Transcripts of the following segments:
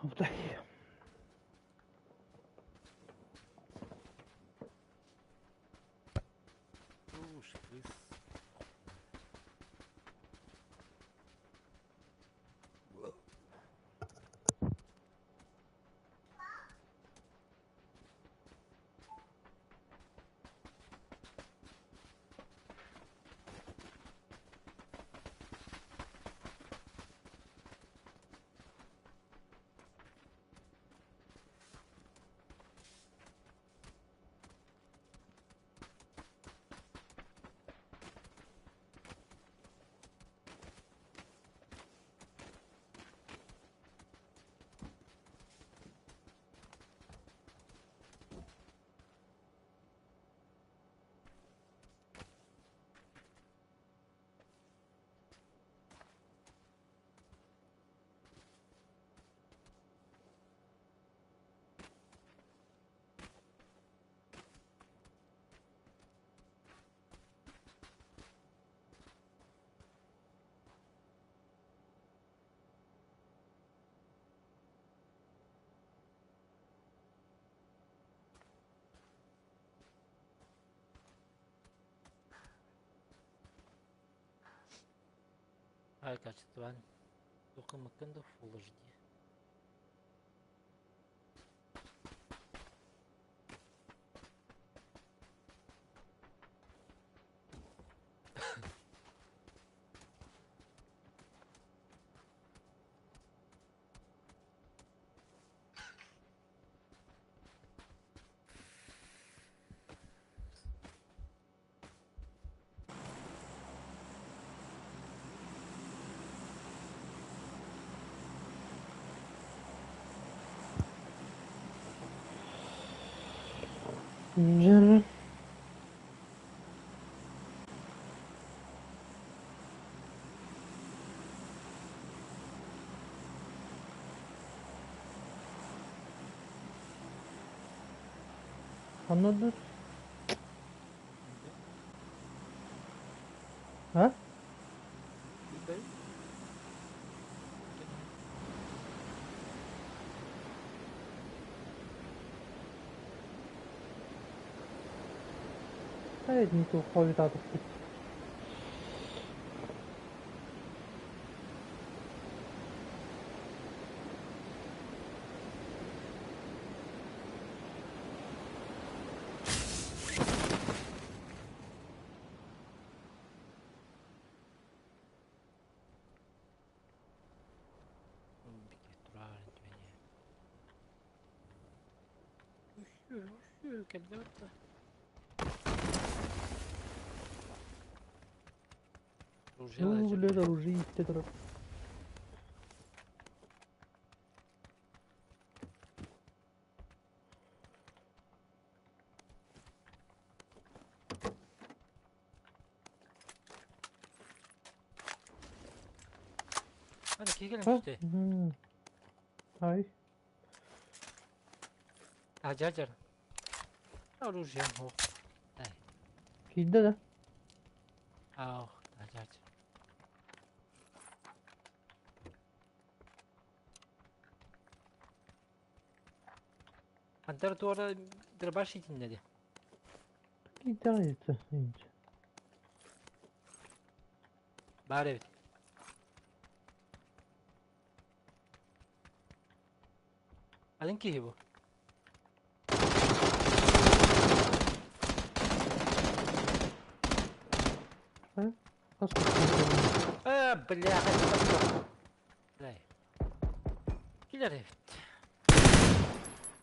Бутай. Ай, качестван. Туқымыккын да Full HD. Дьэ, ханна dur? А? Не то хойутаатахпыт. Ну, блядь, оружие иттэ турар. Ай. Жар-жар. Оружие суох. Киирдэ да? Аах, жар. Антар туора дробаш итиннэди. Киирдэҕин итинчэ. Баар эбит. Атын киһи бу. Э, бляха, Дай. Килер эбит.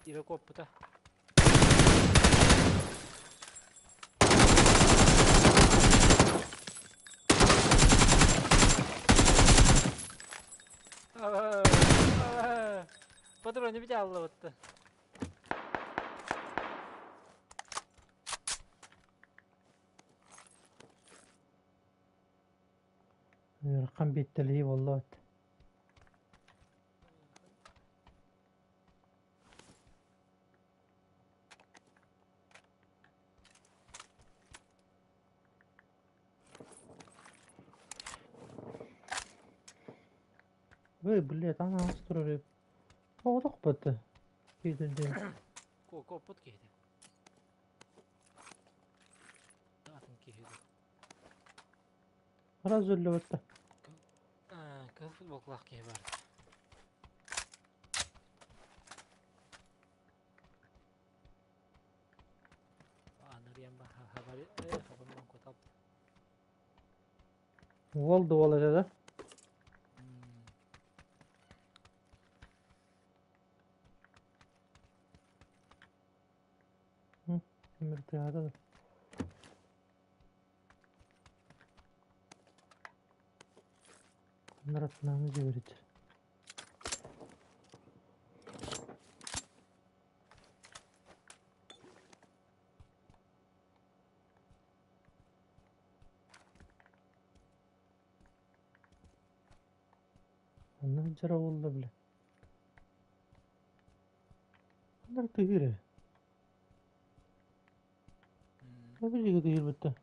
Тире куоппута. Патроны бит аллабытты. Ыарахан биэттэлэһии буолла эбит. Ой, блядь, ана аас турар эбит. Оҕотох бата. Киирдин. Куоппут киһитэ. Атын киһи дуу. Раз өллөбөттө. Кыһыл футболкалаах киһи баар. Уол да уол этэ да? Мөртөһө да. Наратнааны дьиверичер. Онно сылдьара буолла бile. Ханна тыһыыр эрэ. Бу тыһыыр бытта.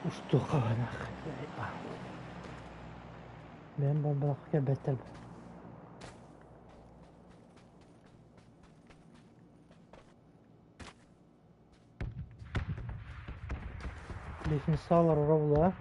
Устуохха Бэйэм буолбатах кэлбэттэр. Лестницалар ура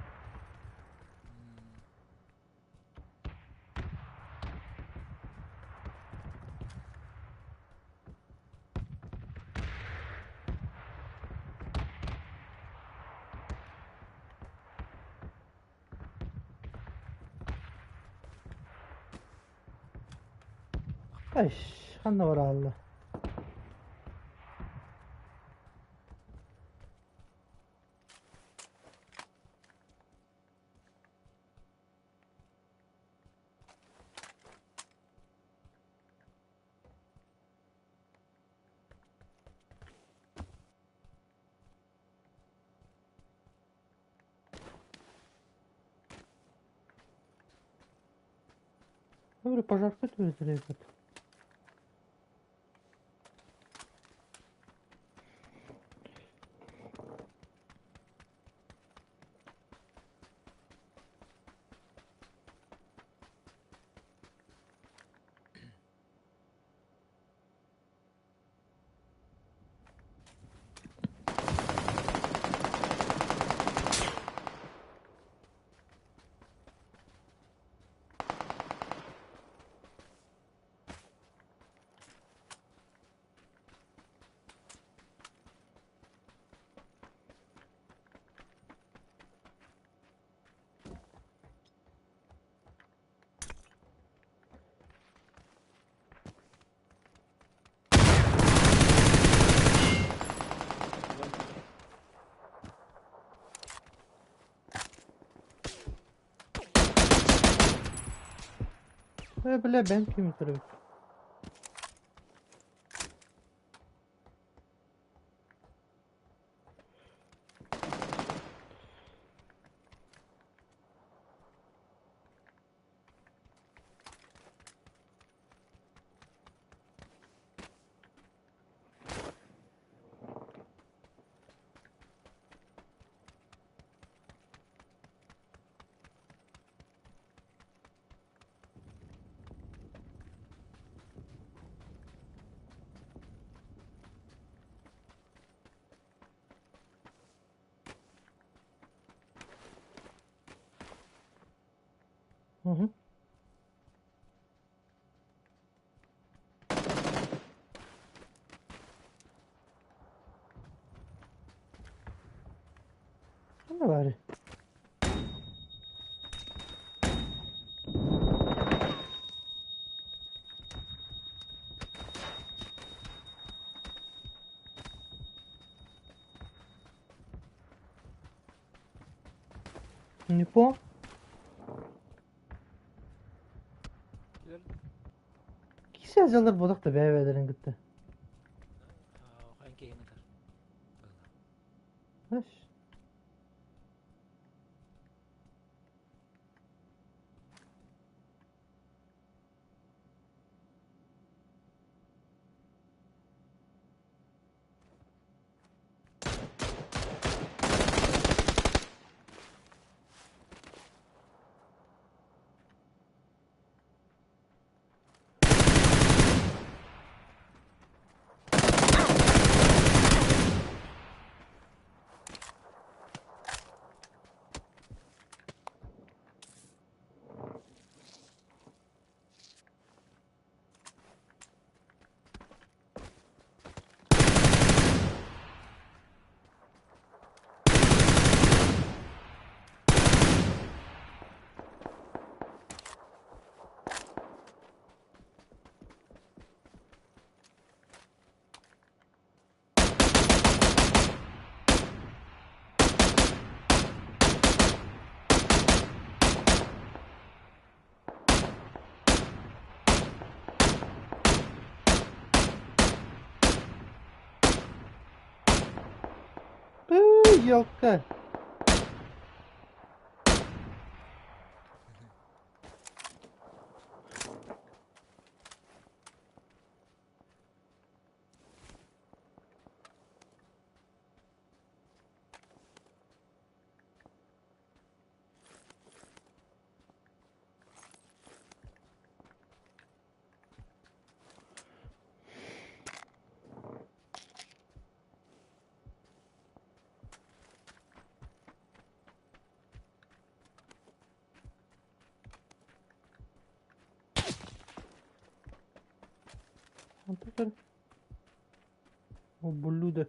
Айш, ханна бараалла? Говорю, пожарка түбэтэр. Бля, бэн ким көрөбүт. Угу. Ханна баарый? Не понял? Кисе дьаллар бодох да бэйэ-бэйэлэрин кытта. Знаешь? Елка. Ублюдок.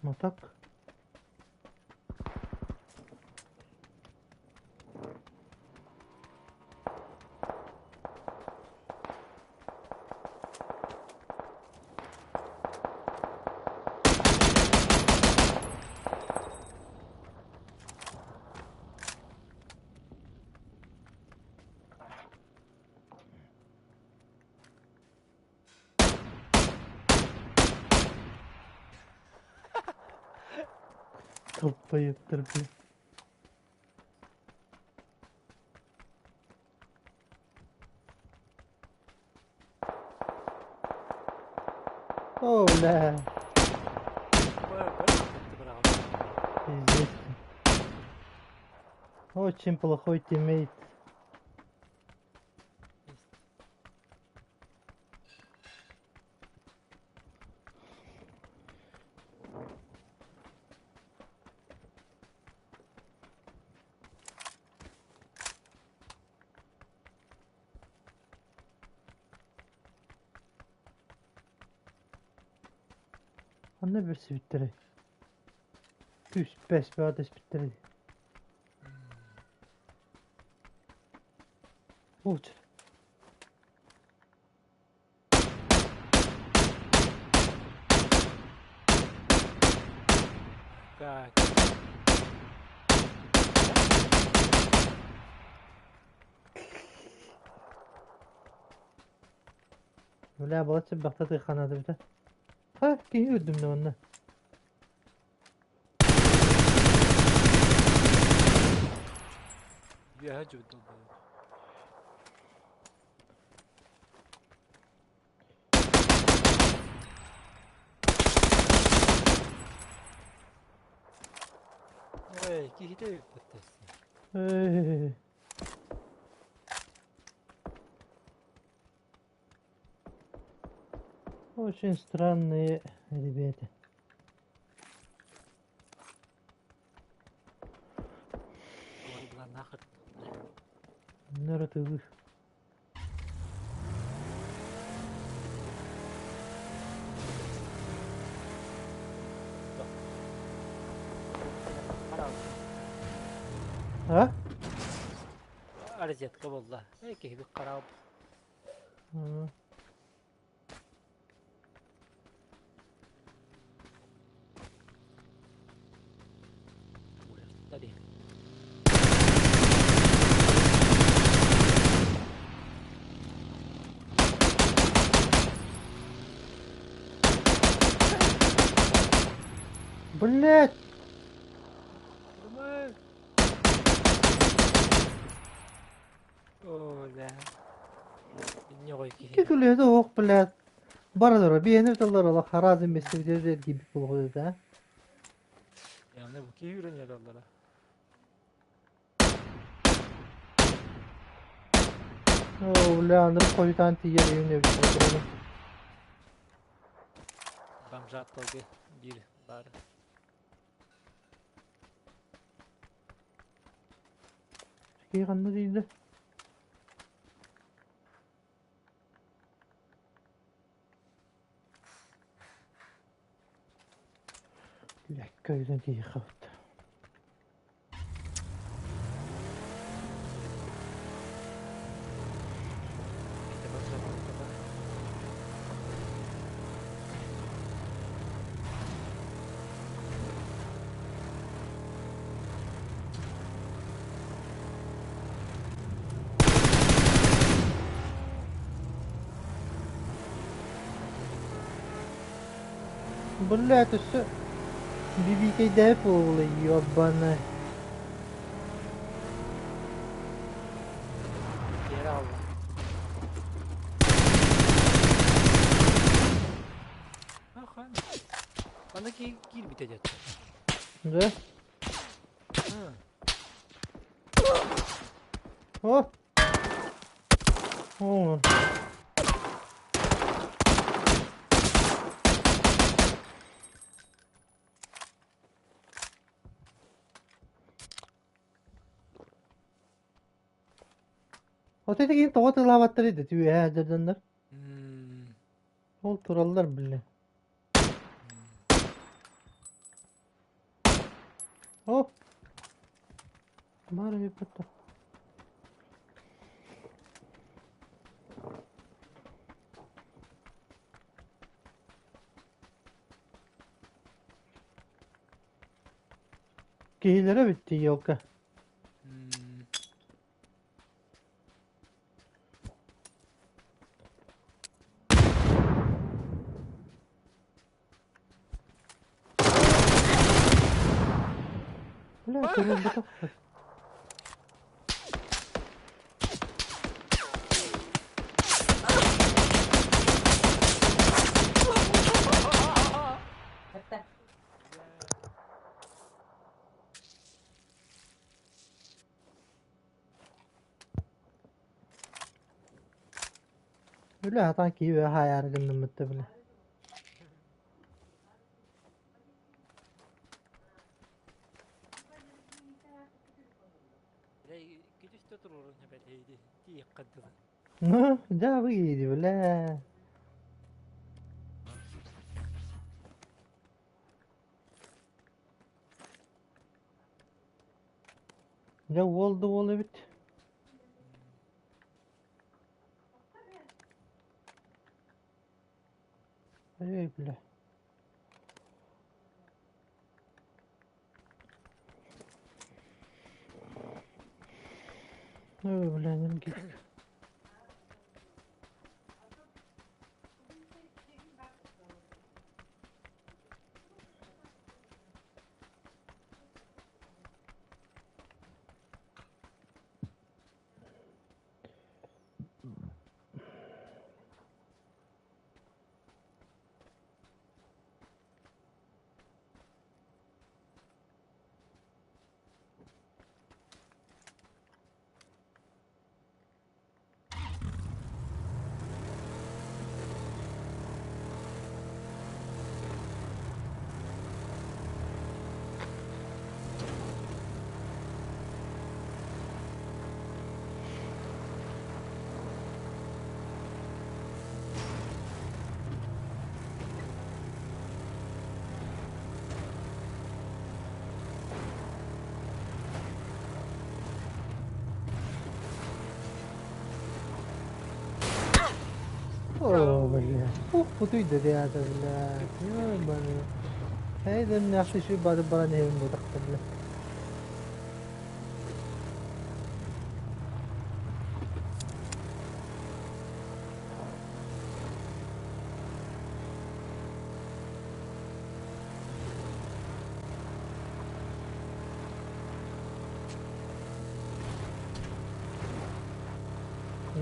Ну так. Долбоеб, блин. О, бля. Пиздец. Очень плохой тиммейт. Онно билсибиттэрэй? Күүс бэс бөҕө түспүттэрэй. Лучше. Как? Бля, балачча бахтаты ханады бит. Ха, киһи үрдүмнэ онно. Я долбоёб. Ой, киһитэ бүппэттес. Эй. Очень странные ребята. Наратылы. А? Розетка буолла. Киһибит хараабыт. Блять! Кикүлүөтэ ох, блядь. Баралара биэни тыллар ола харазын бестибитер киирбит буолуох этэ. Яны бу киһи үйренер. Оо, бля, аны хойутаан тиийэр үйүн эбит. Бомжатталгы биир баар. Киһи ханна тиийдэ? Лэккэ өйдөн тиийиэххэ. Блядь, өссө бибиикэйдээбит буолла, ёбаный. Тиэрэ аҕалла. Ахан. Аны киирбитэ дьэ. Да? О! О! Вот это киһи тоҕо тылаабаттар ити түөһээ дьоннор. Ол тураллар бile. О! Баар эбит. Киһилэрэ бүттü елка. Бля, турбутах. Бля, хатан киһи хаайаары гынныммытта бile. Ну, да, выйди, бля. Дьэ уол да уол эбит. Эй, бля. Ой, бля, не О, бля. Ух, путуй да диата, бля. Ёбаный. Хайдам нахуй ши бары баран эһэбин бутахта, бля.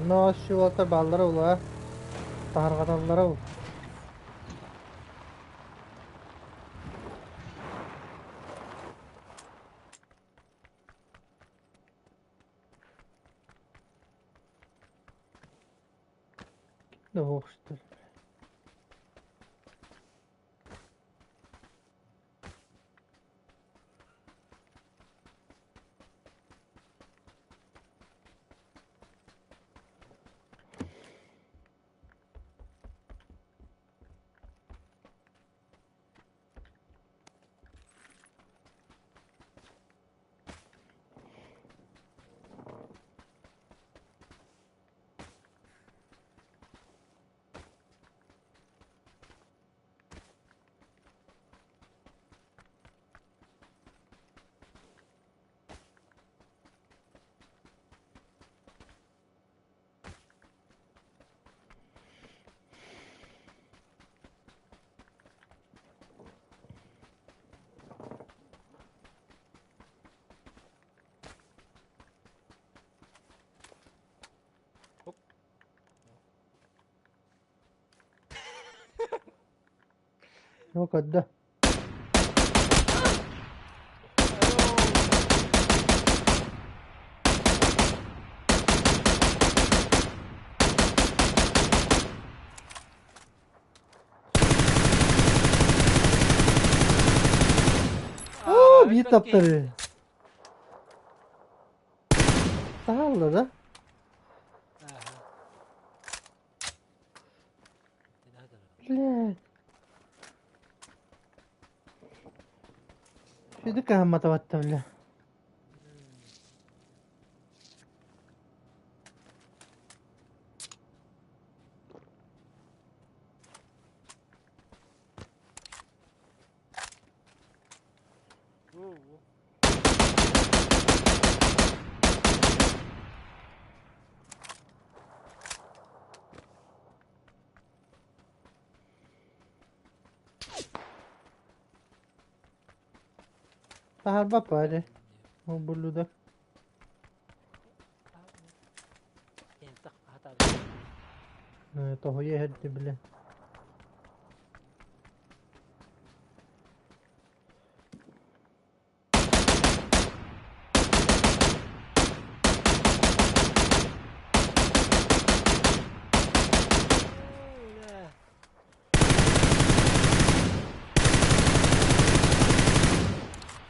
Но шулата баллара ула. Таһарҕаталлара ол. Оһуохсутар. Hop. Yok hadi. Оо, биир таптары. Таһалла да. Блядь. Сүдү каһамматабатта, бля. Таһарбат баары. Ол буллуда. Тоһуйа иһэрди, бля.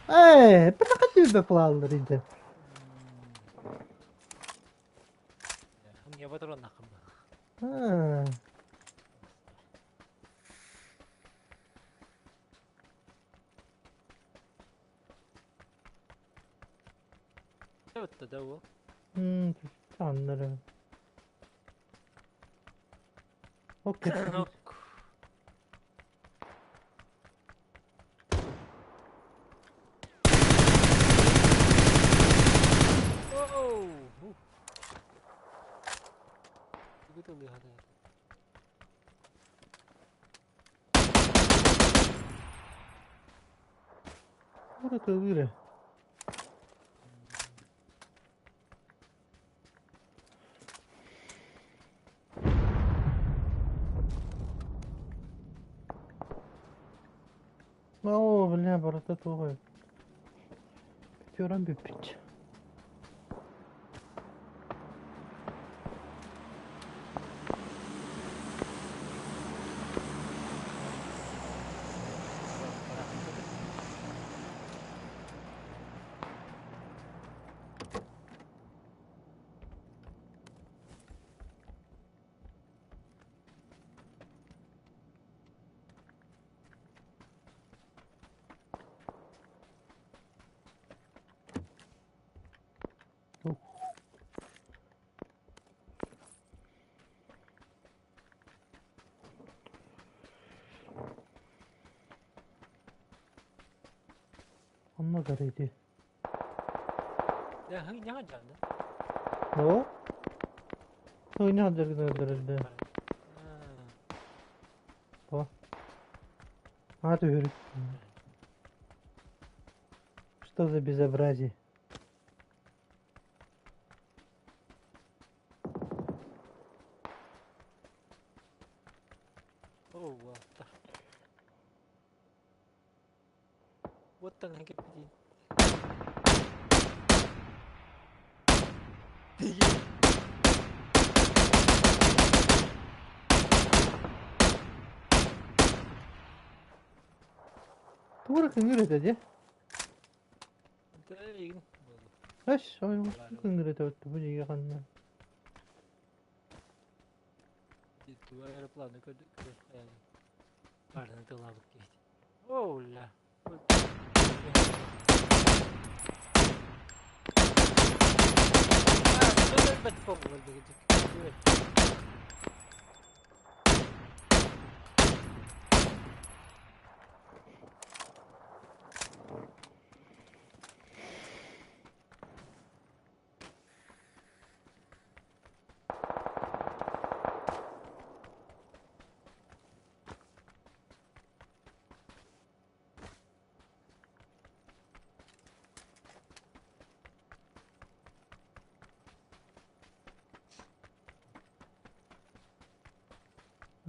Ээ, быракат плаллар иде. Аа. Anlarım. Okey. Ora Оо, бля, барыта туох Пятером бүппүт. Ханна ити? Ньаҕа дьаанда. Ну? Хыҥ дьаргын. О. А ты говорит. Что за безобразие? Oh, what the... What the heck is Тура кыҥыр этэ. Эш, ой, кыҥыр этэ бу диге ханна. Аэропланы көрдүк. Бардını тылабыт кейт. Ола.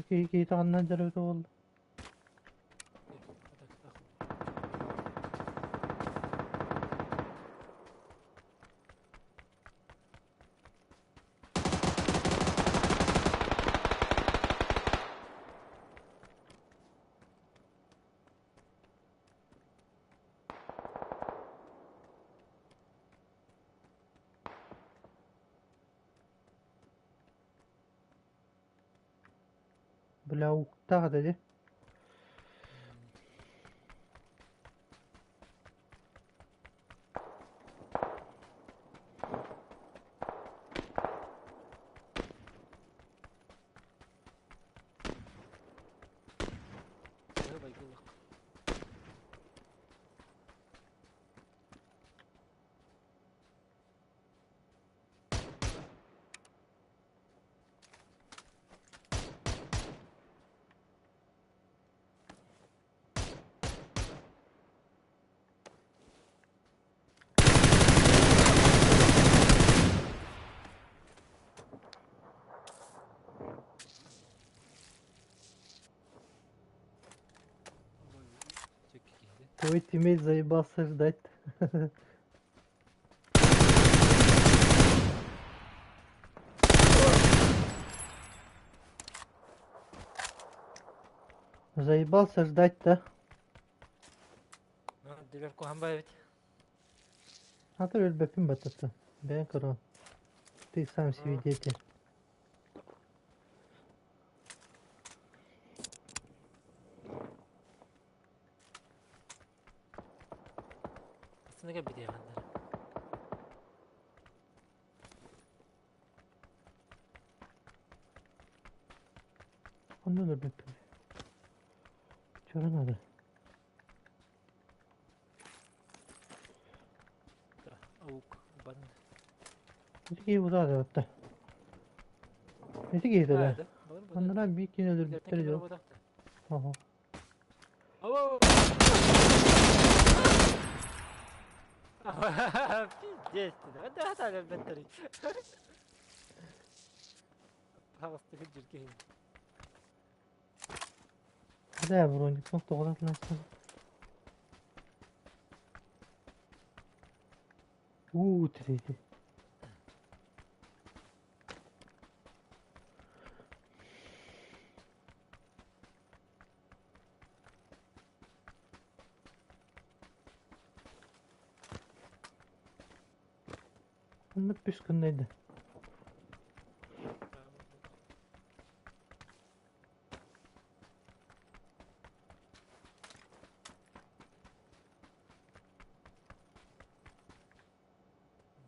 Ки таҕаннан дьарыгыта буолла. Бля, уктаах да. Твой тиммейт заебался ждать. Заебался ждать-то. А то өлбөппүн батата. Бэйэн көрө. Ты сам свидетель. Aslında bir diye Ondan өлбөппүн. Чего надо? Аук бан. Ити удаа да. Ити киһи да. Оннора биир киһини өлөрбүттэр дьон. Оһо. Пиздец, да, да, да, Хавасты жүрген. Да, броник, ну тоҕо да. У, третий. Онно пүскүннейді.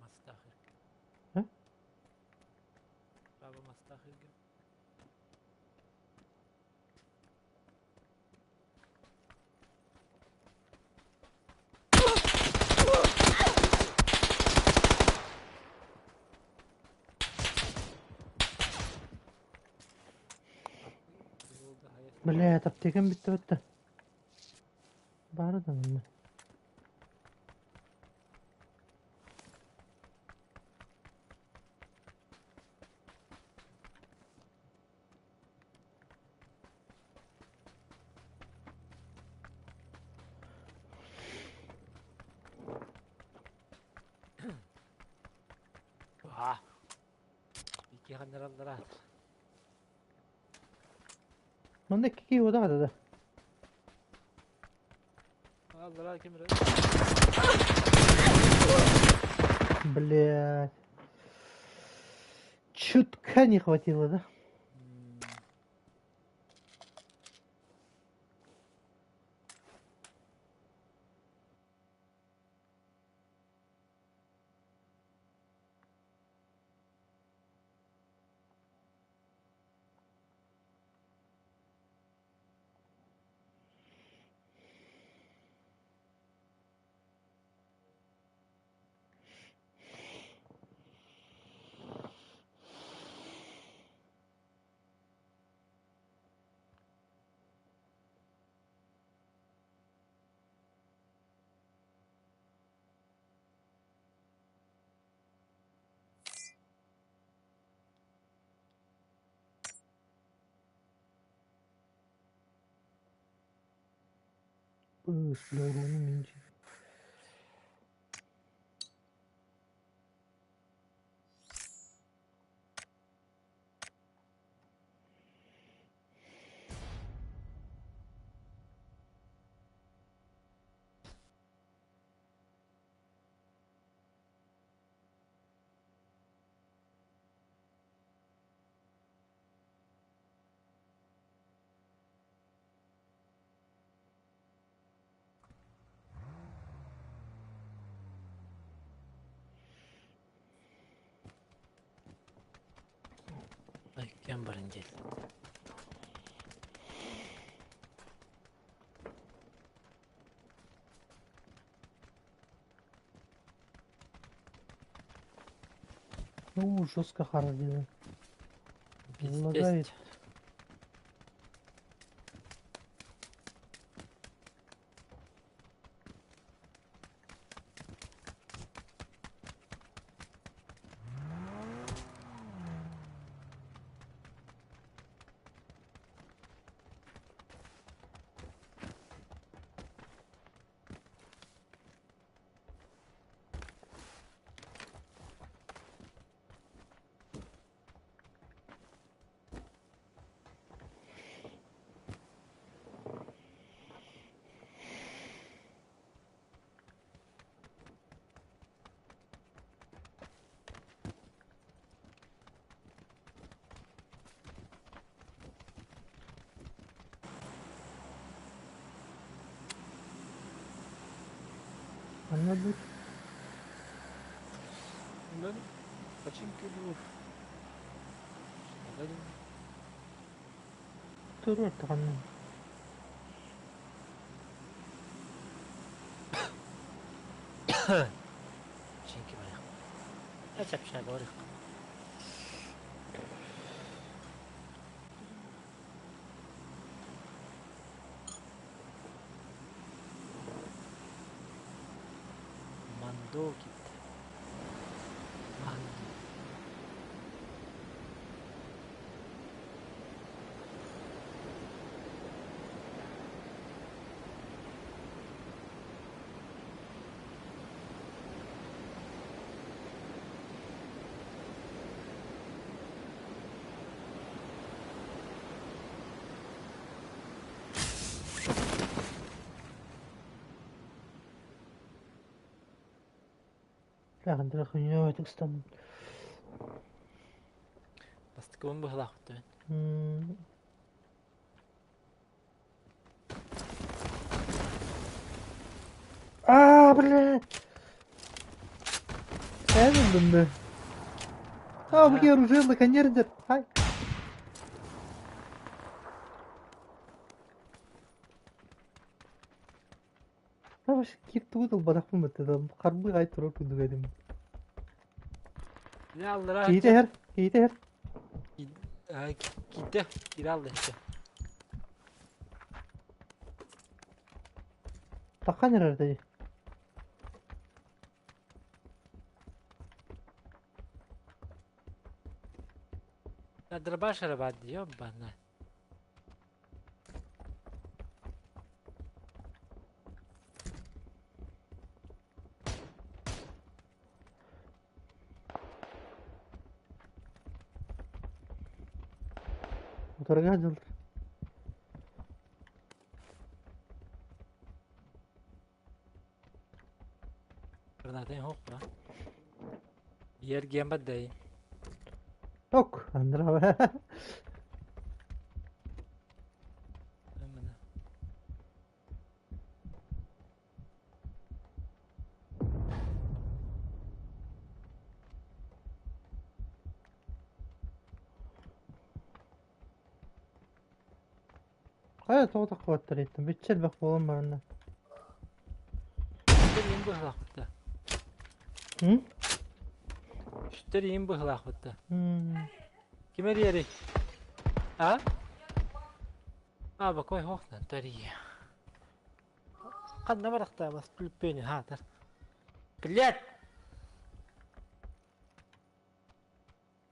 Мастахыр. А? Баба мастахыр. Блядь, аптекам бүттэ бытта. Баара да манна. Аа. Икки ханнараллара. Манна икки киһи уота да. Аллара ким эрэ. Блядь. Чутка не хватило, да? Бля, урууну минчи. Иккиэн баран диэн. Ну, жестко харди. Лагает. Манна будет. Онон починка дуу. Туруор даҕаны. Починки барыах. Чапча барыах. Мандо киттэ. Мандо. Бля, хуйня ыстан. Бастакыбын быһалаах үттүбүн. Аа, блядь! Эн ыллым да. А, бу оружие коннердер. Ай. Вообще кир тугу ылбатахпын бытта харбыы ай турар курдук этим. Не аллара. Киһитэ иһэр, киһитэ иһэр. Киитэ, киирэ алла иһитэ. Таххан эрэр дии. Дробаш эрэ баар дии, ёбана. Утарга дьылдыр. Гранатын суох ба. Биэргиэн баддай. Ок, Андра. Хайа тоҕо таххыбаттар иттэн бүччэ элбэх буолан баранна. Үстэр иин быһылаахпыт да. М? Үстэр иин быһылаахпыт да. Ким эрийэрий? А? А, бакой хоохтан тария. Ханна барахтаабас түлпүөнү хаатар. Блядь!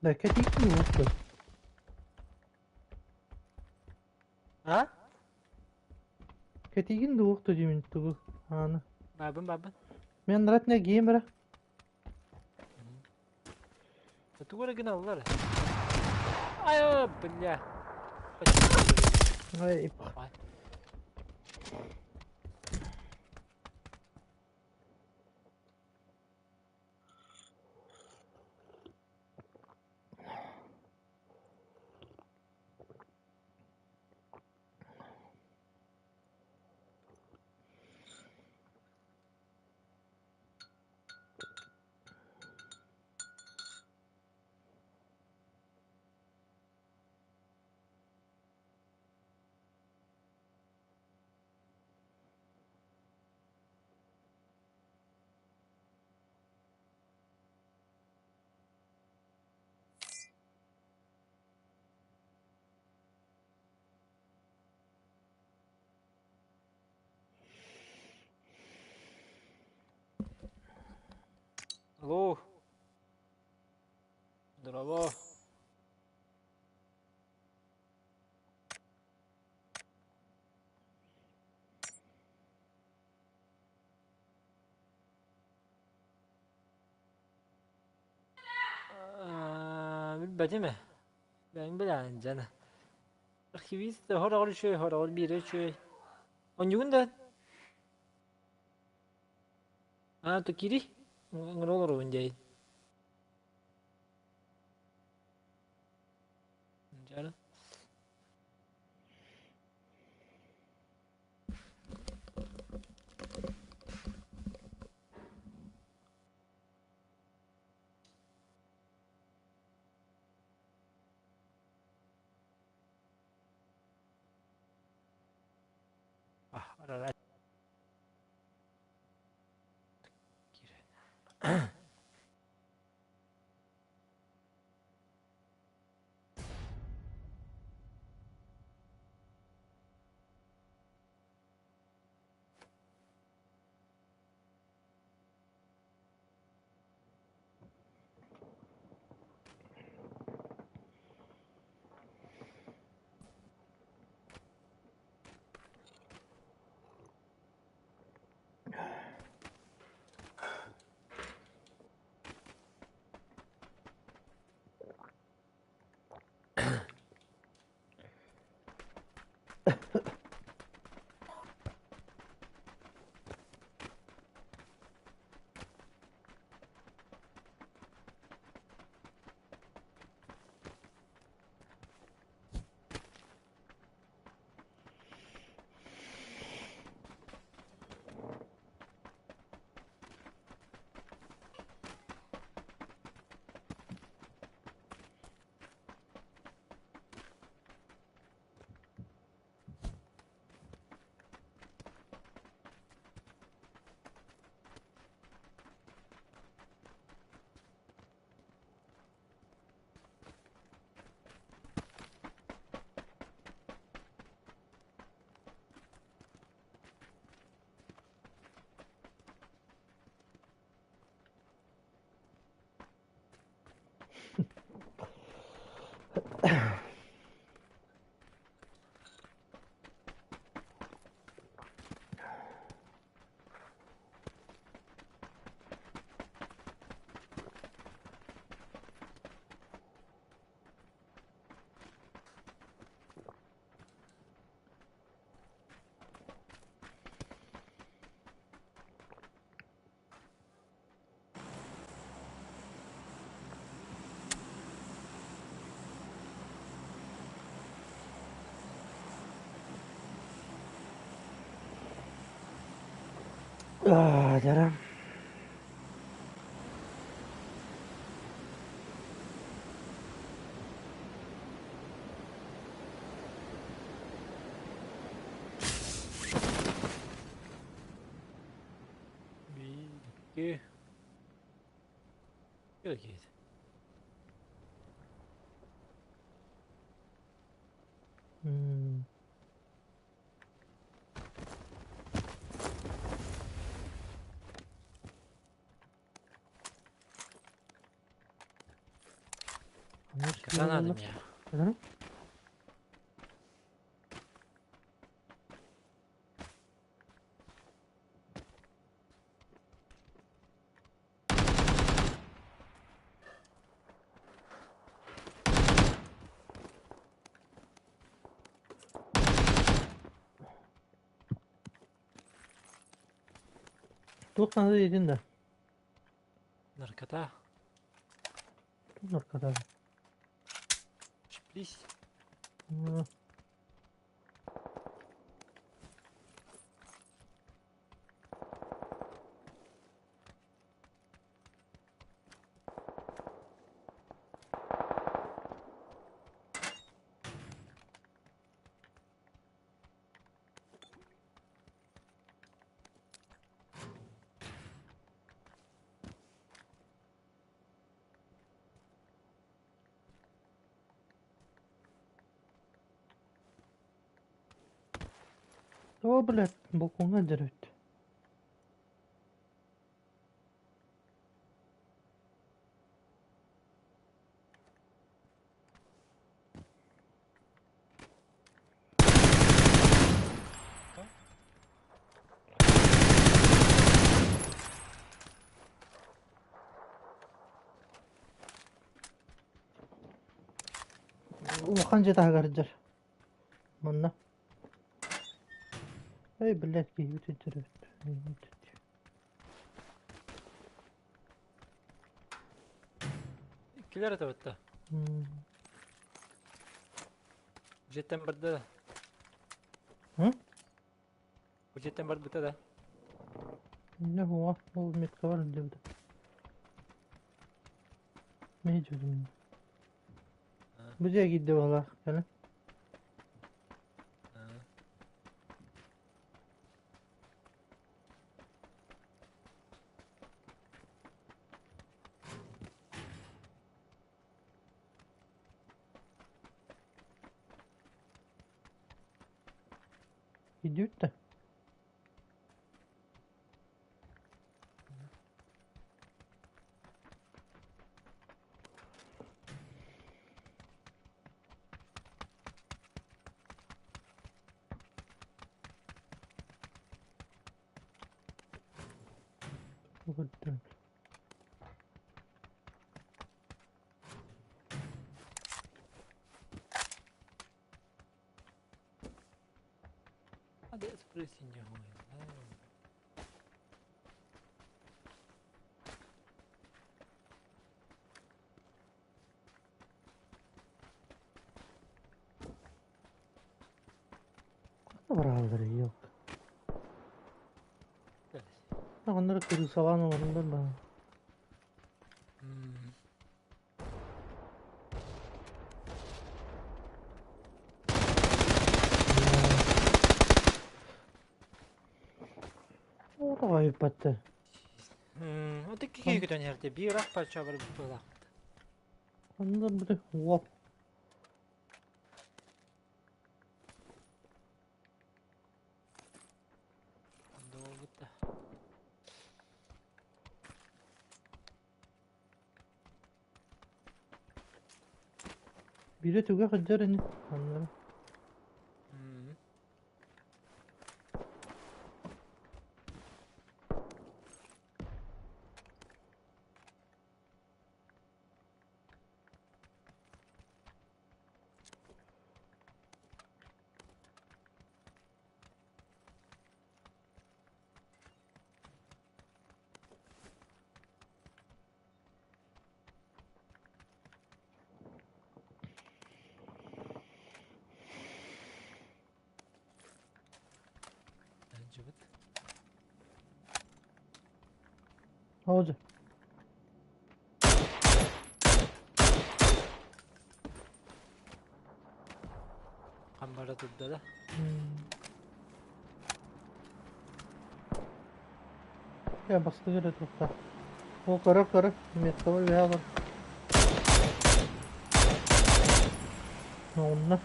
Да кэтииккин уоппут. А? Кэтиигин да уохту дьимин тугу ааны. Бабын бабын. Мен ратне геймера. Тугу эрэ гыналлар. Ай, бля. Ай, Алло. Здорово. Билбэтим ээ. Бэйэҥ билэҕин дьэ. Архивист хороҕор үчүгэй, хороҕор биирэ үчүгэй. Онньугун да Аа, то киирий. Ыҥыра олоробун дьэйин. Дьара. Ah, Дьара. Биир, икки. Киһи. Санаатым я. Туох саҥата диэтин да? Наркота. Туох наркота? Шплис. О, блядь, балкоҥҥа дьөрүт. Улахан дьиэ таһыгар дьэр. Манна. Эй, блядь, киһибит өйдөрөбүт. Иккилэр этэ Дьиэттэн барда да. Бу дьиэттэн барбыта да. Не хуа, ол метка бар диэбитэ. Мин дьүдүм. Бу дьиэ киирдэ баҕалаах кэлэн. Идет да? Угадал. Adesso signore. Бырааллар yok. Onları kırılsalan olanlar da. Ой, патта. Вот киһи көтөн иһэртэ биир ах пача бар буолаахпыт. Онно бу уоп. Долгутта. Биирэ түгэх сылдьар ини. Онно. Дьыбыт. Oldu. Хам бара турда да. Я бастыгы эрэ турта. О, көрө көрө, меткабар үөһэ олор. Онно.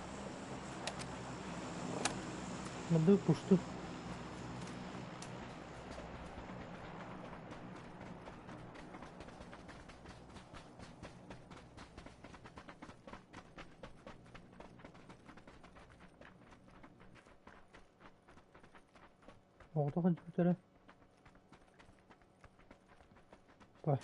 Мынды пушту. Оҕото сылдьыбыттара. Бай.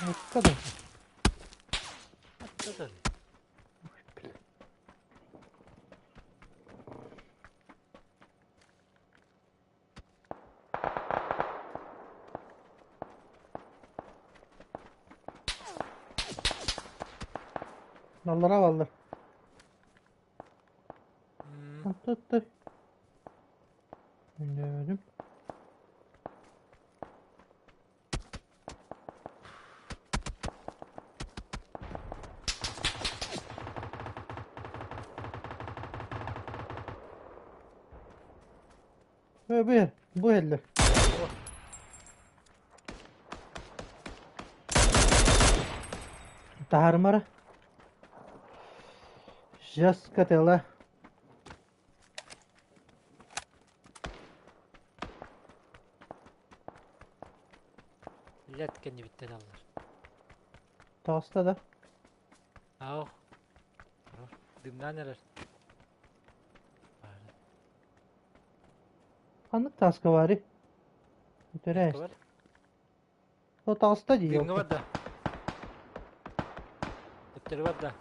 Атта да. Атта да. Аллара баллар. Атта. Өйдөөбөтүм. Бу бу бу эллэр. Таһаарымара. Сейчас котела. Лет кэннибиттэн аллар. Таҕыста да? Аах. Дымнаан эрэр. Ханнык тааска баарый? Бүтэрэ Бар. О таҕыста дии. Дымҥа барда. Төттөрү барда.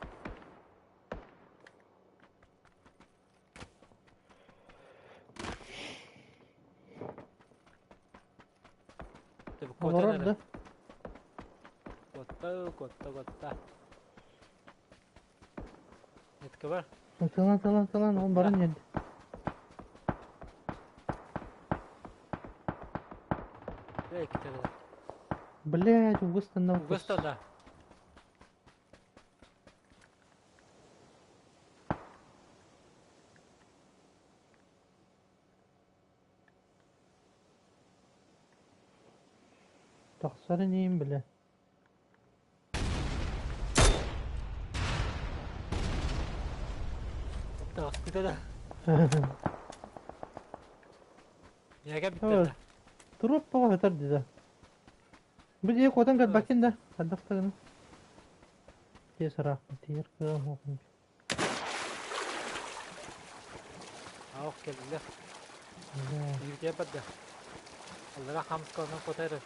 Олорор да? Куотта, куотта, куотта. Нетке бар. Тылан, тылан, тылан, ол баран geldi. Блядь, угустанна. Угустанна. Тахсар инийим бile. Таҕыспыта да. Миэхэ бүттэ. Туруп тоҕо сытар дии да. Бу дии куотан кэлбэккин да, хайдах да гына. Тиэс ыраахпын тиийэр кыаҕым суох. Аах кэллэ. Биирдэ барда. Аллара хамсканан куота эрэр.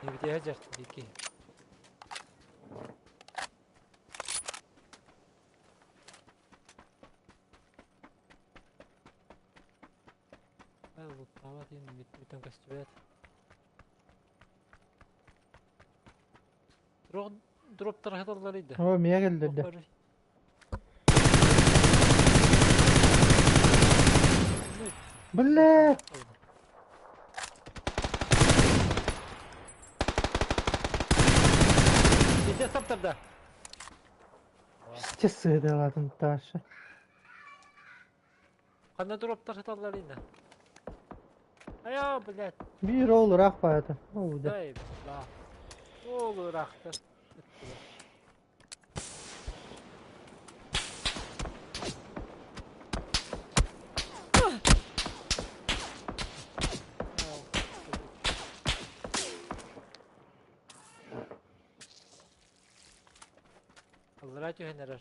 Биирдэ дьэр дики. Луттаабат иһин бүтэн көстүбэт. Дроптар хаталлар иде. О, мия келдерде. Бля! Пиздец таптарда. Пиздец сыдалатын Таша. Ханна дроптар хаталлар иде. Айа, блядь. Биир ол ыраах баата. Ол да. Дай, да. Ол ыраахтар. Аллара түһэн эрэр.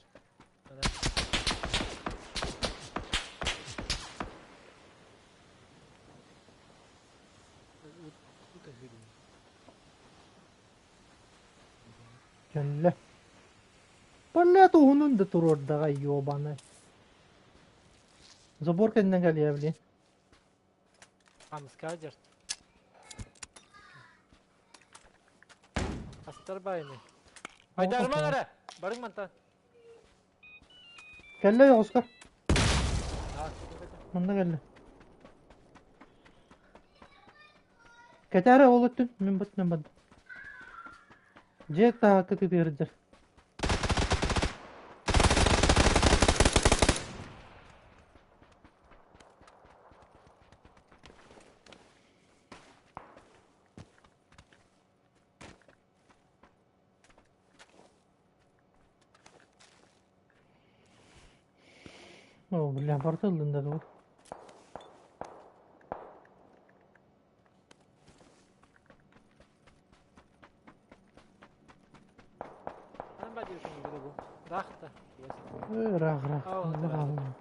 Кэллэ. Блядь, уһунун да туруордаҕа, ёбаный. Забор кэннинэн кэлиэ, блин. Хамыска дьарт. Астар баайыны. Айдарымаҥ эрэ! Барыҥ мантан. Кэллэ оҕуска. Манна кэллэ. Кэтээрэ ол өттүн, мин быттынан бардым. Дьиэ таһа кытыытыгар сылдьар. Оо, бля, барыта ыллын да дуу. Ыраах ыраах хаалла.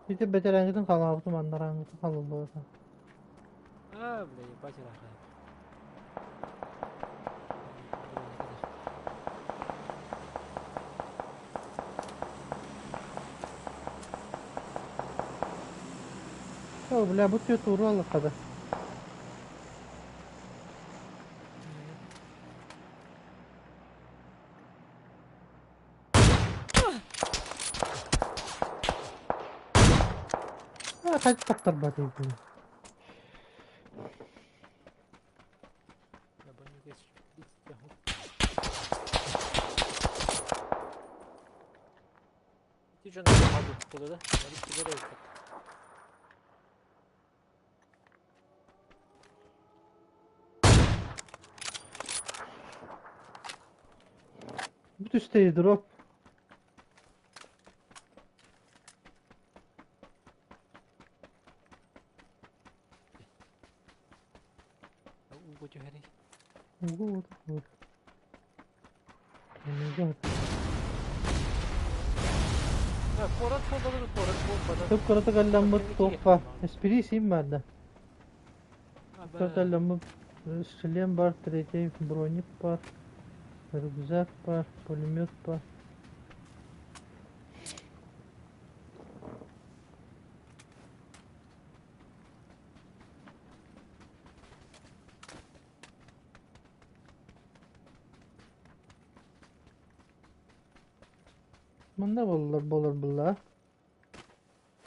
Ити бэтэрээҥҥитин халаабытым аннарааҥҥытын халыллыбата. Аа, бля, ебать ыраах. О, бля, бу түө тууру аллаххада. Аа, хайдах таптарбатый бу? Ити дьон хаалбыт да, Бу түстэй дроп. Ууга түһэрий. Ууга вот. Куорат буолбатар, куорат буолбатар. Көп кыратык алламмыт туохха эспириисим бар да. Алламмыт шлем бар, третий броник бар, рюкзак бар, пулемет бар. Манна буоллар буолар буолла.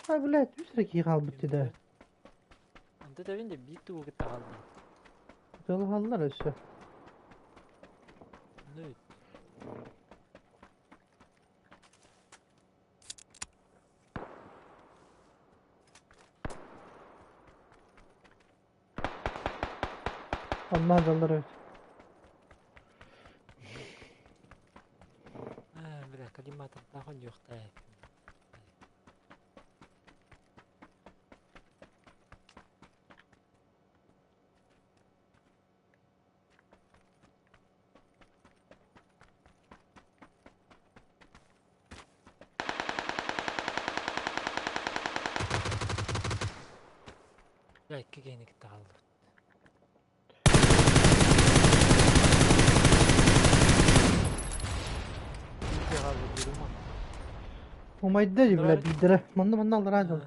А, блядь, үс эрэ киһи хаалбыт дии. Онто тэбин де биир тугу кытта хаалла. Тылыһаллар өссө. Ну, Онно сылдьаллар эбит. Бля, коллиматордаах онньуохтай. Дьэ, икки киһини кытта хааллыбыт. Бииргэ хаалбыт дурма. Умайда дии, бля, биирдэрэ. Манна манна аллараа дьон.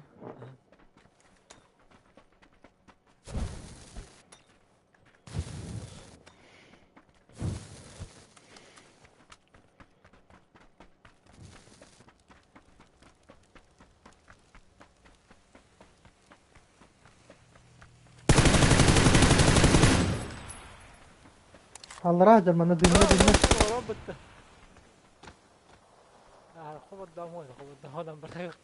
Аллараа дьон манна дымна дымна. Робот. Хобордоом хобордоом барыах.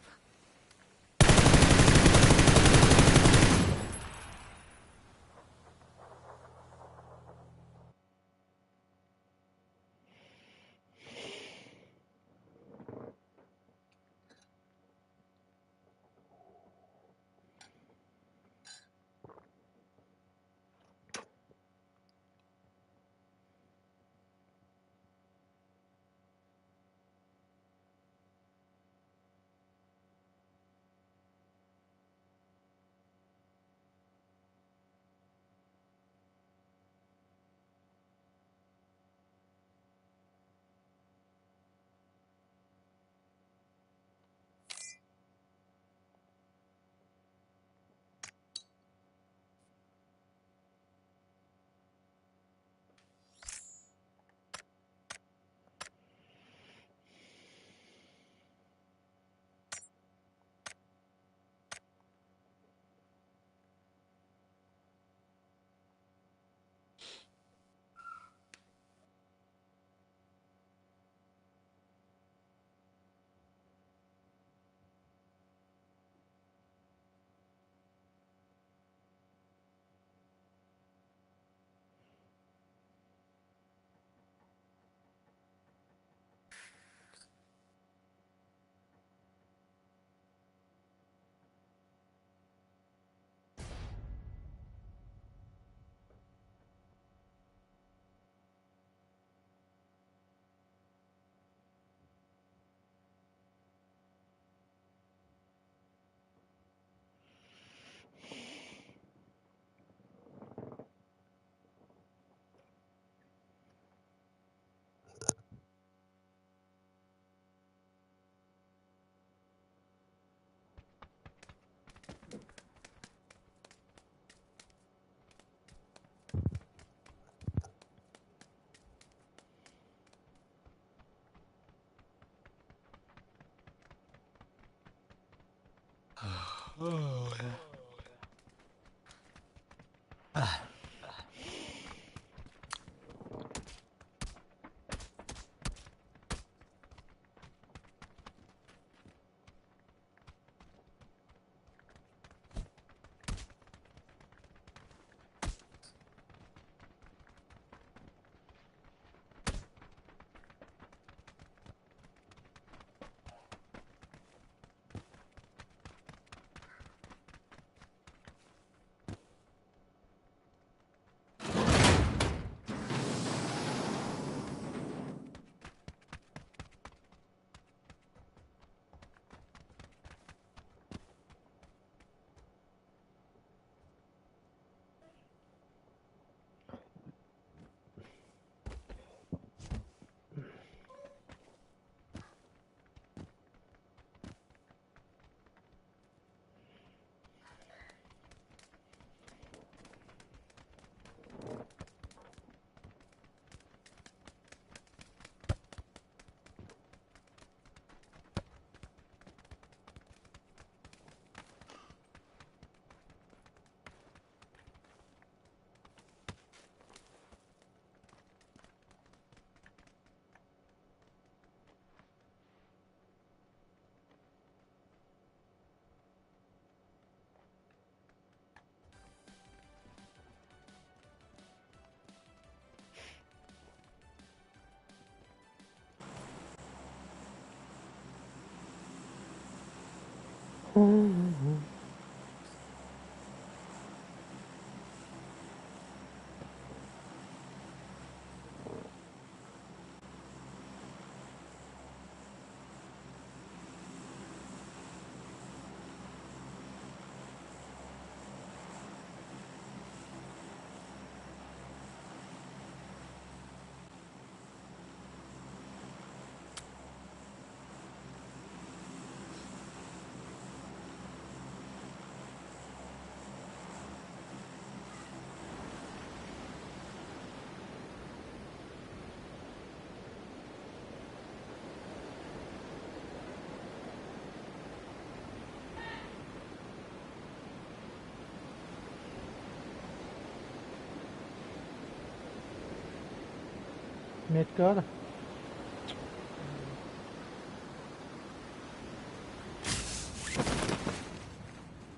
Метка да.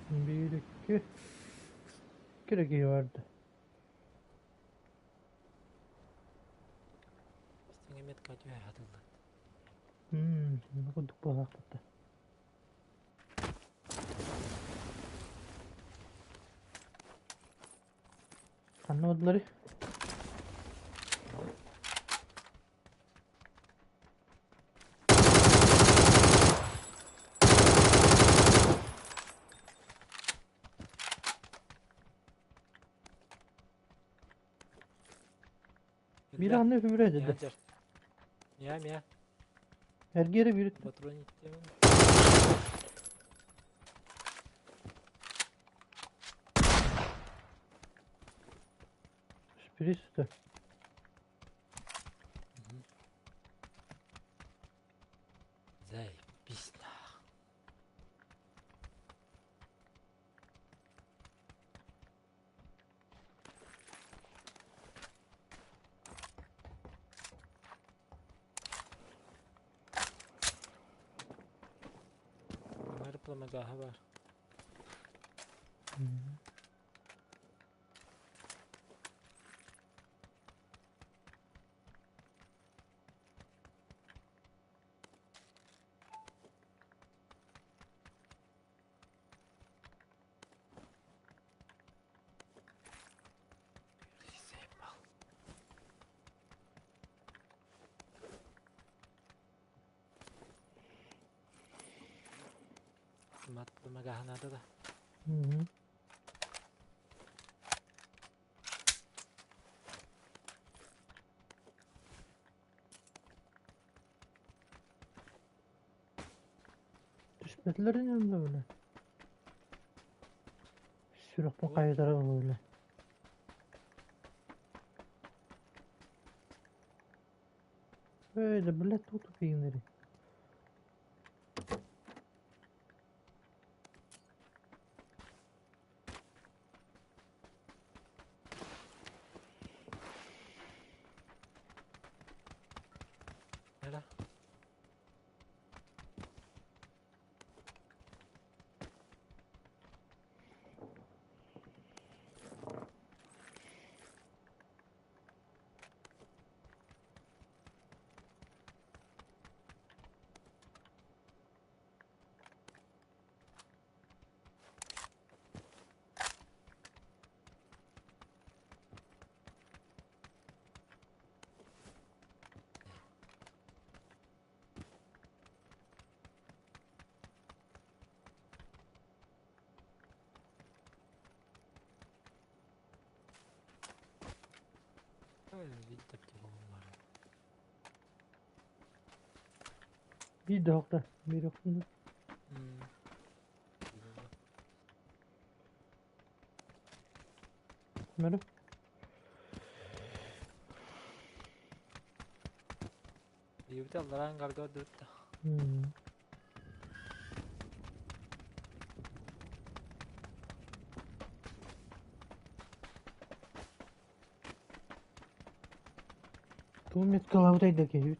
Bir, iki. İki dakika vardı. Сиҥэ метка түһэ хатыллар. Курдук буолаахпыт. Ханна бардыларый? Biri anlıyor öbürü dedi. Мия, мия. Эргиэри биир Патрон иттемин. Шприц да. Заебись нах. Мэр бар. Заебал. Мат помогаһанаата да. Түспэтилэр ини бile. Сүрэхпин хайытара бile. Эй, да блядь, тут тупиинери. Биир да оһохто, биир охтун. Мөрү. Диэбитэ аллараан гарга ордубут. Тугу меткалаабытай да киһибит.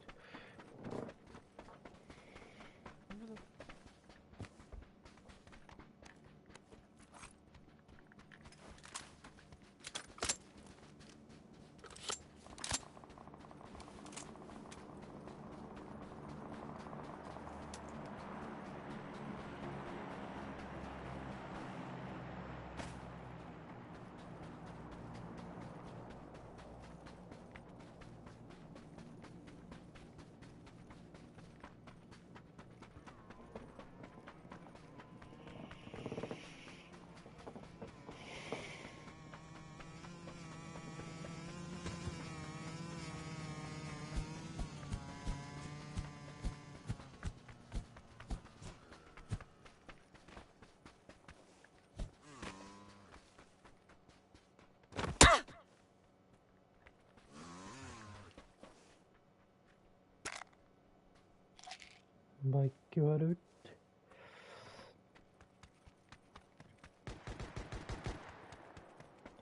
Байки бар эбит.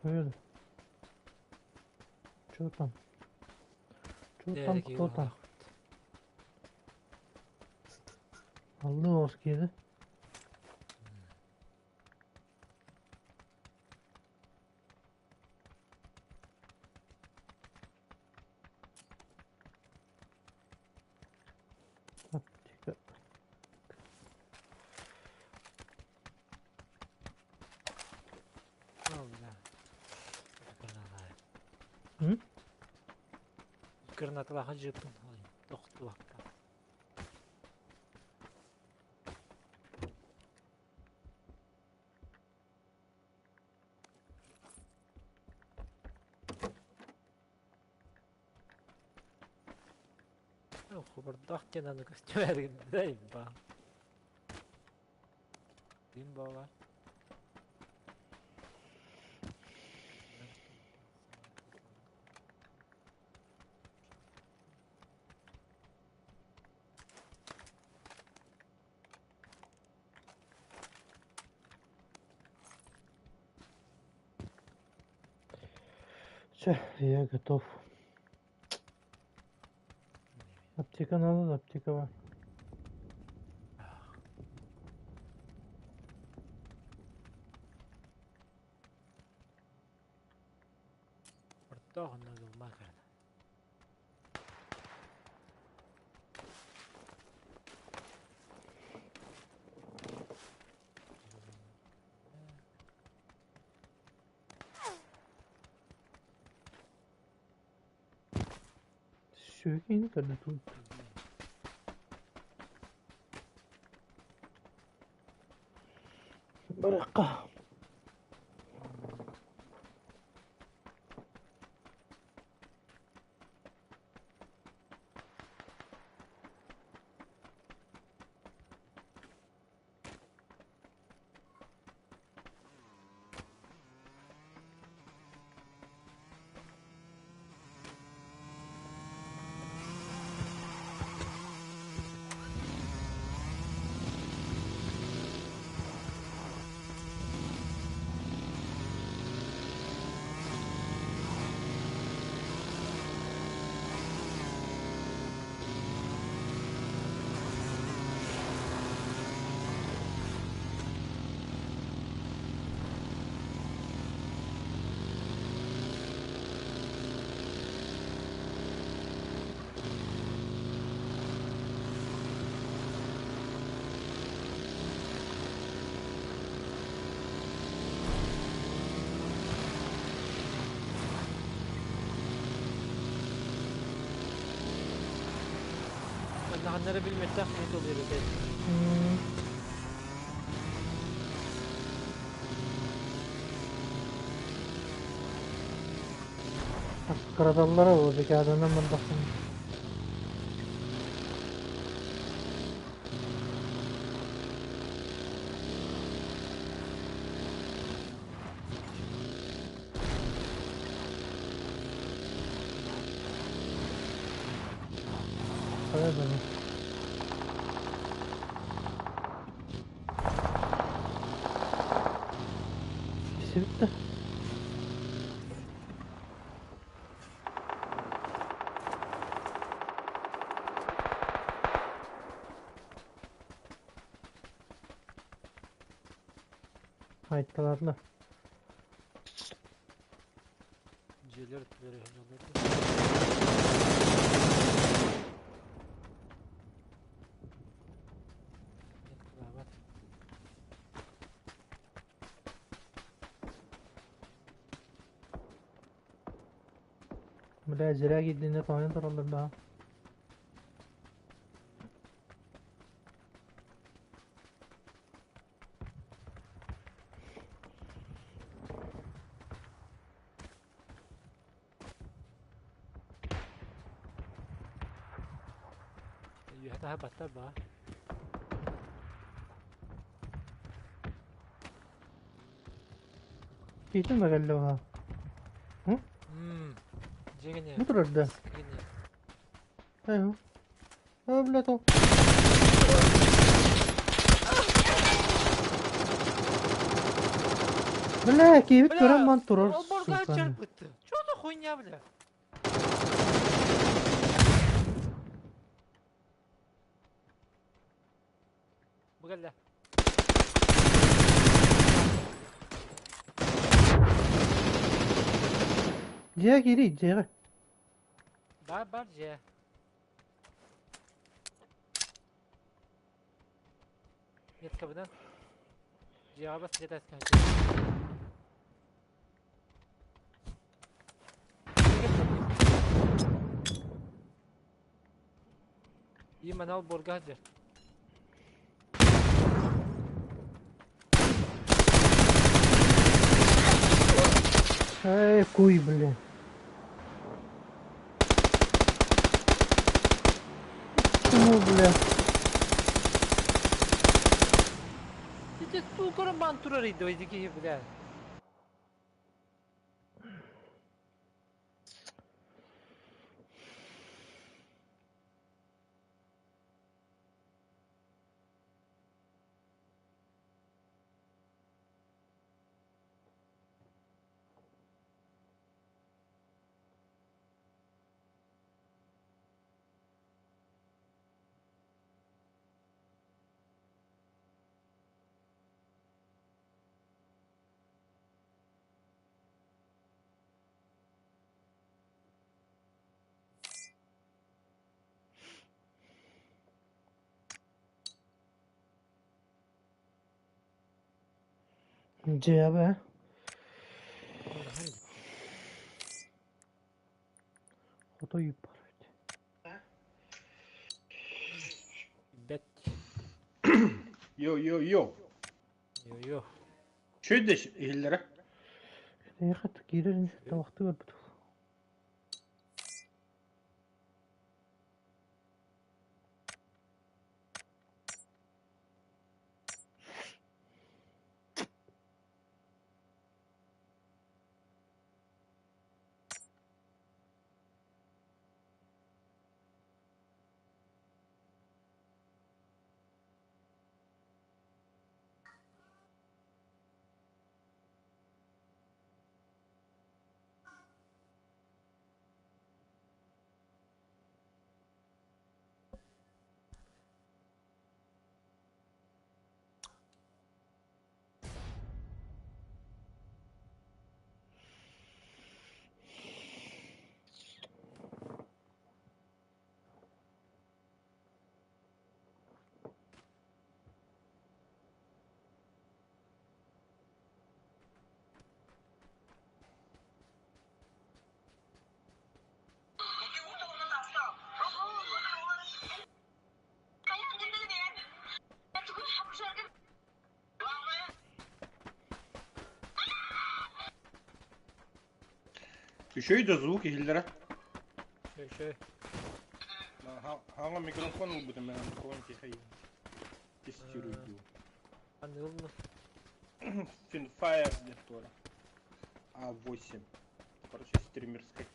Тоёда. Чё там? Чё там, кто там? Алды ос киирдэ. Аптека. Гранаталаха жыппын тохтубакка. Хобордоох диэн аны көстүбэргин ба. Дим буолар. Все, я готов. Аптека надо, да, аптека бар. Хобордоох онно ылма кэрэ. Сүүкин көрдө тут. Баракка. Маннаҕаннара билбэтэх киһи тулуйар этэ. Аккыраталлара буолуо, декаданан бардаххына. Хайа дьоно. Кисибит да. Айтталаатылар. Дьиэлэр өттүлэрэ сылдьаллар. Нет, Бля, зря киирдиннэр тоһуйан тураллар баа. Үөһэ таһа баттар баа. Киитин да кэллэ баа. Мм. Дьиҥинэ. Бу турар да. Кини. Айху. Оо, бля, то. Бля, киһибит көрөн Бля, баран турар, олборго сука. чарбытты. Чё за хуйня, бля? Бу кэллэ. Дьиэ киирий, дьиэҕэ. Бар бар дьиэ. Меткабынан. Дьиэҕэ бас дьиэ И манал борга сылдьар. Эй, куй, блин. Почему, бля? Ити туу көрөн баан турар иди ити киһи бля. Дьиэҕэ. Хотой бар эбит. Бэт. Йо, йо, йо. Йо-йо. Чүйдөш иһиллэрэ. Эйиэхэ киирэр табахтыы барбыт. Үчүгэй да звук иһиллэрэ. Үчүгэй. Хаҥа микрофон ылбытым мен микрофон тихо тестирую. Анылны. Finfire диэн туора. А8. Короче, стримерской.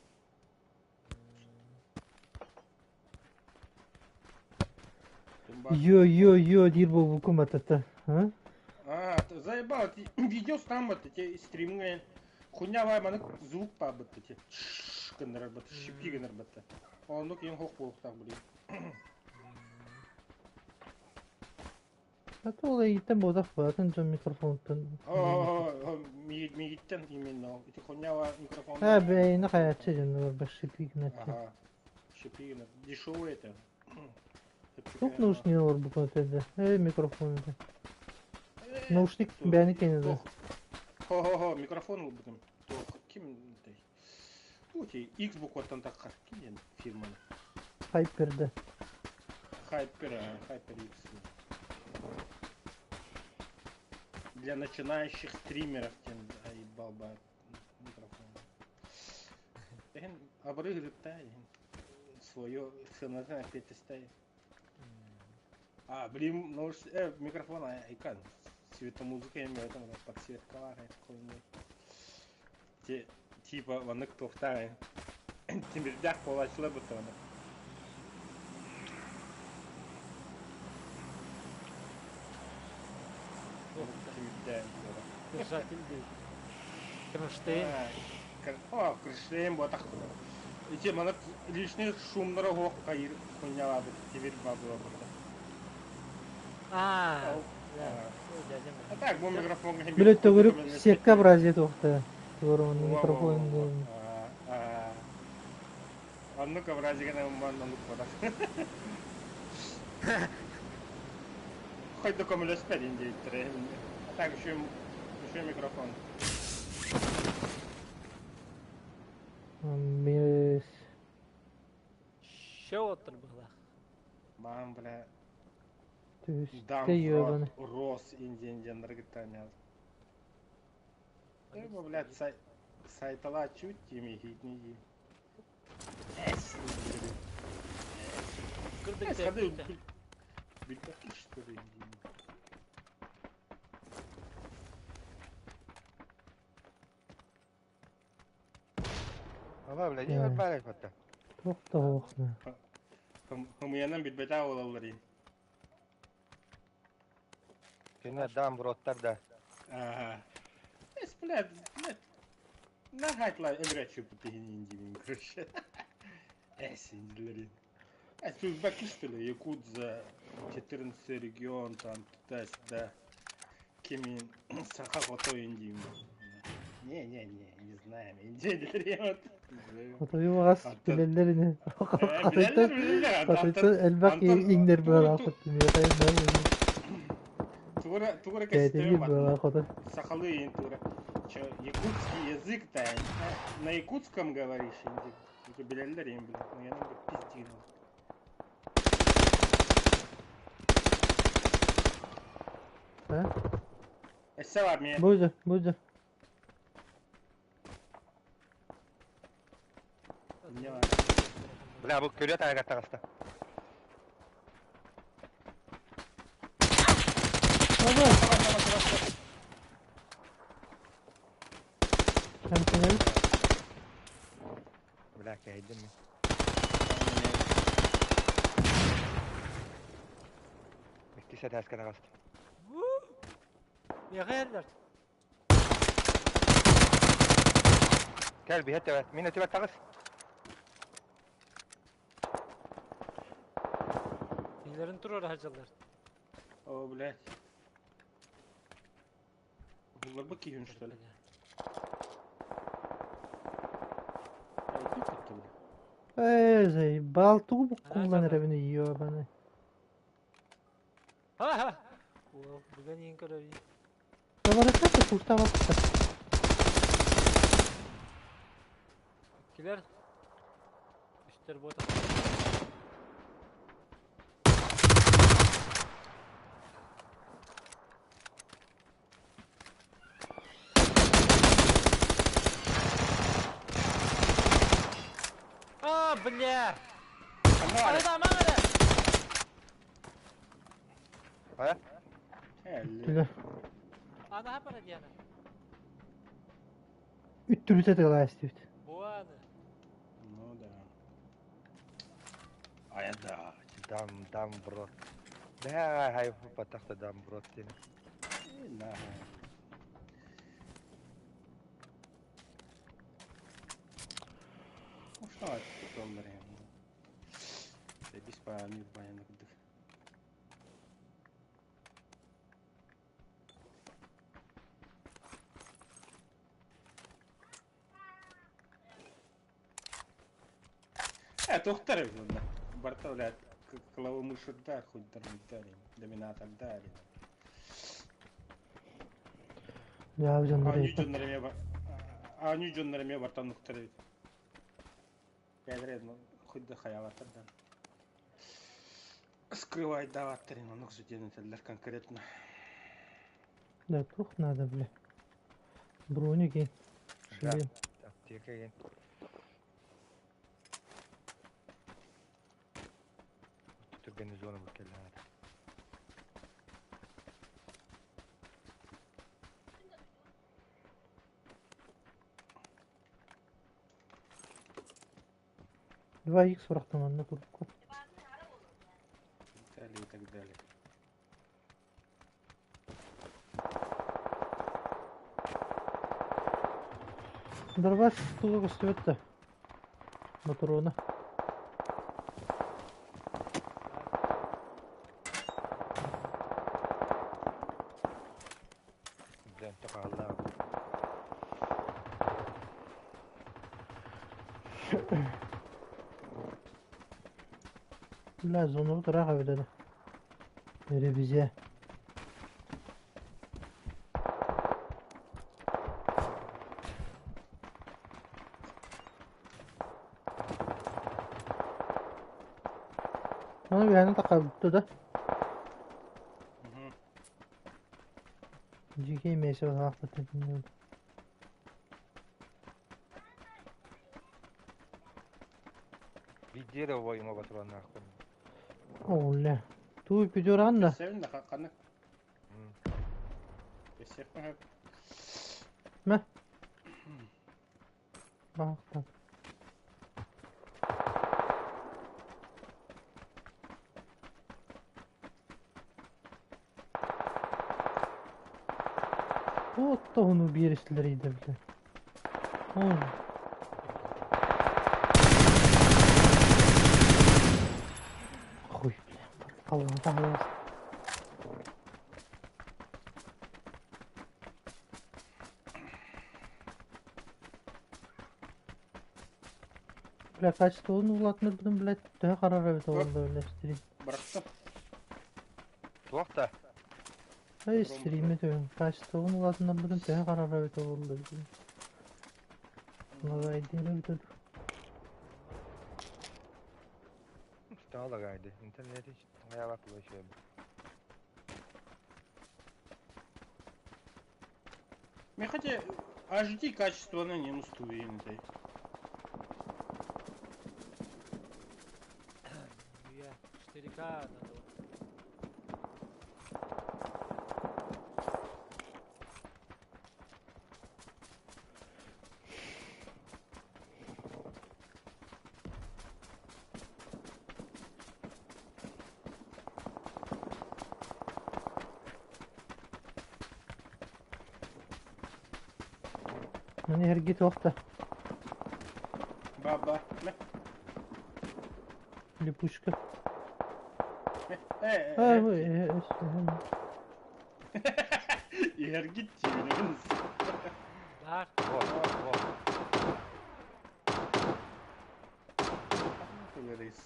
Йо-йо-йо диир буолбуккун батата. А? А, заебал, видео там вот эти стримы. Хуйня вай маны звук пабыт эти. Гыннарар бат, шипи гыннар батта. Оннук ең хоқ болуқтақ блин. А ол эйиттэн буотах баатын дьон микрофонуттан. Мигиттен именно. Ити хуйня вай микрофон. А, бэйни хайаччы дьоннор бар шипи гыначчы. Ага. Шипи гынар. Дешевый это. Тук наушник олорбукун этэ. Э, микрофон этэ. Наушник бэйни кэннэ. Хо-хо-хо, микрофон ылбытым. Туох, ким Ути, X букваттан таххар. Ким фирманы? Хайперда. Хайпер, Хайпер X. Для начинающих стримеров тем балба микрофон. Абыры свое цената опять ставит. А, блин, ну микрофон айкан. Цветомузыка имеет там подсветка какой-нибудь. Те, типа, ванык тохтаа. Тимирдях полачла бутона. Держатель дии. Кронштейн. О, кронштейн ботах. Ити мана лишний шумнара хоқ кайыр хуйнялабыт тимир бабыла бутта. А, А так, бу микрофон Били төгүрүк сетка образия туохта. Туорун микрофон. Оннук образигана умман оннук бодах. Хоть документ диэттэрэ. А так еще еще микрофон. Мес. Шоу было. Мам, бля. Түстэ ёбаны. Рос индиан диэн Бу, блядь, сайтала чуть тими хитни. Эс. Ходы, что ли? Ама, бля, не барбарак батта. Туох-туохна. Хымыянан билбэтэ олаллар Кине дам роттар да. Ага. Эс, блядь, блядь. Нахайтлай өлрәчү путыгин димин, короче. Эс, индилерин. Эс, узбеки, что ли, Якудза, 14 регион, там, туда-сюда. Кеми саха хото индим. Не-не-не, не знаем. Индилерин. Хотойу ас билэллэрини. Хотойтон хотойтон элбэх иҥнэр быһалаах Тугура тугура Кээтиги быһалаах хотой. Сахалы ин тура. Че, якутский язык-то, на якутском говоришь, инди. Билэллэр им, блядь. Ну я нам пиздил. А? Эссе бар мне. Бузя, бузя. Не бар. Бля, бу көрөт аяга таҕыста. Ага. Кэмпинг. Бля, кэйдим. Икки сәтәскә таҕыста. Миэхэ Кэл биһет тэбэт. Мин өтүбэт таҕыс. Билерин турар хажалар. О, блядь. Булар бы киһин, что ли? Ээ, заебал, тугу куллан эрэбин ёбаны. Ха-ха. О, бүгін ең көрөбүй. Табарыта кустава кута. Килер. Үстер бота. А, бля! Ханна баар? Арыдаамаҥ эрэ! Хайа? Элли. Түлэ. Анаһа пара диana. Үттүрүтэ тыалаа истибит. Буаны. Ну да. А я да. Дам, дам в рот. Да, хай батахта дам в рот диэн. Нахуй. Ну что это доллары? Бис по нюрбайна кудык. Э, тухтар эбит Барта, блядь, клавы мышырдар, хуйдар доминатордар. Дьаа дьоннор Аню дьоннор эмиэ бар... Аню дьоннор эмиэ бартан нуктар эбит. Бэйэлэрэ хуйда хайаабаттар да. Скрывайдаабаттар оннук диэн этэллэр конкретно. Да туох надо, бля. Броники. Да. Шлем. Аптека ген. Түргэн зона бу кэллэ. 2 х сурахтан онно турукку. И далее, и так далее. Дорбас туга көстүбэт да. Ботуруона. Блин, тоқалла. Бля, зону ыраах эбит да. Ревизия. Аны биһиэхэ таххабыт да. Угу. Дьиикэй миэсэ баҕаахпыт Видео да воюма патроннаахпын. Оля. Туу пидоран да. Севин да ханнык. Кэссиэхпин сөп. Мэ. Баахтан. Туох биэристилэр идэбилэ. Ой. Хуй, бля, халлаан Бля, качествоны улаатыннарбытын, блядь, төһө харар эбит оҕолор, бля, стрим. Бырахтым. Туох да? Эй, стриме төһөн. Качествоны улаатыннарбытын төһө харар эбит оҕолор. Лагайдыыр эбит. Стала гайды. Интернети хаялап вообще. Мне хотя HD качество на не устуин этой. Я 4К надо. Маны эргит уохта. Баба. Мэ. Липучка. Мэ. Э, А, э, вы, э. Эргит тебе. Бар. Вот, вот.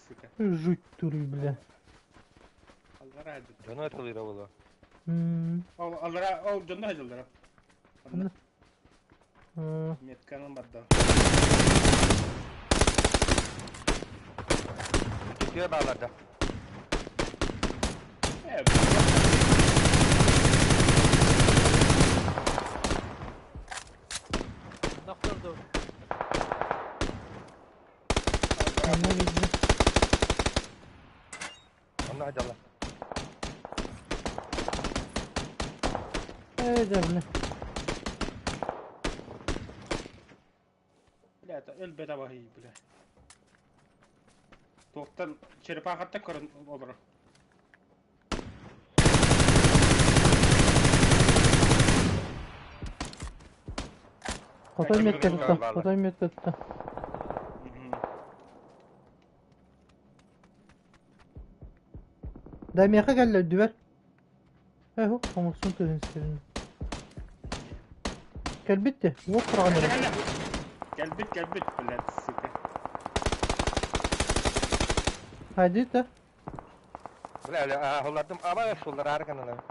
Сука. Жуть туры, бля. Аллара Дьону этылыра буолуо. Ол аллара, ол дьонно хадьыллара. Ханна? Метканын барда. Түтүө бааларда. Э, Нохторду. Манна киирдэ. Онно дьала. Ээ, дьэ, Бля, это өлбөт абаһый, бля. Туохтан черепахаттан көрөн олорор. Хотой метка тутта, хотой метка тутта. Да миэхэ кэллэ үрдүбэр. Эһу, оҥорсун тыһын сирин. Кэлбит де, уот тураҕын эрэ. Кэлбит, кэлбит, блядь, сука. Хайдыт да? Бля, бля, аһыллардым, аба суллар ары канала.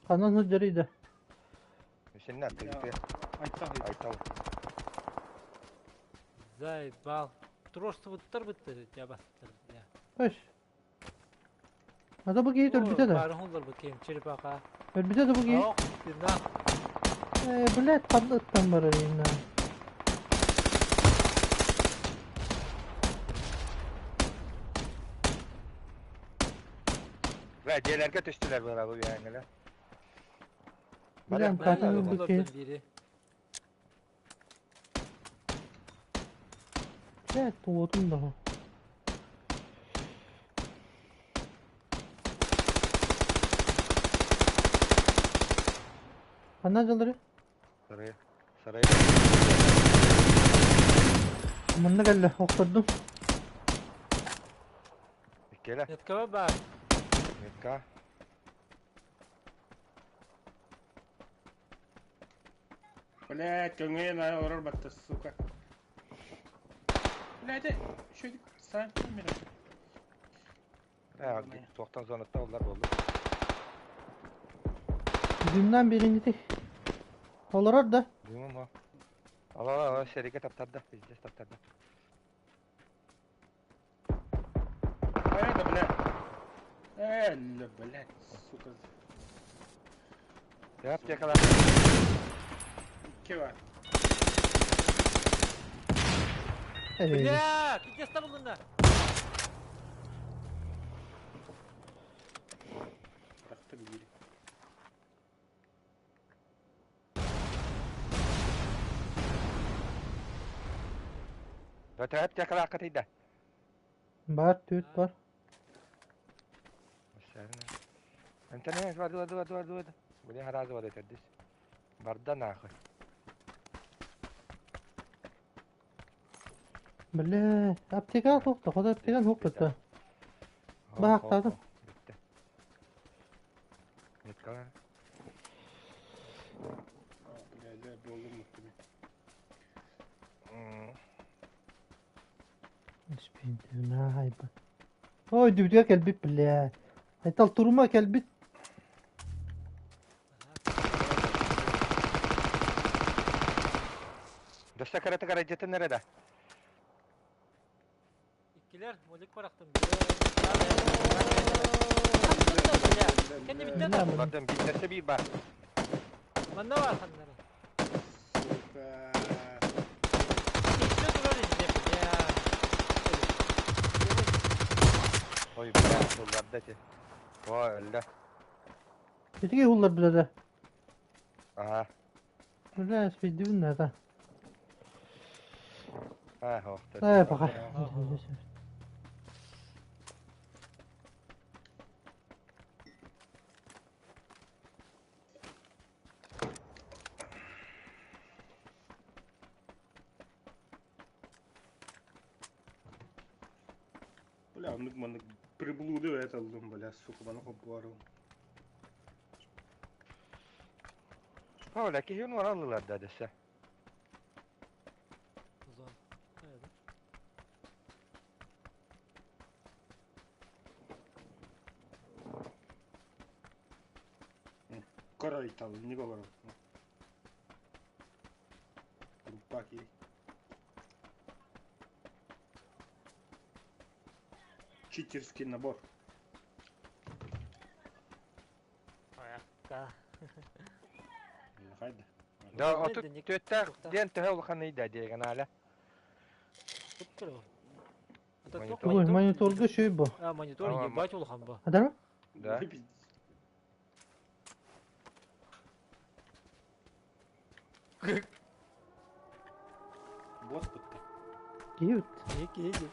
Ханан сылдьарый да? Сеннер, ты Айтал. Айтал. Заебал. Туруорсубуттар бытты дьабастар бля. Өс. Ата бу киһи өлбүтэ да. Баарын hulларбыт киһим черепаха. Өлбүтэ да бу киһи. Ох, тыыннаах. Э, блядь, ханна ыттан барар инна. Бля, дьиэлэргэ түстүлэр быра бу үөһэҥҥилэр. Блин, хатын ылбыт киһи. Бири. Блядь, туотум да. Ханна дьаллары? Сарай. Сарай. Манна кэллэ, охтордум. Иккиэлэ. Меткаба баар. Метка. Блядь, көҥүөн олорор батта, сука. Блядь, еще сам камера. Э, туохтан зонатта оллар буолла. Дымнан биринити. Олорор да. Дымым о. Ала ала сериге таптарда, пиздец таптарда. А это, блядь. Э, блядь, сука. Я аптекалар. Кева. Эй. Бля, пиздец табылынна. Бырахтым биири. Бөтө аптекалар катыйда. Бар, түт бар. انت ne var dur dur dur dur. Bu ne harazi var eterdis. Барда нахуй. Бля, аптека суохта, хода аптекан суохта. Баахтаатым. Бүттэ. Метка. Бля, бля, буоллум муттум. Спинтина хайба. Ой, дүбүтүгэр кэлбит, бля. Айтал турума кэлбит. Доста карата каражатын nerede? Иккилэр, молик барахтым. Кэнни биттэ да. Олардан биирдэсэ биир бар. Манна бар ханнары. Сука. Икки турар инде, бля. Ой, бля, сулларда ти. О, өллө. Итиги уллар билэ. Ага. Бля, спидүн да. А, ох. Э, пока. Бля, оннук маннык приблуды это ыллым, бля, сука, маны хоппуарым. Оля, киһи уораллылар да десе. Узон. Evet. Корой тал, не говорю. Группаки. Читерский набор. Ayakta. Хайда. Да, 34-тээх диэн төһө улаханый да диагоналя? Ой, мониторга шөй бу. А, монитор ебать улахан бу. Да? Да. Бот бутта. Киһи Киһи киһи.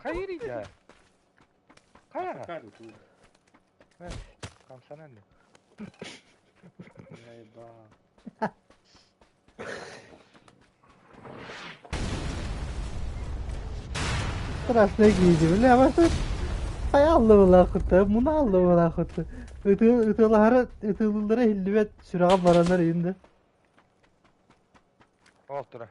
Хайыр да. Хайа. Какая тут? Хамсанан. Заебал. Страшно киһи бля, баста. Хай аллыбылаа кутта, муна аллыбылаа кутта. Ытыалаһара, ытыыллара иһиллибэт, сүрэҕэ баранар иһин да. Ол тура.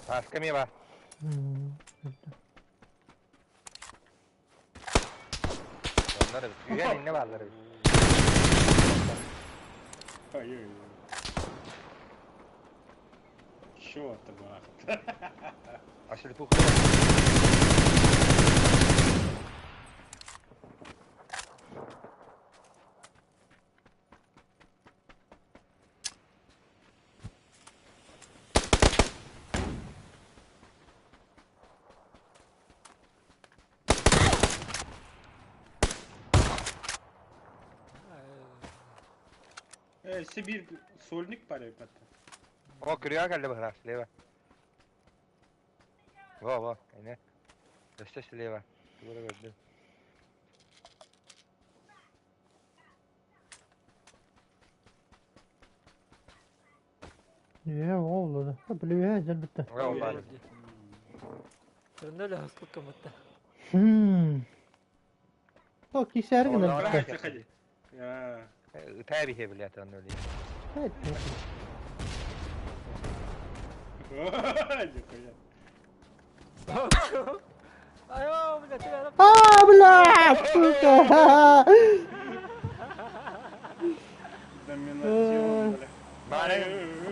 Таска эмиэ баар. Оннор эбит. Үйэн иннэ бааллар эбит. Ой-ой-ой. Чё это было? Ашлипуха. Сибирь сольник парень потом. О, күрүө кэллэ быһыраах слева. Во, во, эне. Өссө слева. Тугу көрдүм. Үө, оҕоллоду. Билүө, дьэлбитте. О, баар. Көрүнэ лөһөс куккамытта. О, кисээр гынан О, битте. Заходи. А, Ытаа биһиэ билээ онно үлэ. Нихуя. Айо, бля, ты А, блядь, сука! Доминатион, бля. Баар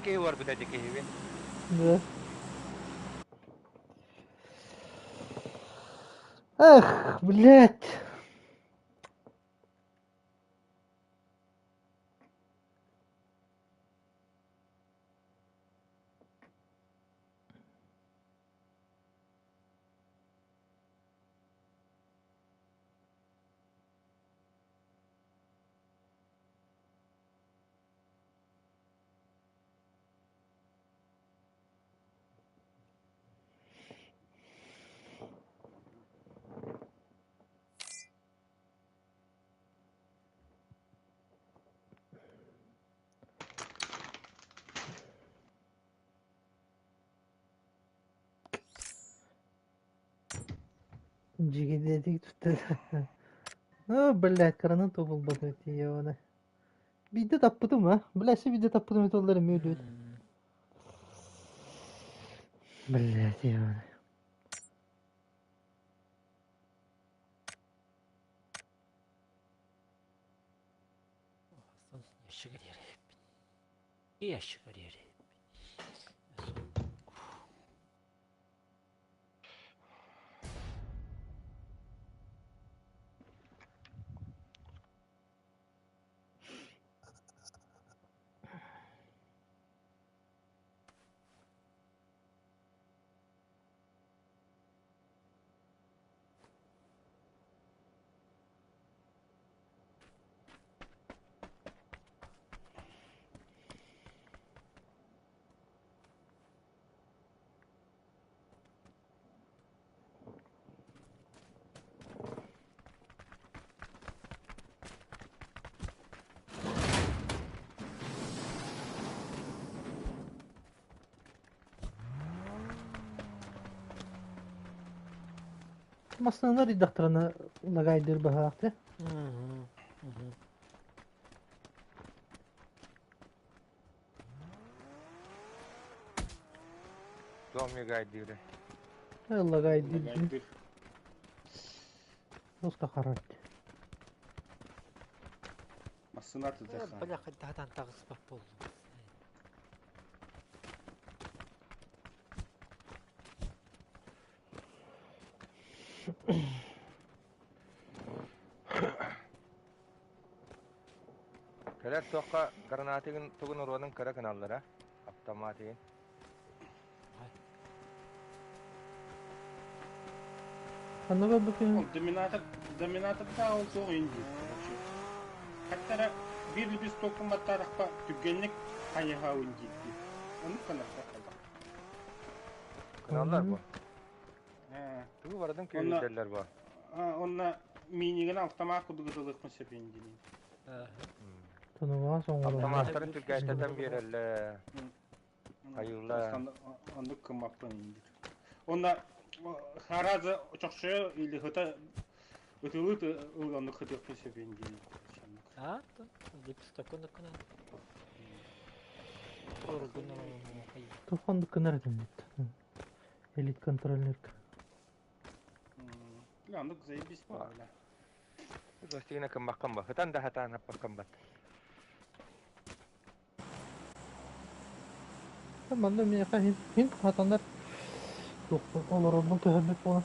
киһи уорбута дии киһибин. Да. Эх, блядь. Дьигидэтик туттар. О, блядь, кыранан тобулбат ебана. Биирдэ таппытым а. Бля, се биирдэ таппытым этоллар эмиэ өлүөт. Блядь, ебана. Ящик Ящик Массыыналар ыйдахтарына лагайдыыр быһаахты. Туом югайдыыры. Лагайдыыр. Лагайдыр. Просто харат. Массына ты Бля, хайдахтан таҕыспат буоллум. Кэлэр туохха гранатыгын тугун уруонун кыра гыналлара, автоматыгын. Ханна көрбүккүн? Ол доминатор, доминатордаах ол суох иин диир, короче. Хаттара биир лепестокпун баттаатахпа түргэнник хайыһаабын диир дии. Оннук гынарга хайдах. Гыналлар бу. Ээ. Тугу барытын Онно күүһүрдэллэр бу. онно минигин автомат курдук ытылыахпын сөп иин диир. Тонугаҕа соҥолоҥ. Автоматтарын түргээттэтэн биэрэллэр. Хайыылла. Оннук кыммаппын иин диир. Онно хараза чохчойо или хыта ытылыт оннук хытыахпын сөп иин диир. А, лепесток оннук Туох оннук гынар этим дит. Элит контроллерка. Бля, оннук заебись бля. Гостигина кыммаккын ба. Хытан да хатаан хаппаккын бат. Манна миэхэ хин хин хатанар олорорбун көһөрбүт буолан.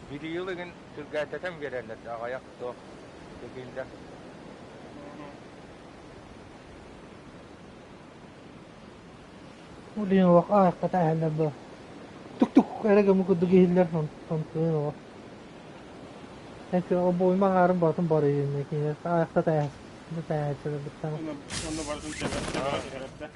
Бириил игин түргээттэтэн биэрэллэр да аҕыйах суох дэгиндэ. Блин, олох аахтата эһэллэр дуо? Тук-тук эрэ гыммыт курдук иһиллэр онтун олох. Обойма аҥаарын барытын барыйын кинилэр аахтата эһэллэр Онно барытын тэбэ түһэрэр да.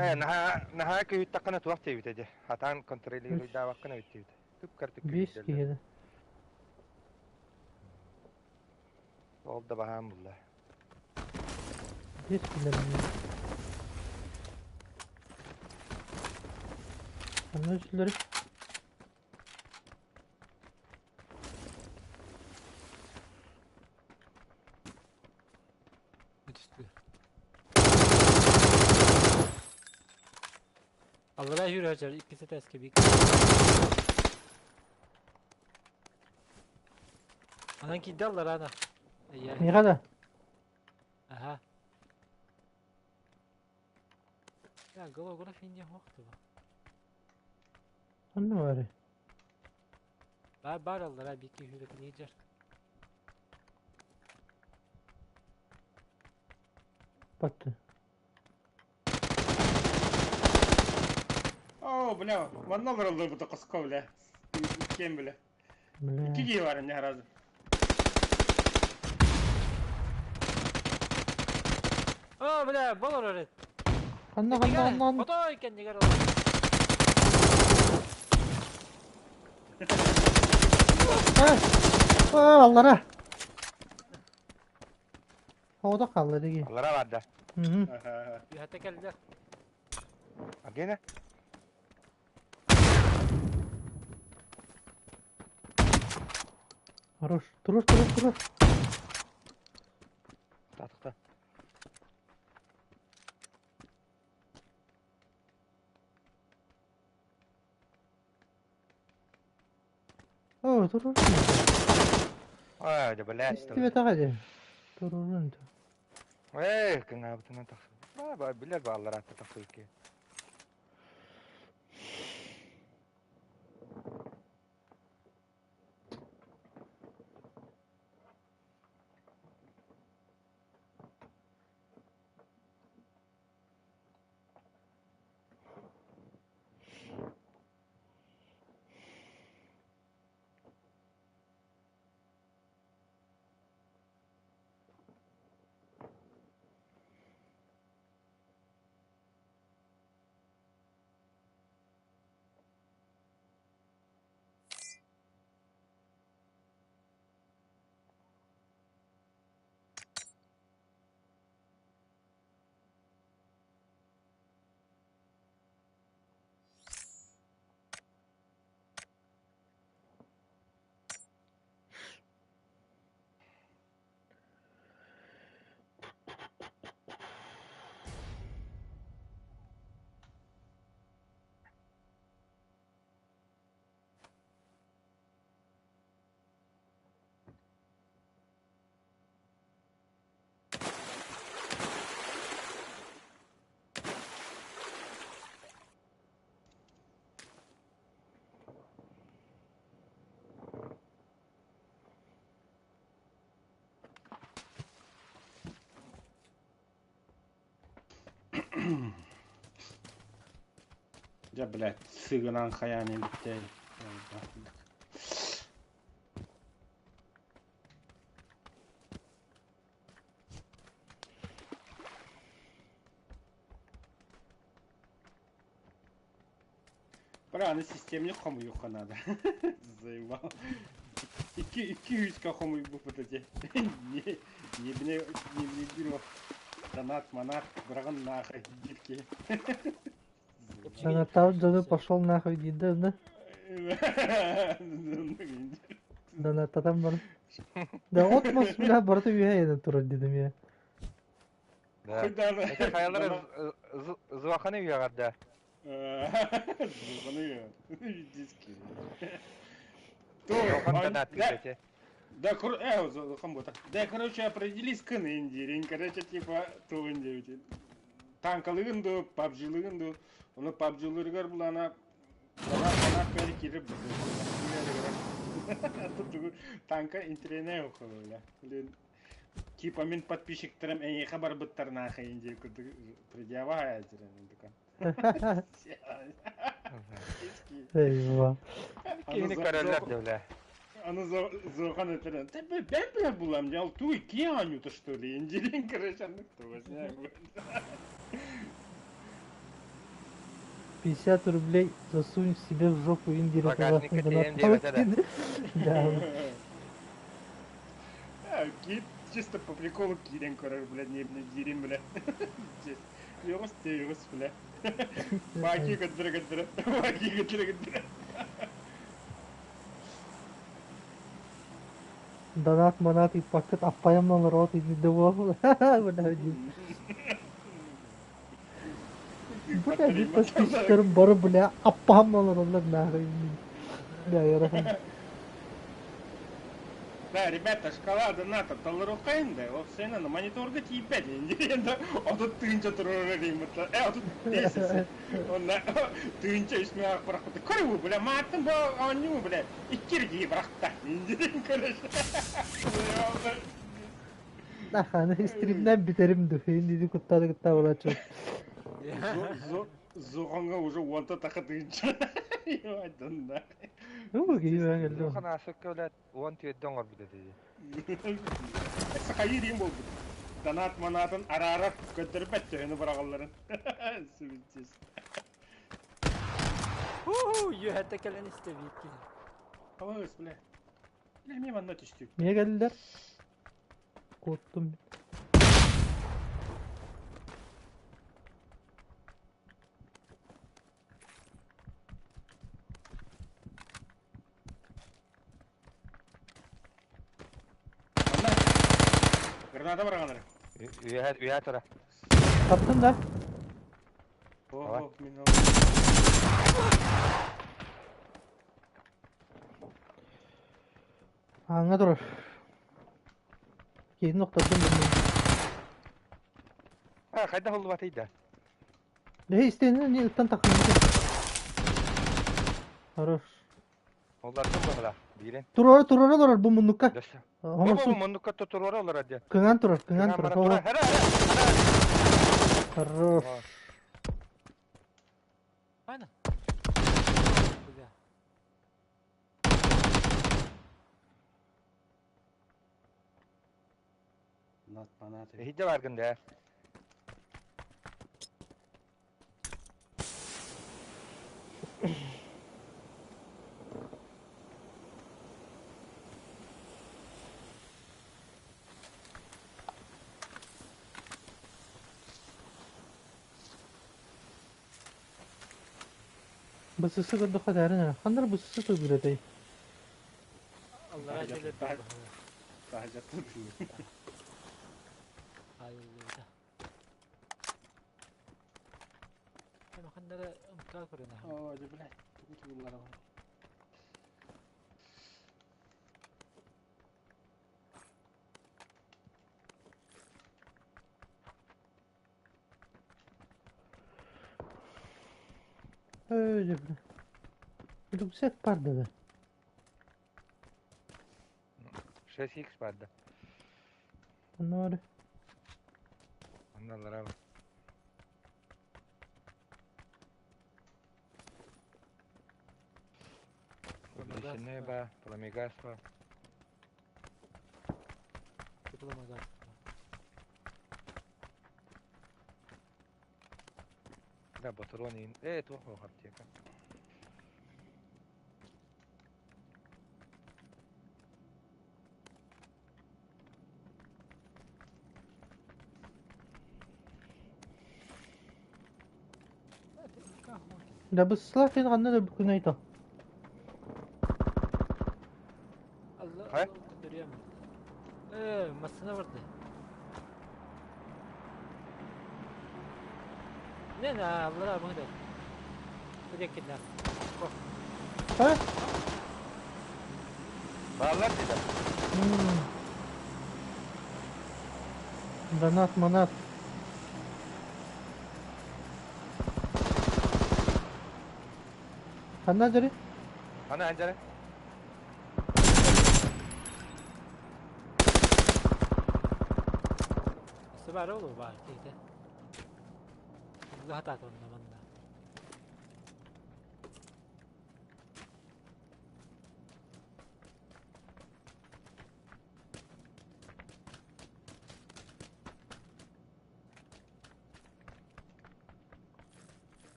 Ээ, наһаа наһаа күүттэххинэ туох диэбитэ дии. Хатаан контролируйдаабаккын эбит диэбитэ. Түп-картык Биэс күүрдэллэр. киһи Ол да баһаам булла. Биэс киһилэр Анна үсүлэри Түстү. Аллара yürü ikisi ters gibi. Анан киирдэ алларана. Эйэ. Миэхэ да Аха. Я голограф инде хуохту. Онно бары. Бар бар аллара бики хүрэ книжер. Батты. О, бля, манна олороллор бу хоско, бля. Кем, бля. Бля. Икки киһи бар инне сразу. О, бля, бол орорет. Ханна ханна ханна ханна. Отой кэннигэр олор. Аа, аллара. Оҕото хаалла дии. Аллара барда. Мгм. Аха. Үһэтэ кэллэ. Агена? Хорош. Турур турур турур. Татыкта. Оо, турур. Ой, да блядь. Истибэтэҕэ дии. Турурун. Эй, кыҥаабытынан тахсыбыт. Ба, ба, билэр бааллар атта тахсыбыт киһи. Дьэ, блядь, сыгынан хайаан иликтэй. Бра, аны системник хомуйуохха наада. Заебал. Икки, икки үскэ хомуйбуппут эти. Не, не бне, не бне Донат, манат, быраҕын нахуй диир киһи. Донаттаабыт дьону пошел нахуй диир да? Донаттатан баран. Да от мас бля барыта үөһэ айанан турар дедим я. Да. Это хайалар зуаханы үйэҕэр да. Зуаханы диски. Зуахан донаттыыр эти. Да, да, короче, определись кын индирин, короче, типа, тугун диэбит. Танкалыгын ду, пабжилыгын ду, ону пабжилырыгар булана донат бэри киирip Танка интрине около, Блин, типа мин подписчиктарым эйиэхэ барбыттар нахайын диye курдук предъява хаайдырын Eyvah. Киһини көрөллөр дьэ Аны Зохан этэрэн, бэм билэр булам, дьал туй кие анюта что ли, индирин короче, аннык 50 рублей засунь себе в жопу индира. Багажникка тиийэн диэбэтэ да. Да. Кит чисто по приколу киирэн көрөр, бля, не диирин, бля. Йоҕус тейҕус, бля. Баки көттөрө көттөрө, баки көттөрө көттөрө. Донат манат ыыппаккыт аппайам олороот иннидэ буол. Бля, Бля, мин подписчиктарым бары, бля, аппаһам олороллор нахуй. Бля, ыарахан. Да, ребята, шкала доната толоруоххайын да, опсайынан мониторга тиийбэт диэн 30 тыһыынча туруорар ыймыттар. 35 Онно тыһыынча үс миэхэ бырахпыта. Көрү бля, мааттын бу оонньуу бля, икки эргийи бырахта. Диэн короче. Наханы стримнэн бүтэрим ду. Иннини куттааны кытта буолааччы. Зоҕоҥҥо уже уонта таха тыһыынча. Айдан Ну, киһи кэллим. Зохан аасыкка блядь 14 оҥорбут этэ дии. Сахайыы диэн буолбут. Донат манаатын араарар көрдөрбөт төһөнү быраҕалларын. Сүбүтсүс. Ху-ху, үөһэттэ кэлэн истэ биир киһи. Алыс, бля. Бля, эмиэ манна түстүк. Миэ кэллилэр. Куоттум. Манна. Граната быраҕалар. Үөһэ үөһэ тура. Таптым да. О, мин Ааҥҥа турар. Киһини охтордум bilmiyorum. А, хайдах уллубатый да? Леһи истиэнэ не ыттан таххыммыты. Хорош. Оллардым быһыла биирин. Туруора туруора олорор бу муннукка. Дөссө. Бу Хоморсу муннукка туруора олорор диэн. кыҥаан турар, кыҥаан Кыҥаан турар. баран тура. Хара хара. Хорош. Aynen. Бля. Донат манат. Эһидде баргын да. Бысысы көрдөххө дәрин Хандар бысысы төгүрөтэй. Аллара дьэлэр Таһажаттан Айыллыбыта. Ханнара ымка көрүнэ. О, дьэ, блядь, тугу тугуллара бар. Öyle бля. Рюкзак бар да. 6x бар да. Оннор. Онналара. Личинэй ба, пламегас ба. Пламегас. Да, ботурон иин. Ээ, туох суох аптека. Да бысла син ханна да күнэй то. Хай? Э, массына барды. Не, на, аллара бу да. Бу Ха? Бааллар дии Донат манат. Ханна дьэри? Ана анжары. Сыбары олу бар кейте. Лахата тонна манна.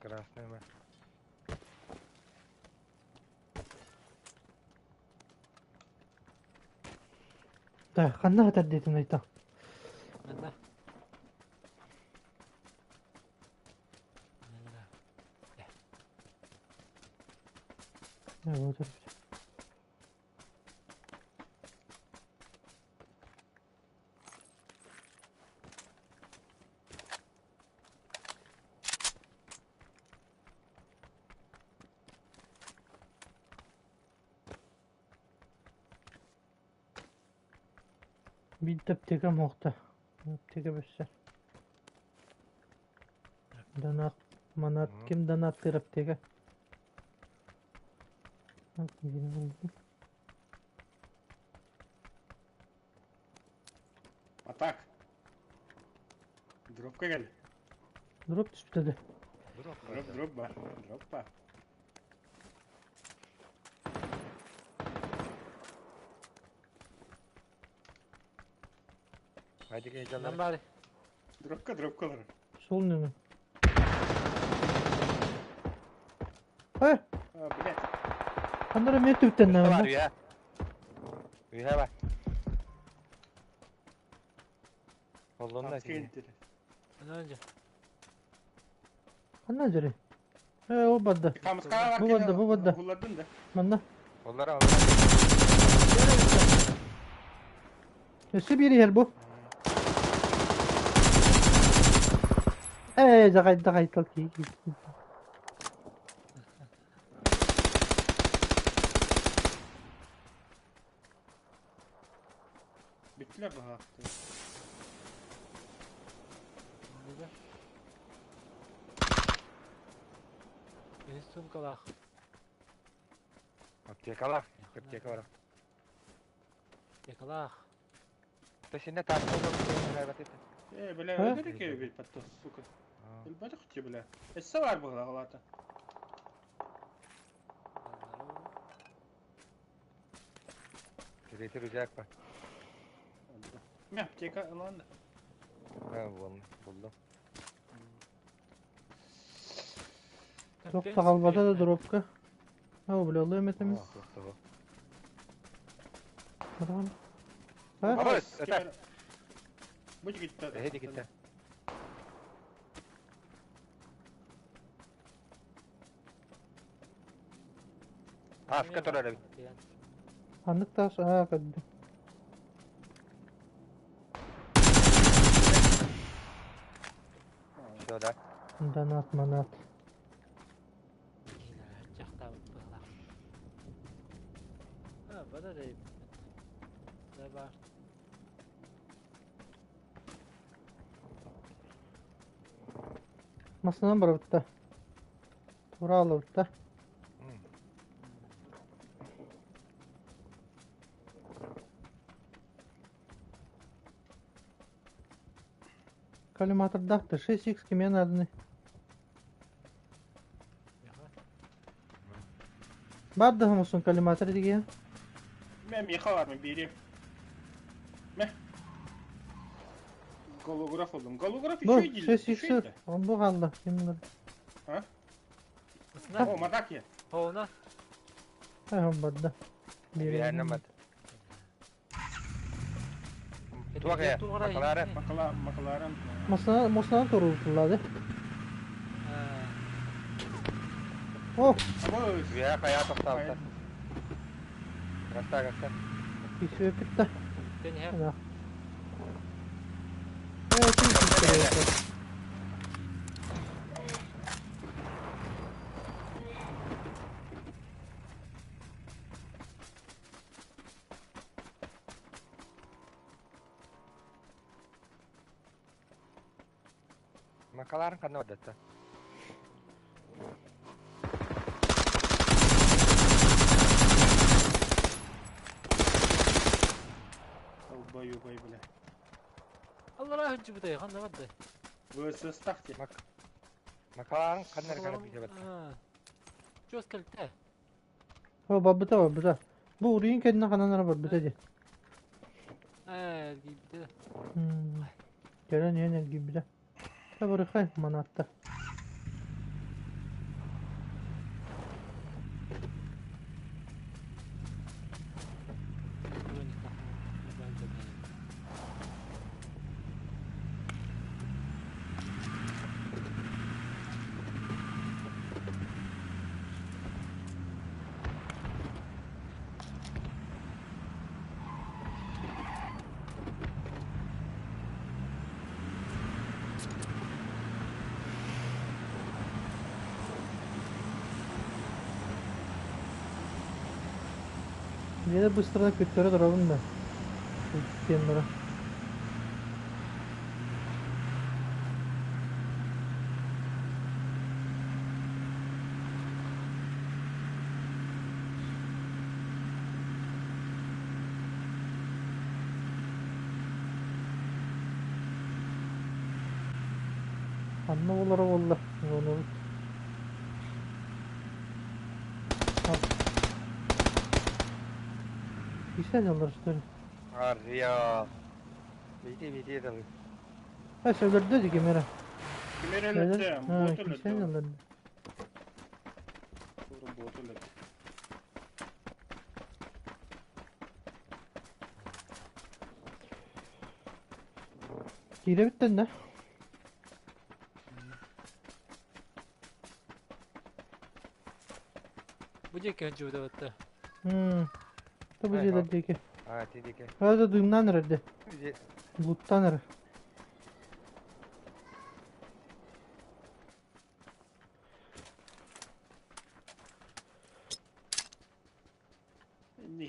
Красный ма. Да, ханна хатар диэтин айта. Манна. Да, вот. Биир аптека муохта. Аптека бөссө. Донат, манат, ким донаттыыр аптека? Атак. Дропка кэл. Дроп түспүтэ да. Дроп Дроп, дроп бар. Дроп бар. Hadi Нам heyecanlar. бары. Дропка, дропка олорор. Сол нөҥүө. Э, А, блядь. ханна эрэ эмиэ түптэннэ Бар манна. үйэ. Үйэ бар. Оллонна Таска кини. интер. Анан Ханна дьэри? Э, ол барда. Камыска бар Бу барда, бу барда. Хулладын да. Манна. Оллара оллара. Өссө биир иһэр бу. Ээ, дьаҕайда хайтал кии кии. Биттилер баха. Бес сумкалах. Аптекалар. Аптека бар. Якалах. Та синне тартыл болду. Э, бля, А? öyle ki bir patto, сука. Элбэт хти, бля. Эссе бар була галата. Третий рюкзак бар. Мә аптека алан. Ha, булду. Булду. Туох саҕалбата да дропка. Оо, бля, ылыам этэмин. Баран. А? Баба, это. Бу гитте. Эһи гитте. Аска турар эбит. Ханнык таас аа көрдүм. Всё, да. Донат манат. А, бада да Да бар. Массынан барабытта. Тура алабытта. Коллиматордаах 6х кимиэ нааданы. Бар да мусун коллиматор диге. Мэ миэхэ бар мин биэриэм. Мэ. Голограф ыллым. Голограф Бу үчүгэй дииллэр. 6х Үчүгэй да. бу хаалла. Ким А? Осна. О, матак я. Хоуна. Ахым барда. Биһэннэ мат. Туох ээ? Макалары. Макала, Макларен. Masana, masana doğrultulardı. Oh, Абы. Үөһэ хайаа тохтообуттар. Гаста гаста. bir bitti. Тен хэ. Ana. Evet, iyi bir şey. Макаларын ханна барда. Долбоёбай, бля. Алла раах жибутай ханна бадда. ВСС тахте. Макаларын ханна эрэ кэлэн билбэт. Чуос кэлтэ. O babıta babıta. Bu uruyun kendine kanan babıta di. Ээ гибде. Hmm. Gelen yenen gibi de. Tabii kay manatta. Yine bu sırada kötülere duralım da. Yanlara. Anla olara valla. Onu. Güzel yollar işte. Ария. Бити бити далы. Ha söyledi ki mera. Кимер Ha, бот güzel өлөттө. yollar. Бот өлөттө. Hile bittin de. Бу жеке жибута батта. Hmm. Tabii Ay, ki ha. de ki. Аа тидике. Hadi duyumdan herhalde. Бити. Loot'tan herhalde.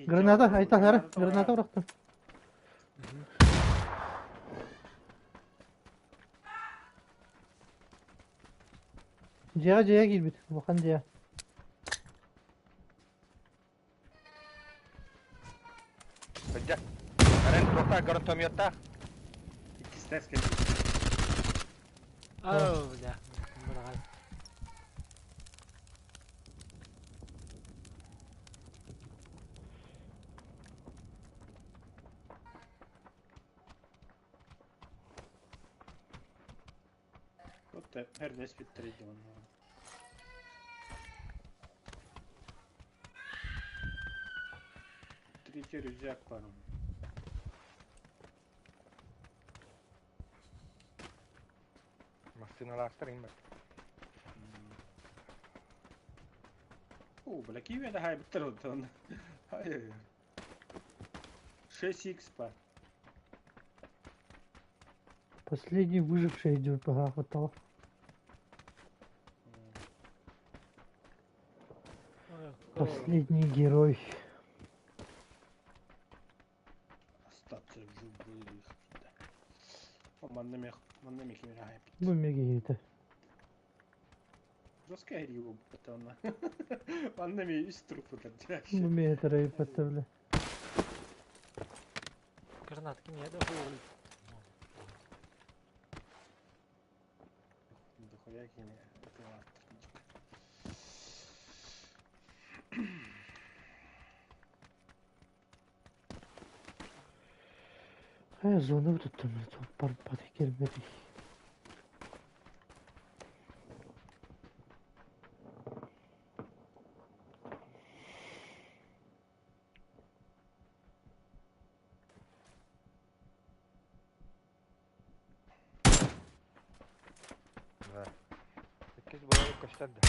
Granada, ayta her. Granada bıraktım. C'ye C'ye gir bit. Bakan C'ye. Садя. Арен тоқта гранатометта. Иккистес кэлбит. Аа бля. Бырагай. Вот эрдес биттирди оны. Третий рюкзак бар. Массыналаахтар им бар. О, бля, киви это хай биттир он. Ай. 6х па. Последний выживший идет по хватало. Последний герой. Остаться в живых. О, манна мех, манна мех хай. Bu megi Жестко его потом. Манна ми из трупа Bu megi tarayı patladı. Гранат ким яда хуул. Эрэ кини ытыалааттар. Хайа зона туттум барбат кэлбэтий. Да. Иккис буолар көстөр да.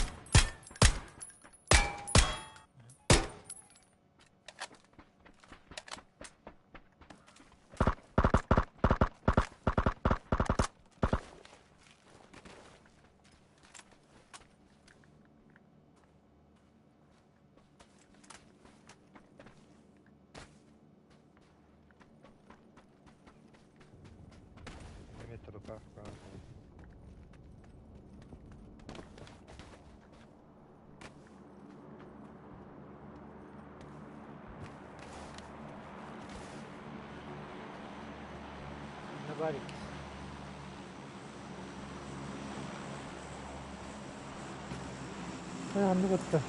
Эмиэ рука На барик. Хайа ханнык ытта?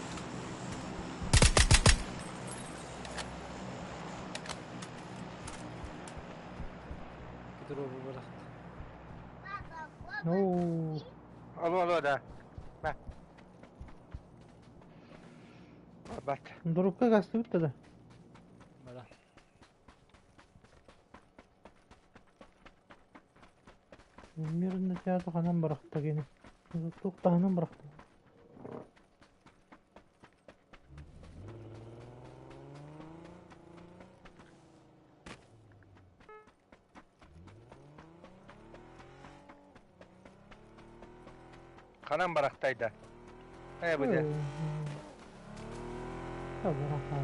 Петрову бырахта. Оо, Алло, алло, да. Ба. Бат. Дурукка кастыбыт да. Бара. Мирно театр ханан бырахта кини. Туохтаһынан бырахта. Ханан барахтайда. Э, бу дьэ. Бырахта.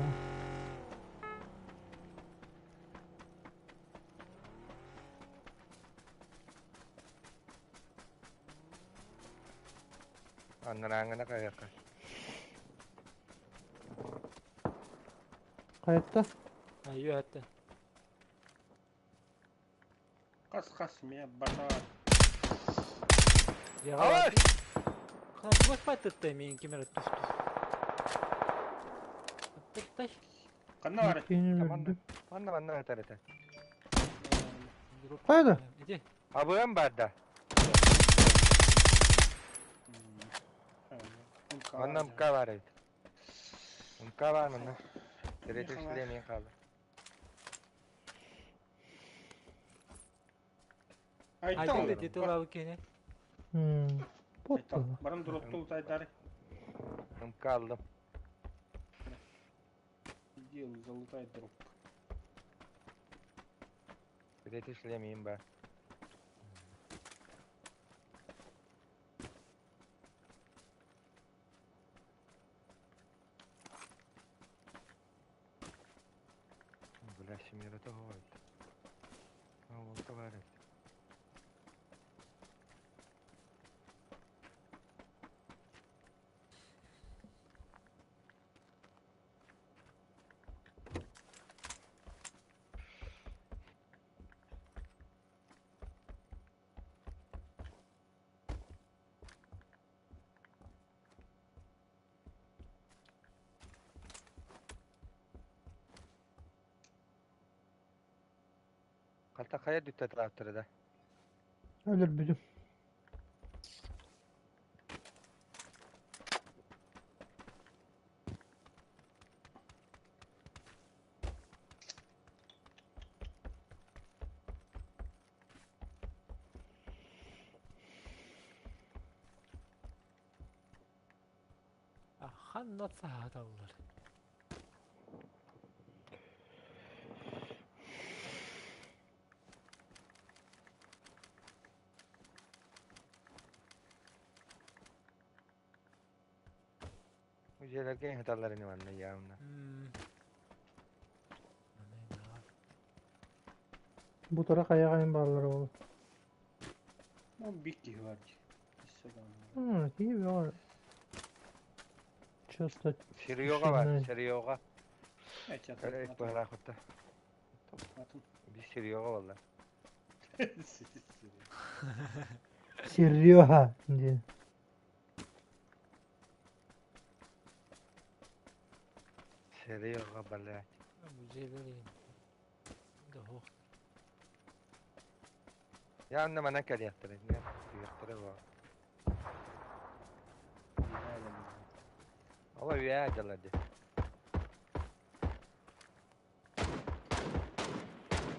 Аннарааңына кайакка. Хайатта? Айыы өттө. Хас-хас меня бата. Дьиэҕэ Кнопка тытта мин кимер түстү. Тыттай. Ханна бар? Кини Манна, өлдүм. манна, манна этэр этэ. Хайда? Иди. Абыам бар да. Манна МК бар эбит. МК бар манна. Третий шлем хаалар. Айта Айда дете лабы кене. Бот. Баран дроптул тайдары. МК алдым. Иди, залутай дроп. Третий шлем бар. Бля, семеро того это. А, вот говорит. Kalta kaya dütte traktörü da. Өлөрбүтүм. Ханна сааталлар. Bu şeylerken hatalarını var ne ya onlar. Бу тара хайаҕайын бааллара буолуо. Ну, бикки бар. Иссе Киһи бөҕө. Чисто Серега var, Шинной. Серега. Эти Öyle ilk bırakıttı. Bir Seryoga valla. Серега диэн. Серега, блядь. Бу дьиэлэр да суох. Я онно манан кэлиэхтэрэ, түһүөхтэрэ буо. Ол үйэ дьалла дии.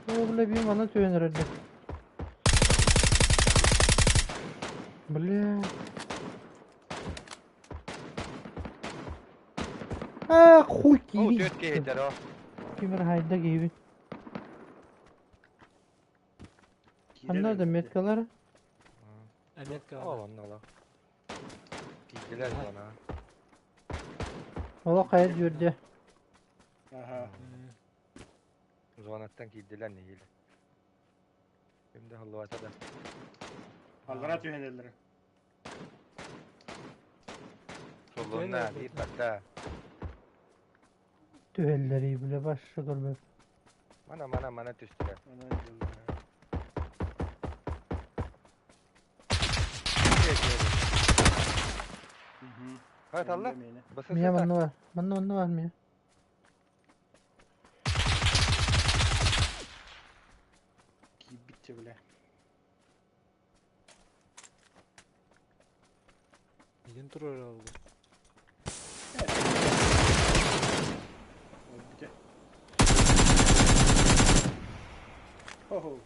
О, бля, бим, ана түһэн эрэрдэ. Бля. А, хуй О, киви. түөрт киһи о. Ким эрэ хайда киһибит. Ханна да меткалар? Метка. Ол онно олох. Киирдилэр буона. Олох хайа дьүөрдэ. Аха. Зонаттан киирдилэр нэһиилэ. Ким да холлубата да. Аллара түһэнэллэр. Суллунна, биир барда. Түһэллэри бля башша көрбөт. Мана, мана, мана түстүлэр. Анан дьыллар. Хат алла. Баса Мия сыта. манна бар. Манна манна бар мия. Киирбитчэ бля. Един турар алды. Өлбүтэ. Хо-хо.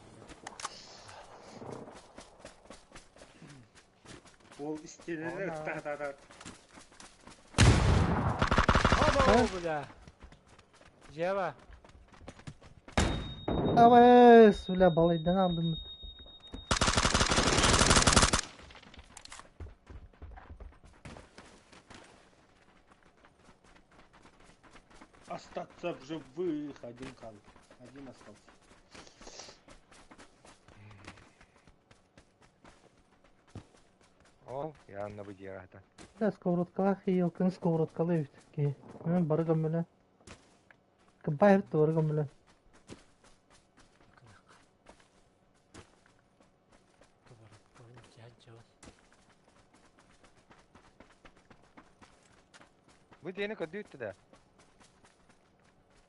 Ол истиэнэлэр Она. ытта Оба, бля. Жева. Абыс, бля, балайдан алдым. Остаться в живых. Один кал. Один остался. Ол, я онно бу дьиэҕэ сытан. Да, сковородкалаах елканы сковородкалыы эбит. Ки. Мен бары көмөлө. Кыбай эбит бары көмөлө. Бу дьиэни көрдүүттэ да.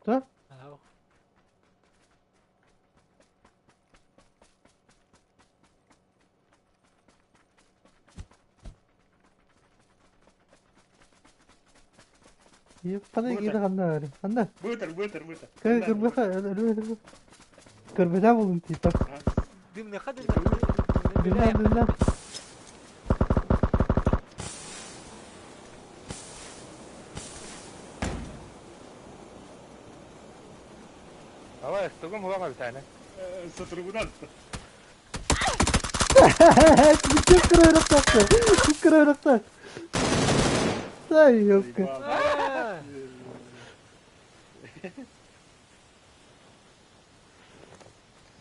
Туох? Ау. Ханна Быта. киирэ ханна бары? Ханна? Бытыр, бытыр, бытыр. Көр көрбөхө, өлө Көрбөтө булун типа. Дымныха Дымнан дымнан. Ала, тугум хуаҕа бүтээне. Сатыргынан. Ким кырырык такты? Ким кырырык так? Ай, ёпка.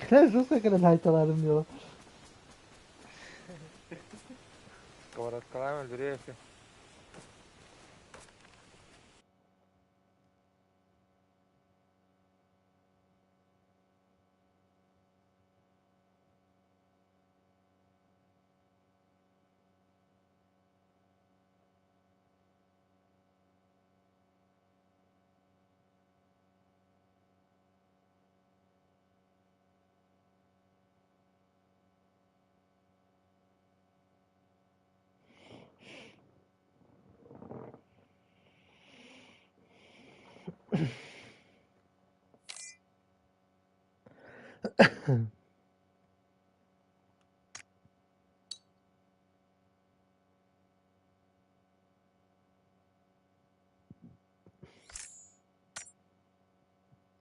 Кілә жестко кілә айталадым диyor. Сковородкалаан өлдүрүө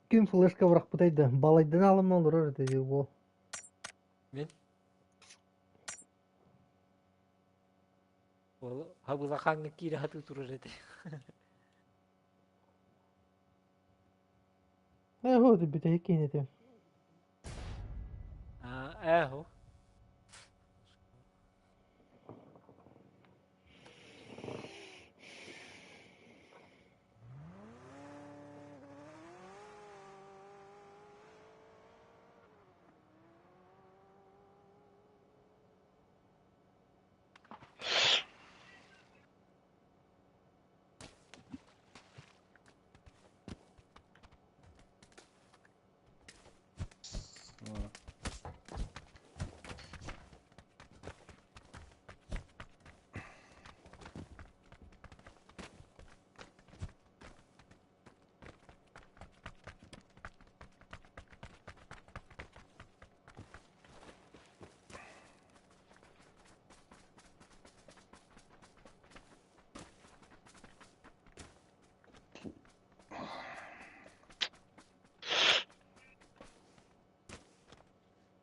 Ким флешка бырахпытайды? Балайдан алым олорор dedi bu. Мен. Ол хабылахаңы кире хаты турар эти. Э, вот бите кейнете. А, эхо.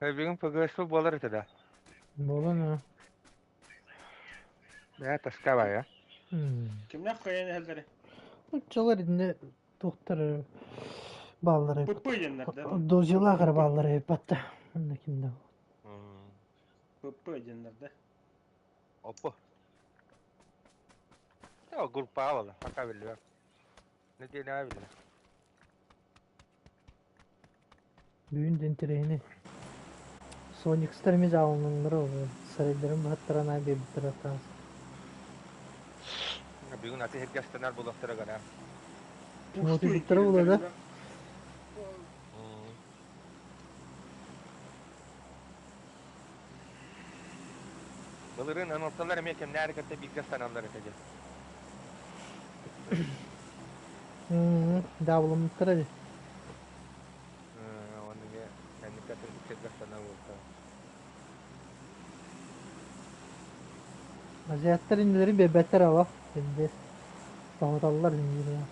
Бүгүн ПГС буолар этэ да. Буолан аа. Бэйэ тоска баайа. Кимнээх кыайан иһэллэри? Оччолор иннэ туохтар бааллара ПП диэннэр да. Дозилаах эрэ бааллара эбит Онно ким да. ПП диэннэр да. Оппо. О, группа буолла, пока биллибэт. Нэдиэлэҕэ биллэр. Бүгүн да интэриэһинэй. Соникстар эмиэ дьаалананнар ол сарайдарын быһаттаран аай биэрбиттэрэ таас. Бүгүн аты сиргэ астанар буолуохтара гына. Чумотуйбуттара буолуо да? Былырыын ынылталар эмиэ кэмнээри кытта бииргэ астаналлар этэ дьэ. Даабыламмыттара дии. Уонна эмиэ кэнники атын сиргэ астанар буолтара. Азиаттар иннилэрин биэрбэттэр ава. Пиздец. Тоһуталлар иннилэрин.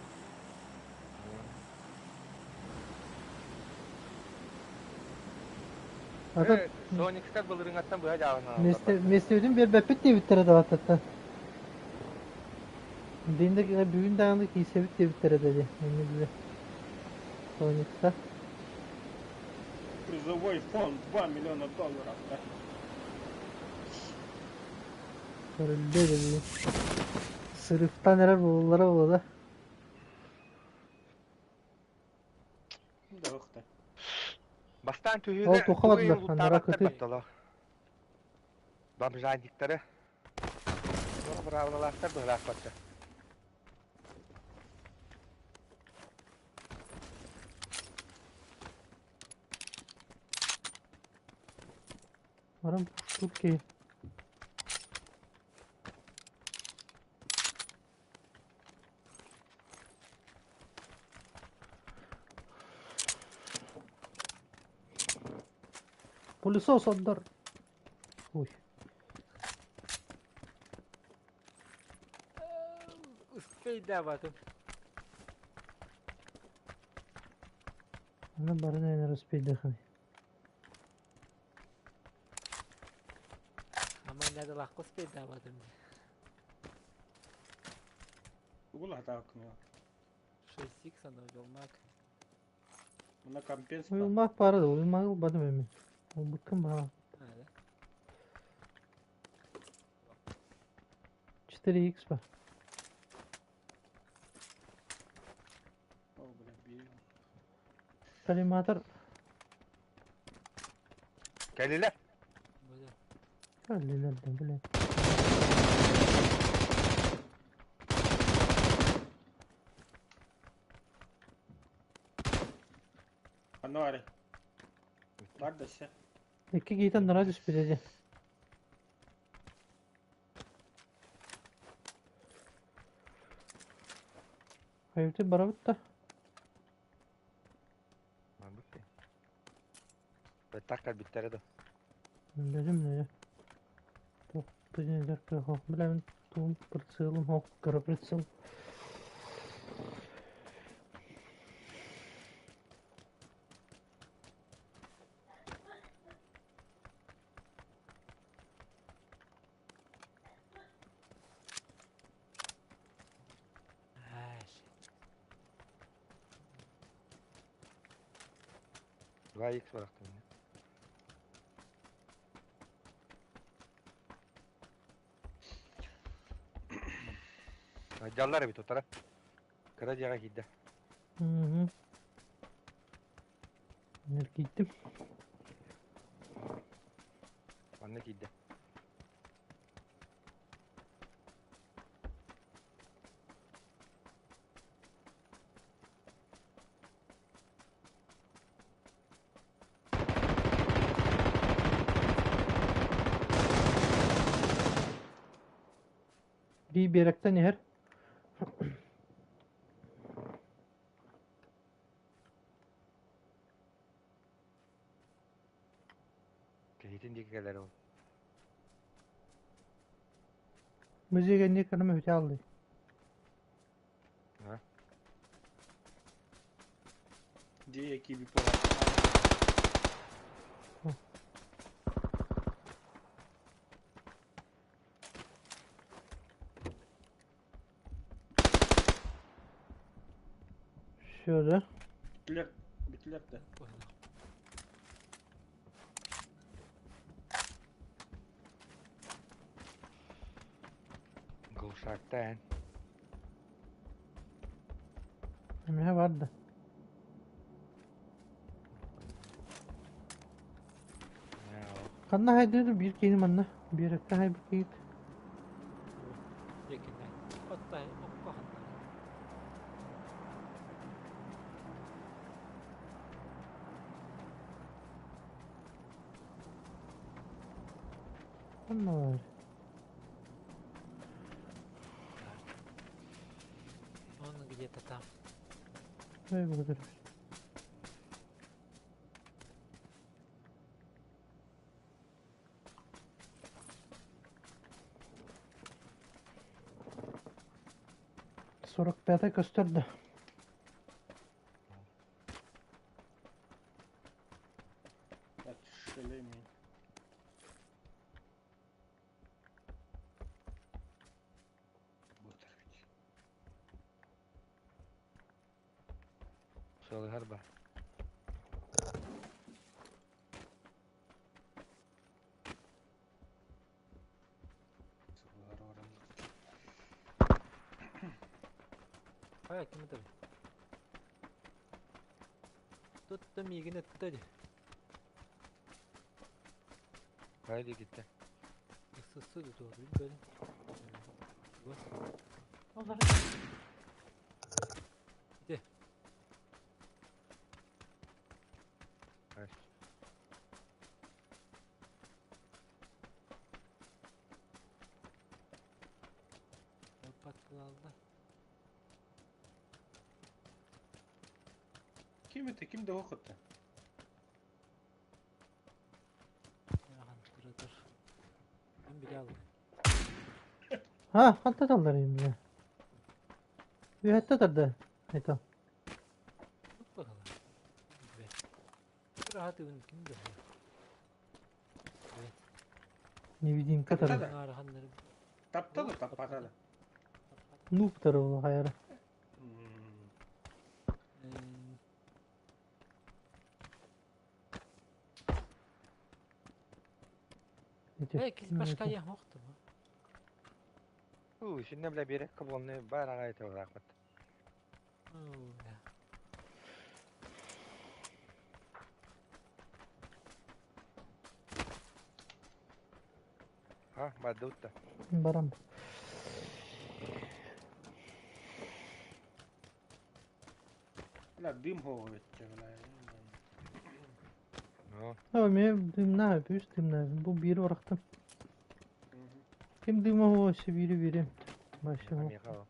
Атын Соникстар былырыҥаттан быһа дьааланаллар. Миэстэбитин биэрбэппит диэбиттэрэ да Дин да бүгүн даҕаны киирсэбит диэбиттэрэ да дии. Инньэ билэ. Соникстар. Призовой фонд 2 миллиона долларов, да? Көрүллүө да бүгүн. Сырыктан эрэр буолаллара буолуо да. Да, ух ты. Бастаан Ол түһүүгэ туохха тугу бардылар? Анара луттаабаттар кытыы. баттала. Бомжадниктары. Быраабылалаахтар быһылаахпаттар. Баран пустук киһи. Пылесос отдар. Ой. Успейдаабатым. Аны барын эн успейдахын. Ама надалаахха успейдаабатым. Угул хатааккын. 6х аны жолмак. Мына компенс бар. Уйулмак бары да, уйулмак ылбатым эми. Ылбыккын баа. А, да? 4х ба. О, бля, бил. Коллиматор. Кэлилэр. Бля. Кэллилэр да, блин. Аны аре. Бар да се. Икки киһитэн нара түспүтэ дии. Хайыты барабыт да. Баттах кэлбиттэрэ да. Билим не. Туох Билэбин туум прицелым хоох кыра прицел. А, shit. 2x барахтым. Дьаллар эбит утара. Кыра дьиэҕэ киирдэ. Мгм. Эргийдим. Манна киирдэ. Бии биэрэктэн иһэр. Киһитин диэки кэлэр ол. Музейга инник кырым үтэ аллый. А? Где я киви пора? Все, да? Бүттүлэр, бүттүлэр да. Глушактан. Эмиэ бар да. Ханна хайдыыр биир киһи манна биэрэккэ хайбыт киһит. Ханна бар? Он где-то там. Ой, благодарю. 45-й көстөр да. Суолуһар ба. Хайа ким этэр? Тут миигин эттэ дии. Хайа диэкиттэн. Сыссы да туох билбэтим. Ити. Патлалда. Ким это? Ким да охота? Мен биле алдым. Ha, ханта таллар бile. Үһәттә торды. Это. Tut bakalım. Evet. Rahat evin kim de. Evet. Невидимка Таптады. торды. Араханнары. Тапта да таппата да. Нуб торды хайра. Эй, кис башка я хохту. Уу, шинне бля берекке болны бар ағай рахмат. Ха, бадутта. Барам. Бля, дым говорит, бля. Ну, А, мен дымна, пүс дымна. Бу бир барахтым. Ким дыма вообще бири бири. Вообще. Михаил.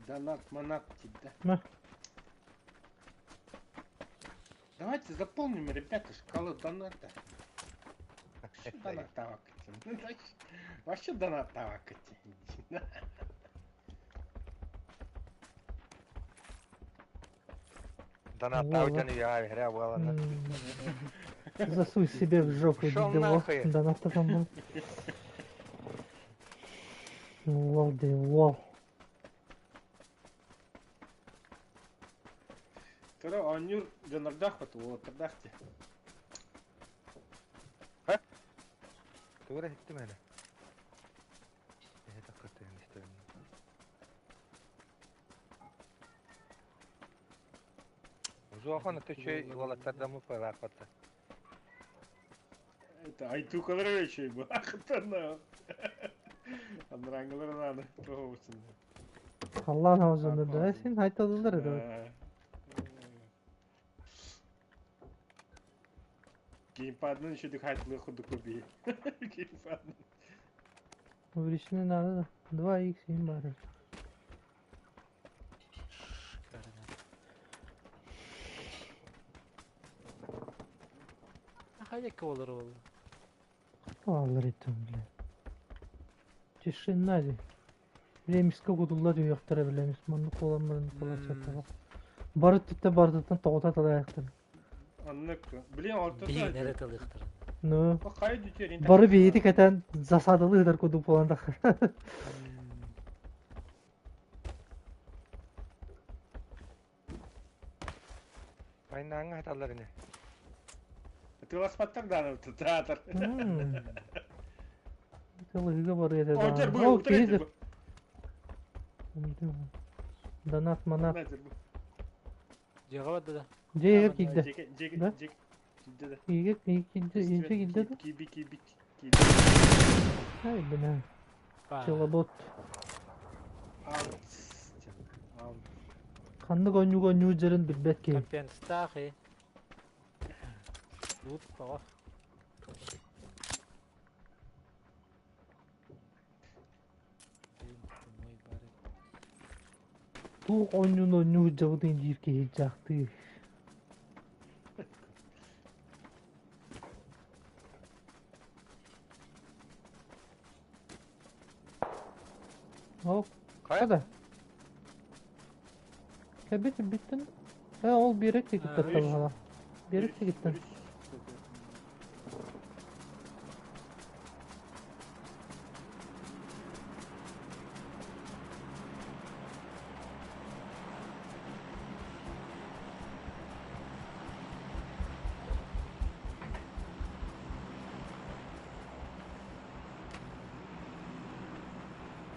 Донат, манат, да. На. Давайте заполним, ребята, шкалу доната. Вообще донат тавакать. Вообще донат тавакать. Донат таутен я гря была. Засуй себе в жопу, Пошёл дебил. нахуй. Доната там был. Лол, да лол. Тора, онюр донордах вот, вот, тогдахте. Тура хитти мені. Это кытын история. Зуахан это чей лалаттардамы парахата. Это айту каларовичей был. Ахтана. Андрангылар надо. Тоғусын. Аллах аузында да сен айтадылар edi. Геймпадны еще дыхательный ходу куби. Геймпадны. Увеличение надо. 2х им бар. Шикарно. Хайа колор ол. Аллар еттім, бля. Тишина ди. Билемиска кудулла дүйөктөрө билемис. Манны колан марын колан чаттага. Бары өттүттэн барытыттан тоҕута талаайахтар. Оннук. Блин, ортото. Биһигини эрэ талыахтарын. Ну, Хайа дүтүөрин бары биһиги кэтэн засадалы ыытар курдук буолан тахсар. Майнааҥҥа хаталлар ини. Тыласпаттар дааны театр. Тылыгы барыа этэ О, даҕаны. бу, Ол утары киһи этир бу. Донат манат. Дьиэҕэ барда да. Дьиэ иһигэр киирдэ. Жеке, жеке, Да? жеке. Киирдэ да. Иһигэр киирдэ, иһирдьэ киирдэ да. Киирби, киирби, киирби. Ай, бля. Ба. Челобот. Аут. Аут. Ханнык оонньууга оонньуу дьарын билбэт киһи. Компенстаах и. Лут тоҕо. Туох оонньууну оонньуу сылдьабытын диир киһи дьаахтыы. Ол Хайа? да. Кэбит биттин. Э ол биэрек тигиттэн табаһала. Биэрек тигиттэн.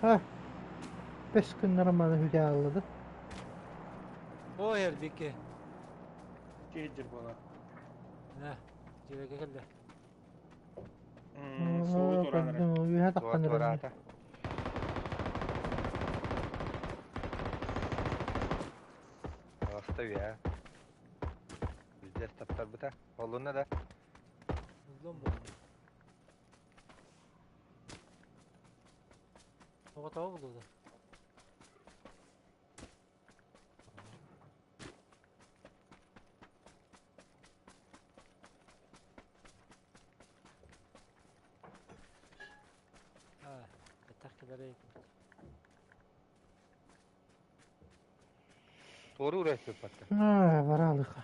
Ha. Бэс күннэр маны хүдэ аллады. О, Эрбики. Киһидир буолар. На, дьиэгэ кэллэ. Суолу тураан эрэ. Үһэ таххан эрэ. Туораата. Аста үйэ. Биздер таптарбыта. Олунна да. Уллум буолла. Оҕо тоҕо булууда? А, баттах кэлэрэй. Туору ура сүппатта. Аа, баралыха.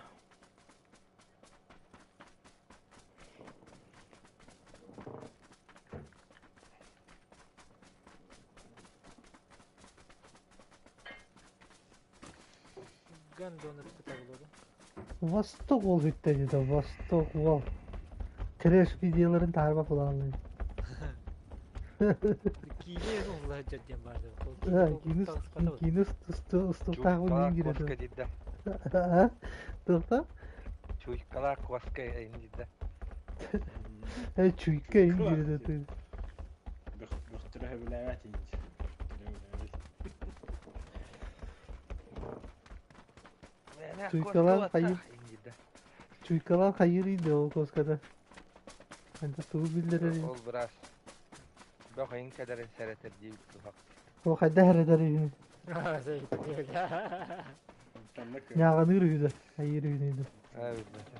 Гандон ыппыта булууда. Восток ол бүттэ деді, Восток ол. Трэш видеоларын таарба булааллар. Киинэ уһулла сылдьар диэн баар да. Киинэ киинэ устултааҕын Чуйкалаах ингире куоска дидда. Туохта? Чуйкалаах куоска индидда. Э чуйка ингире ты. Бөхтөрө хөбүлээбэт инди. Чуйкалаах хайыр. Чуйкалаах хайыр иде ол куоската. Анда тугу биллэрэр. Ол бырас. Бөх ин кэдэрин сэрэтэр диэбит туһах. Ол хайда хэрэтэр үһү. Ньааҕаныыр үһү да. Хайыр үһү да. Аа билбэтэ.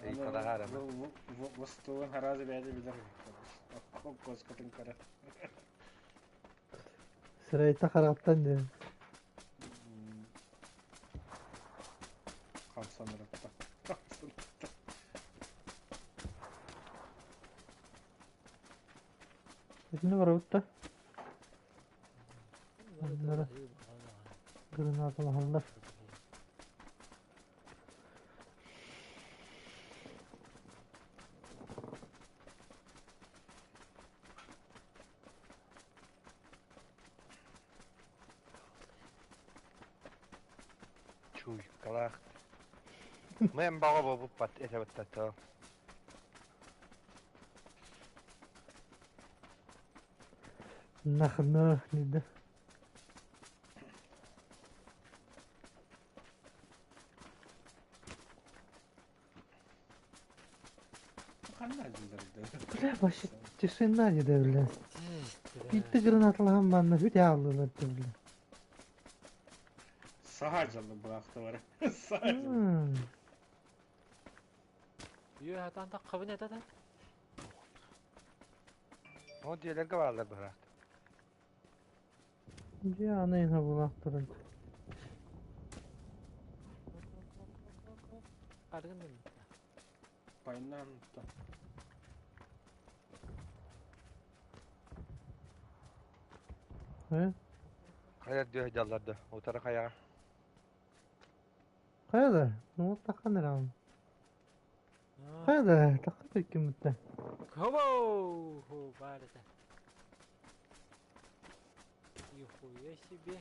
Ыйкалаһаар ама. Востугун харазы бэйэтэ билэр. Куоскатын көрө. Сырайта хараттан диэн. Хамсанырытта. Хамсанырытта. Итини барабыт да. Оннора гранаталаһаллар. Чуйкалаах. Мен баҕа буолбуппат этэ баттата. Нахна диде. Ханна дыллар Бля, вообще тишина диде, бля. Bitti гранаталаһан манна хүт ааллылар бля. Саха жаллы быраактылар. Саха жаллы. Үө хатаан таххабын этэ да. О диэлэргэ бааллар быраат. Дьэ аны инha булаахтарын. Аргын Пайнанта. He? Хайа дүө дьалларды. Утары хайаҕа. Хайа да? Ну тахан эрэ. Хайа да? Такка киммитте. Хобо! Хо, бар это. Нихуя себе.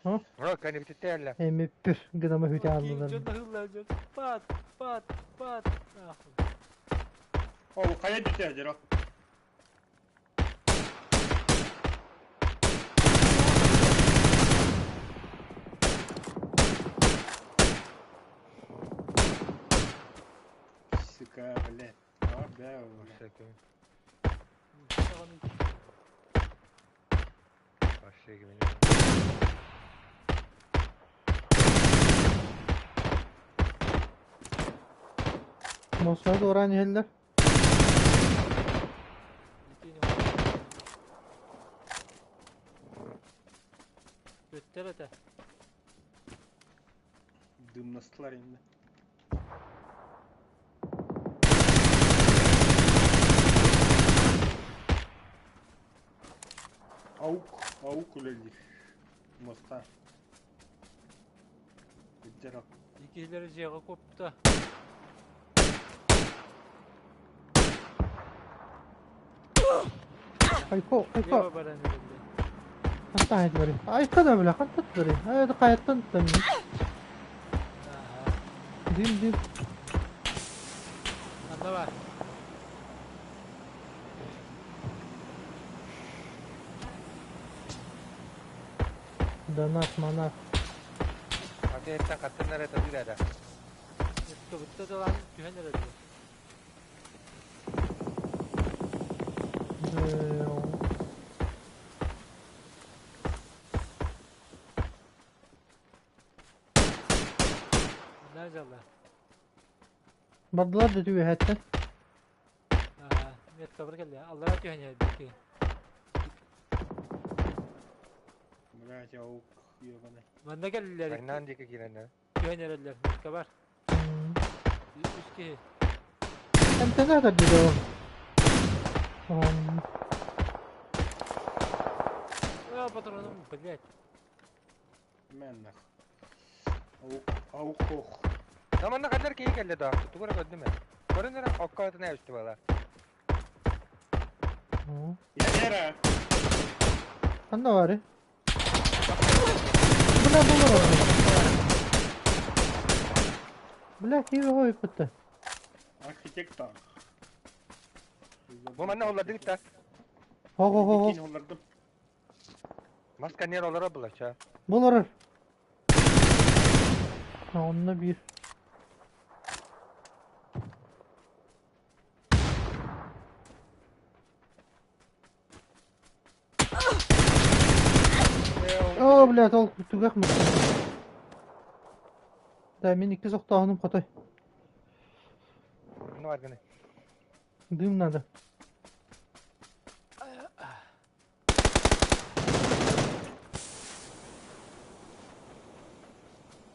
О, кэнибититте Эми пүр гынама хүтэ аллылар. Дьон Пат, пат, пат. Нахуй. Ол хайа дьүтэ дьоро. Сука, блядь. А, да, блядь. Москвада оран иһэллэр. Көттөр это. Дымнастылар инде. Аук, аук үлелир. Моста. Бүттер Икилери жеға копта. Айко, айко. Лево баран эрэллэр. Хантан айтылар. Айка да бile, хантан тутары. Ай, каяттан туттам. Аха. Дим, дим. Анда бар. Донат, манат. Аты хаттыннар это билere. Тобутта да лан түһэн эрэллэр. Анда жалла. Бардылар да түгө хәттен. Аха. Метка бір келді. Аллара түһэн эрэллэр. Блядь, аук, ебаный. Манда келлер. Айнан дике киреннер. Түһэн эрэллэр. Метка бар. Үс киһи. Эмтене да диде. А, патроным, блядь. Мен нах. Аук, аук, ох. Таманна кадar кии келди да. Тугура көдүм. Көрүнөр оккоотуна өстү бала. Яра. Анда бар. Бля, булар. Бля, киви қойып бітті. Архитектор. Бу манна олладык та. Хо, хо, хо, хо. Икини оллардым. Маска нер олара булача. Булар. Онна bir. О, блядь, ол түгәк мы. Да, мен икки соқтағыным қотай. Ну бар гыны. Дым надо.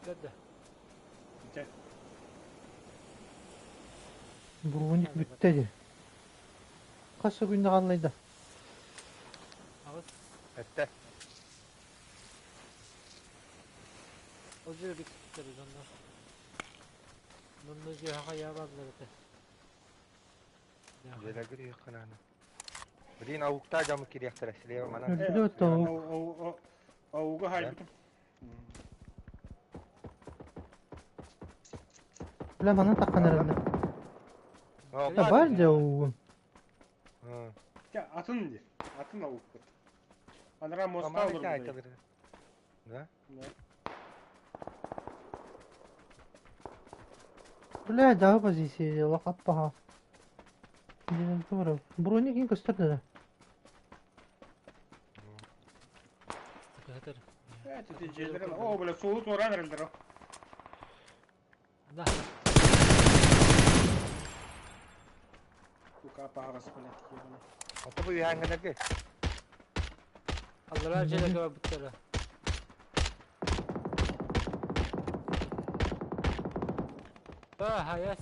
Geldi. Дьэ. Бургуник бүтті де. Қасы күнді қалайды. Ағыз. Этте. Ол жер бектер дьоннор. Мунну жиһаҕа ябаллар этэ. Желегир юккананы. Блин, аукта жамы кириэхтэрэ слева манан. Өлбүтэ өттө аук. Ауга хайбытым. Бля, манан таққан әрәлі. Да, бар же аугым. Дьэ, атын ди. Атын аук бут. Анара моста олор. Да? Да. Бля, жағы позиция, лақат баға. Броник ең көстірді да. Көтөр. Э, ти желер. О, бля, суолу туоран эрэллэр. Да. Тука паагас, блядь, ебаный. Ото бу яңгынаргы. Аллараа дьиэлэргэ барбыттара. Баа, хайас.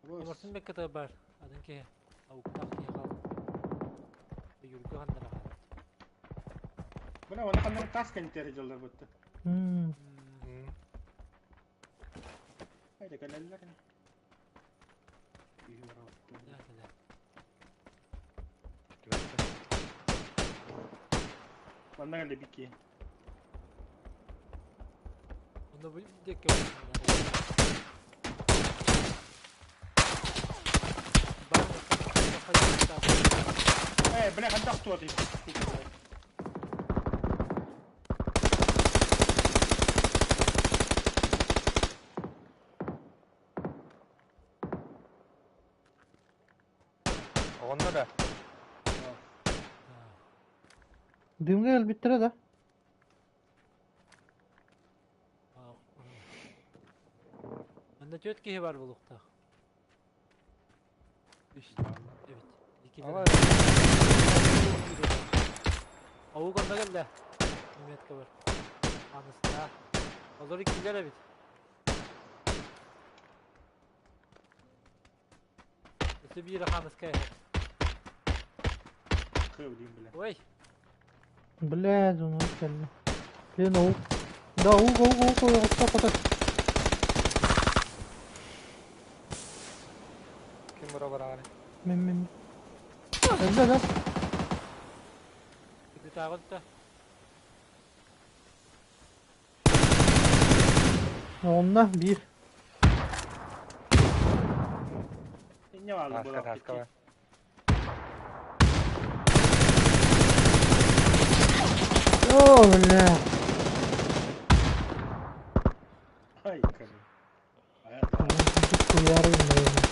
Олорсун бэккэ бар. Атын киһи. Ауктаах киһи хаалбыт. Юрга ханнара хаалбыт. Бына оны ханнар тас кентери дьоллор бутта. Haydi кэлэллэр. Да, да. Манна кэллэ бики. Онно бу диэккэ бар. Э, бля, хантах туаты. Онно да. Дымга өлбүттэрэ да. Манна төрт киһи бар булуктаах. Үс. Evet. İki Ала. Avuk onda geldi. Nimetке бар. Анысына. Олар иккилер эбит. Өсө биир ханыска эһэ. Кыв дейм, бля. Ой, Блядь, он кэллэ. Блин, аук. Да, аук, аук, аук, аук, аук, аук. Ким бура барааны? Мен, мен. Өлдө да. Күтүтааҕы да. Онна биир. Не алды Таска була. таска бар. О, бля. Ай, кыры. Хуярым, наверное.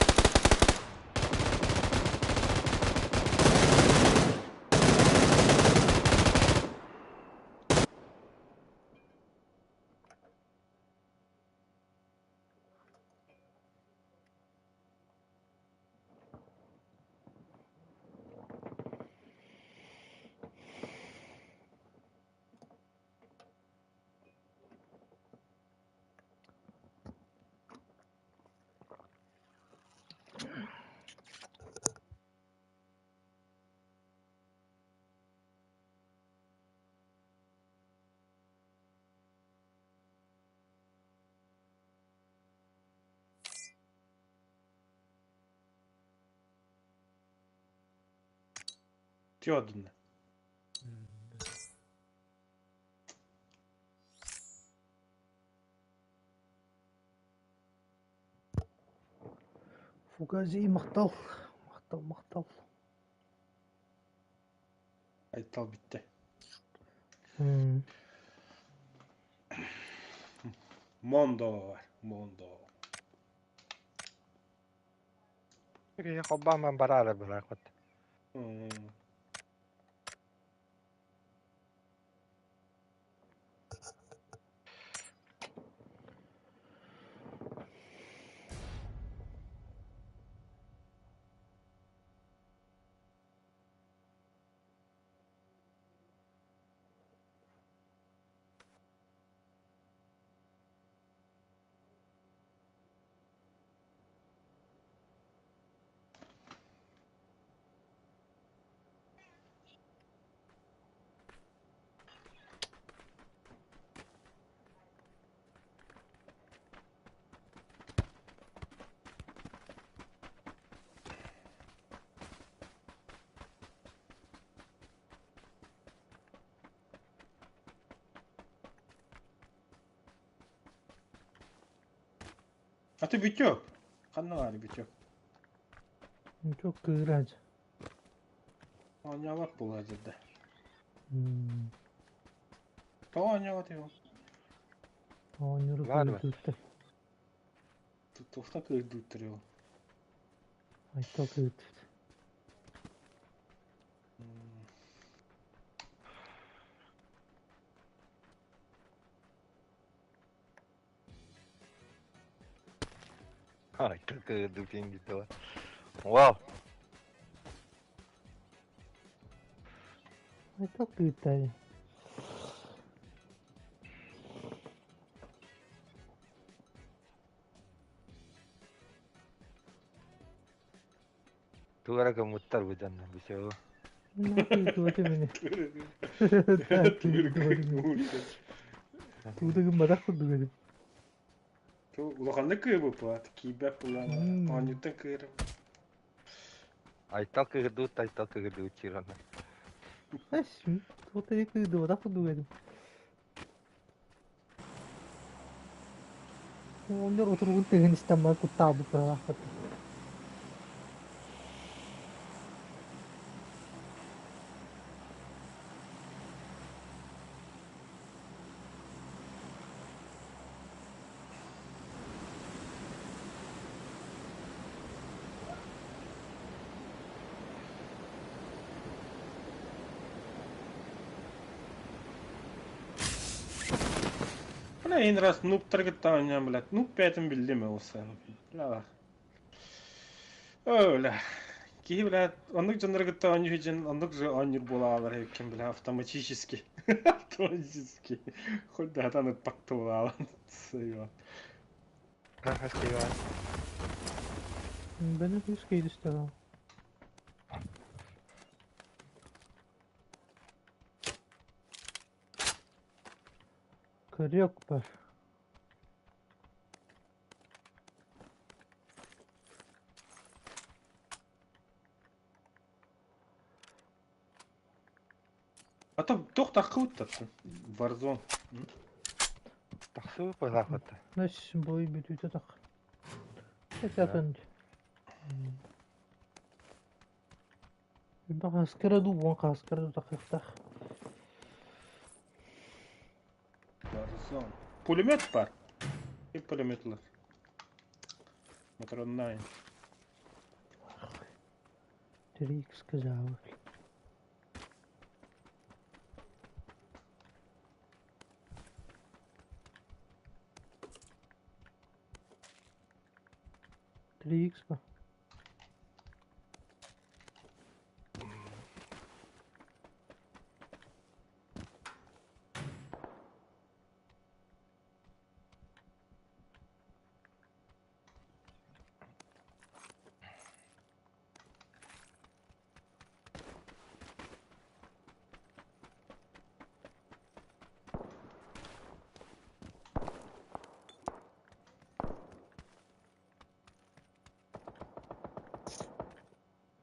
Тёдын. Фугази махтал. Махтал, махтал. Айтал битте. Мондо бар. Мондо. Хоббаман бараары бура кот. Аты битёк. Ханна бар битёк. Çok кыырач. Оонньообот буолла дьэрдэ. Тоҕо оонньообот его? Оонньууру Бар бар. кыырдыттар. Туохта кыырдыыттар его. Айтал кыырдыт. Ай, кырдык диэн. Вау. Айтал кыытай. Тугу эрэ гыммыттар бу дьонно бисео. Тууда гымматах курдук этим. Улаханнык кыыбыппат, киирбэт булан, оонньуттан кыырым. Айтал кыһырдыбыт, айтал кыһырдыбыт чирана. Эс, тууда кыырдыбатах курдук этим. Оҕонньор утуругун тыаһын истэн баран куттаабыт быһыылаахпыт. Бля, en раз нубтар кытта оонньоон, блядь, нуб бэйэтин биллим ол саҕана. Бля, Оо, бля. Киһи, блядь, оннук дьоннору кытта оонньуу сылдьан оннук же оонньуур буолаалар эбиккин, бля, автоматически. Автоматически. Хоть да сатаан ыппакта буолаалан. Сыйма. Бeni кыыс кииристэҕэ. Көрүөх бар. А то туох таххыбыттар Warzone. Тахсыбыт быһаахпыт. Нэс бой бүтүүтэ тах. Этатын. Хаскара дуу, уон хаскара дуу тахыахтаах. Warzone. Пулемет бар. И пулеметлар. Матроннайн. 3X сказала. 3X ба.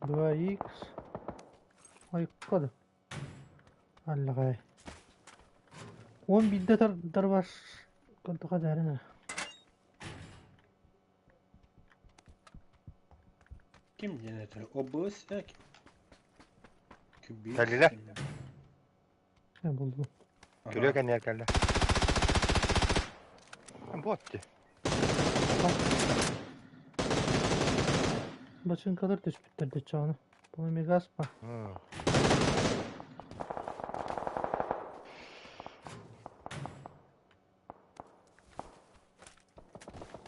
2X. Айыккады. Аллаҕай. Уон биирдэ тарбас кынтаха дәрин. Ким диэн этэ? ОБС ким? Күбүс. Кэллилэр. Булдум. Күрүө кэннигэр кэллэ. Бот дии. Бачыҥкалар түспүттэр дыччаҕына. Бу мегас па.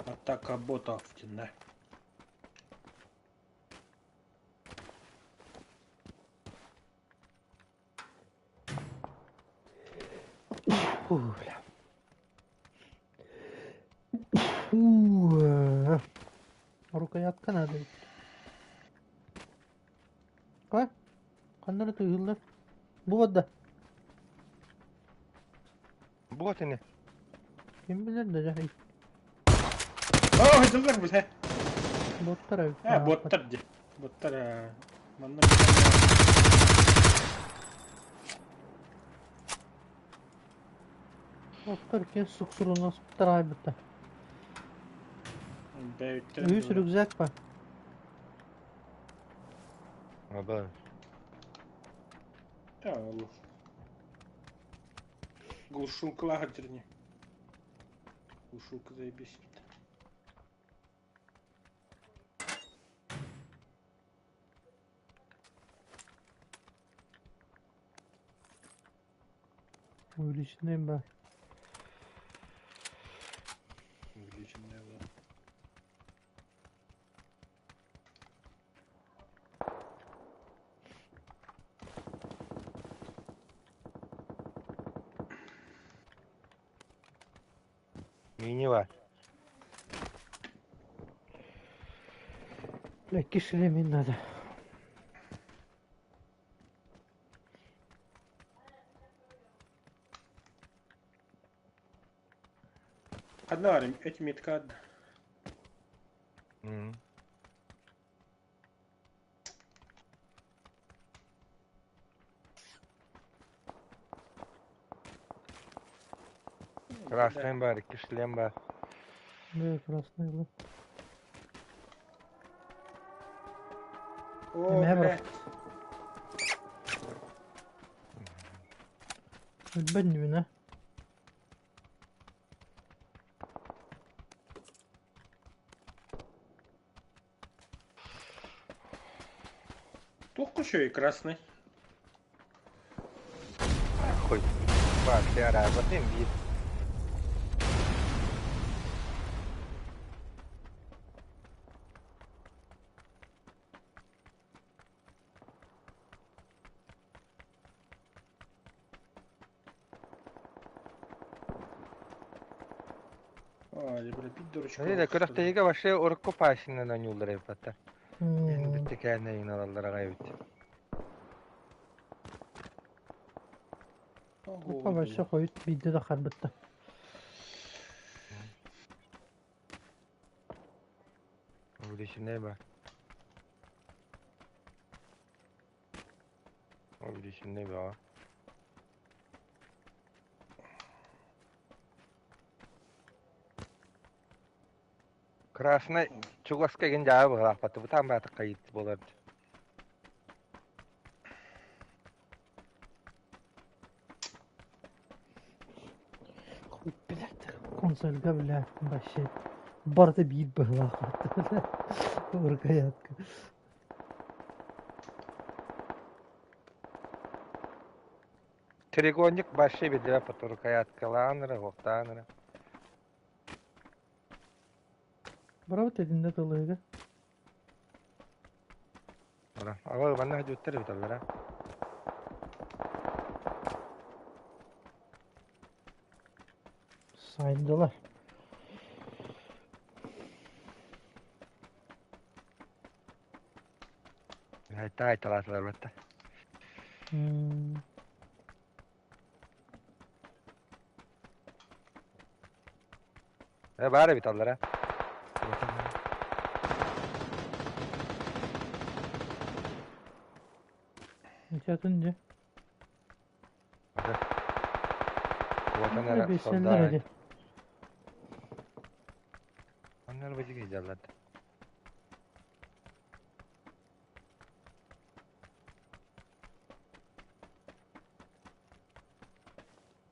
Атака ботов да. Фу, бля. Фу, Рукоятка надо. Кой? Ханнары тыыллар? Бу да. Бот ини. Ким билэр да дьэ. Оо, хайдыллар бу, Боттар эбит. Э, боттар дии. Боттар манна Боттар кин суксурунан суптар айбыта. Үс рюкзак па. Аба. Да, olur. Глушилкалар дерни. Глушилка заебись. Увеличенный ба. Увеличенная, да. Бля, кишелемин надо. Ханна барым эти метка Красный бар, икки шлем бар. Бля, красный был. О, Эмэ бля. Өлбөт нүнэ. Туох еще и красный. Хуй. Бар, арабатын биир. А, бля, пить дурочка. Неле күрэхтэһиигэ вообще урукку паасынан оонньууллар эбит Эн бүттэ кээнэ алаллар аҕай эбит. Опа, вообще хойут биирдэ да харбытта. Увеличенный ба. Увеличенный ба. Красный чугаска ген жаа быһаахпаты бутаан бааты кайыт болар. Хуй, блядь, консольга, бля, вообще. Барыта биир быһылаах бля. Рукоятка. Треугольник вообще бедле пату рукояткалаанара, хоктаанара. Браво тединде тылыга. Ора. Ага, манна хадьуттар биталлара. Сайдылар. Айта айталаатылар батта. Э баара биталлара. Ничатын же. Куотан Бесенлер солдат. эди. Оннор бажыга жаллат.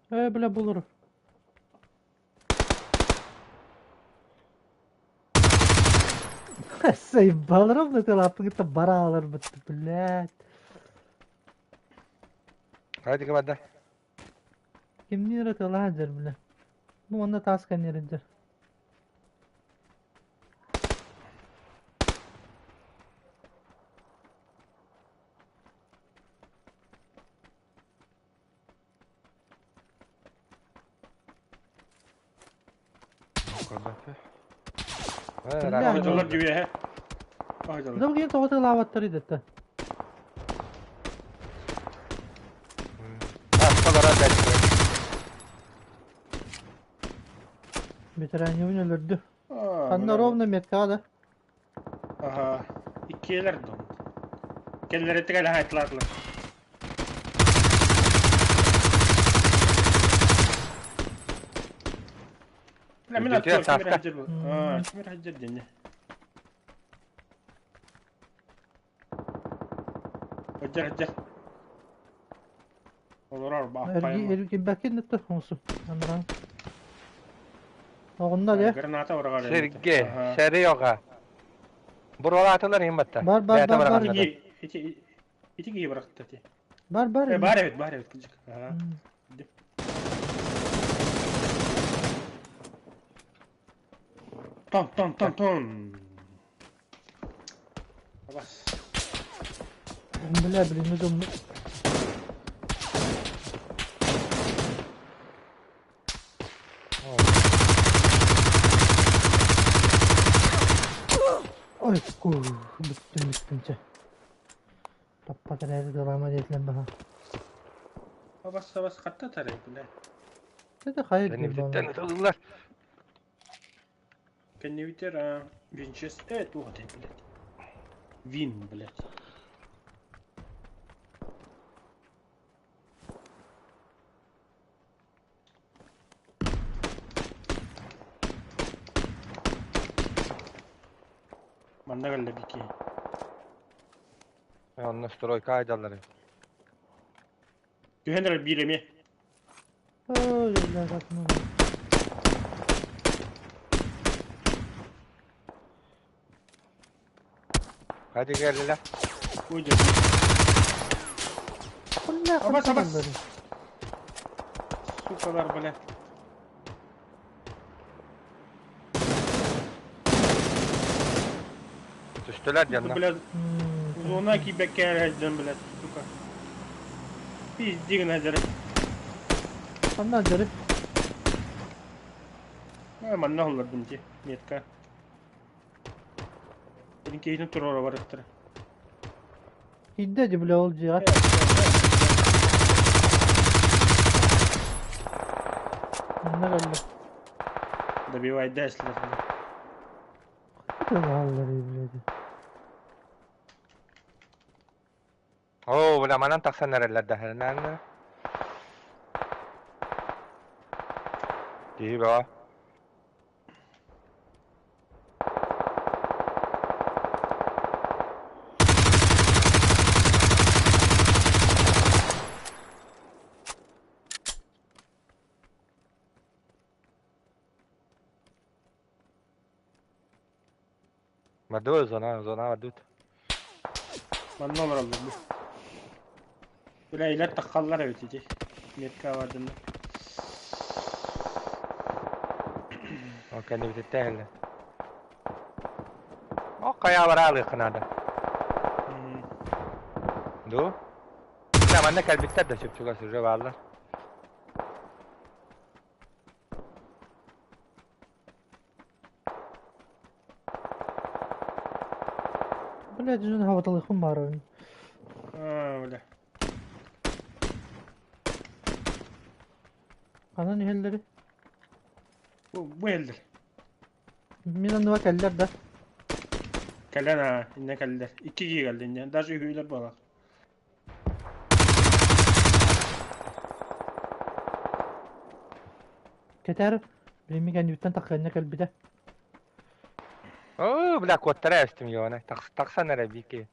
Э, бля, булur. Сайбаларым да тылаппы бара алар бытты, блядь. Хайди кабада. Кимнир тыладжар, бля. Ну, онна таска неринджер. Бля, Ходжолар дьүөһэ. Ходжолар. Дыл ген тоҕо тылаабаттар идетте. Ветераньевын өлөрдү. Ханна ровно метка да. Ага. Иккиэлэр дон. Келлери тигеле хайтлаатылар. Бля, мин Бүйтүө аттыар кимир сааска. хаджыр бу. Аа, кимир хаджыр дэнне. Хаджыр хаджыр. Олорор бааппайма. Эрги бакин нетте хонсу. Анран. Оҕунна де. Граната орагаар. Сергей, Серега. Буралаатылар им батта. Бар, бар, бар, бар. Ити ити киһи бырахта ти. Бар бар. Э, бар эбит, бар эбит кыжык. Ага. Тон тон тон тон. Бас. Бля, блин, ну дом. Ой, бүттүм бүттүм чэ. Таппат эрээри дылаама диэтилэн баһа. Абас абас хатта тарай, блядь. Это хайыр Кэннибититтэн ытыллар. Кэннибитер а Винчестер туох этэй, блядь. Вин, блядь. Манна кэллэ бики. Онно стройка айдаллар. Түһэн эрэр биир эмиэ. Ой, бля, как много. Hadi geldiler. Ой, дьэ. Бля, Абас, абас. хатталлар. Сукалар, блядь. Түстүлэр дьонно. Блядь, зона киирбэккэ дьон, блядь, сука. Пиздигин дьары. Ханна дьары? Манна оллордум дии, метка. Билин киһитин туруора барыттара. Киирдэ дии, бля, ол дьиэҕэ. Манна кэллэ. Добивай дэслер. Ытылааллар, блядь. Оо, бля, манан тахсан эрэллэр даһарынан. Киһи бөҕө. Бардыбыт зона, зона бардыбыт. Манна олороллор бу. Бля, илэр таххаллар эбит ити. Метка бардынна. Ол кэннибититтэн иһиллэр. О, хайа бараалыахха наада. Дуу? Бля, манна кэлбиттэр да чуп-чугас уже бааллар. Бля, дьон хабаталыхпын баарабын. Аа, бля. Ханан иһэллэри? Бу бу иһэллэр. Мин оннуга кэллэр да. Кэлэн аа, иннэ кэллэр. Икки киһи кэллэ иннэ. Даже үһүөлэр буолар. Кэтэр, билимми кэннибиттэн таххыанньа кэлбитэ. Оо, бля, куоттара эстим ёна. Тахсан эрэ бики.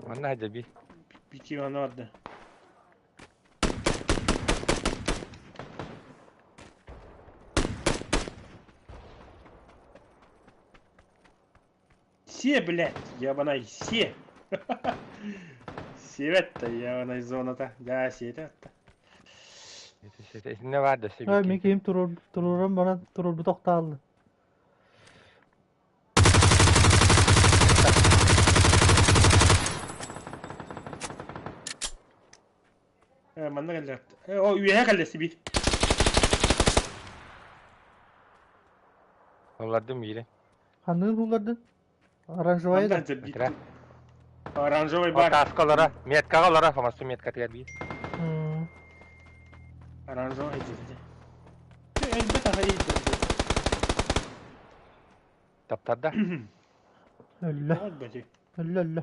Манна хадьа би. Бики манна барда. Се, блядь, ебаный, се. Севет-то, ебаный зоната. Да, сиэтэ-то. Итиннэ баар да Ой, мин сибики. киһим туруоран баран туруорбут охтаалла. Э, манна кэллэ. Э, о, үөһэ кэллэ сиби. Оллардым биири. Ханныгын ууллардын? Оранжевая да? Манна дьэ Бэтэрээ. Оранжевый О, бар. тааска олоро. Меткаҕа олоро. Фомасту меткатыгар биир. Оранжевый дьэ. Элбэх аҕай дьэ. Таптарда. Өллө. Өлбөтү. Өллө, өллө.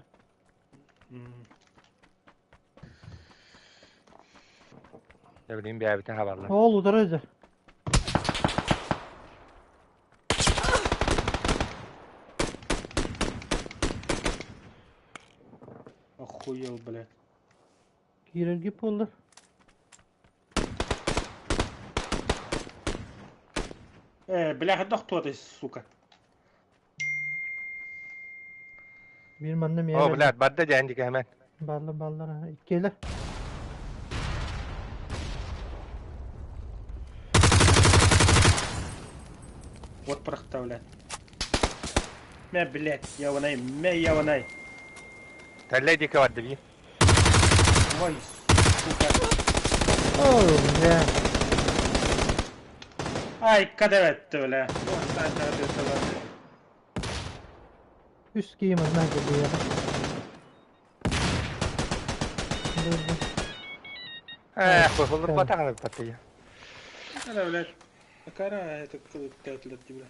Дьэ, билигин бэйэбитин хабаллар. Ол утары дьэ. Охуел, блядь. Киирэргит буоллар. Э, бля, хайдах туотай, сука. Биир манна эмиэ О, кэллэ. блядь, барда дьэ диэки хэмэн. Бааллар, бааллар. Иккиэлэр. Вот прохта, блядь. Мэ, блядь, ебаный, мэ, ебаный. Тэллэй диэки барда биир. Ой, сука. О, бля. Айка да бля. Үс киһи манна кэлиэҕэ. Эх, хойхоллорбатаҕын ыппатыйа. Ана, блядь. Акара это кылыктаатылар дии, бля.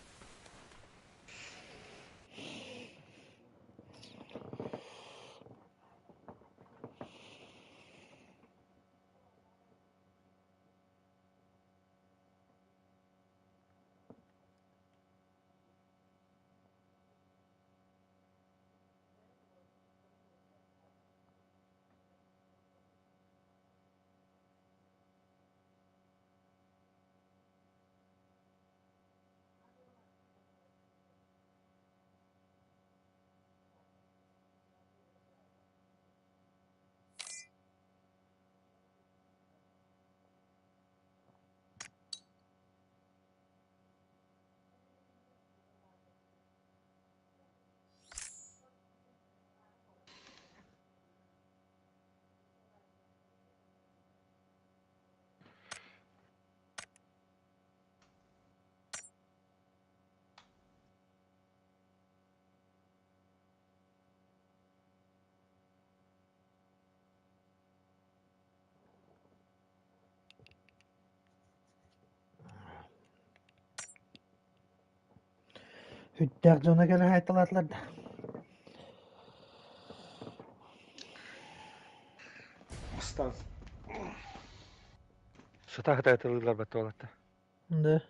Сүрдээх дьоно кэлэ хаайталаатылар да. Устан. Сыта-сыта ытылыылар баттуолатта. Да.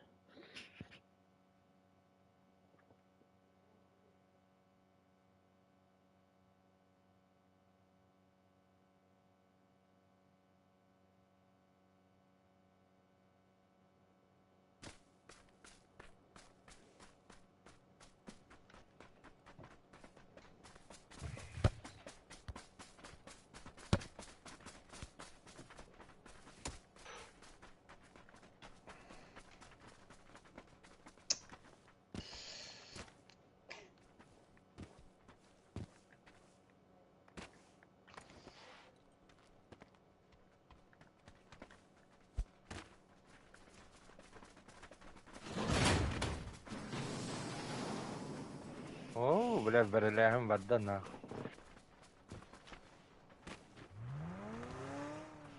Оо, бля, бэрэлээһин барда нах.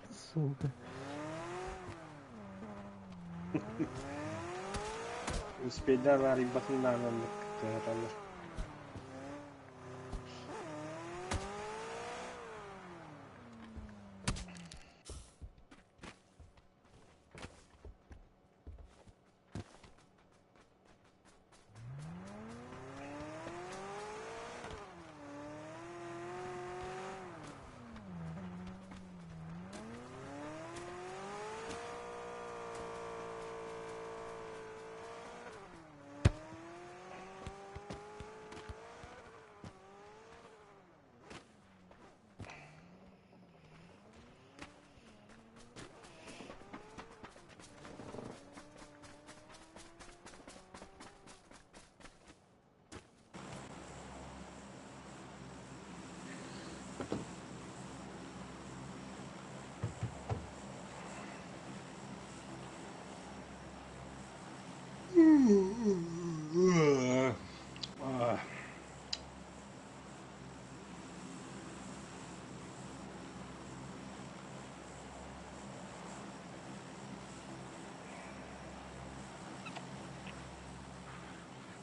Сука. Успейдан арыйбатын наананнык кыһаталлар.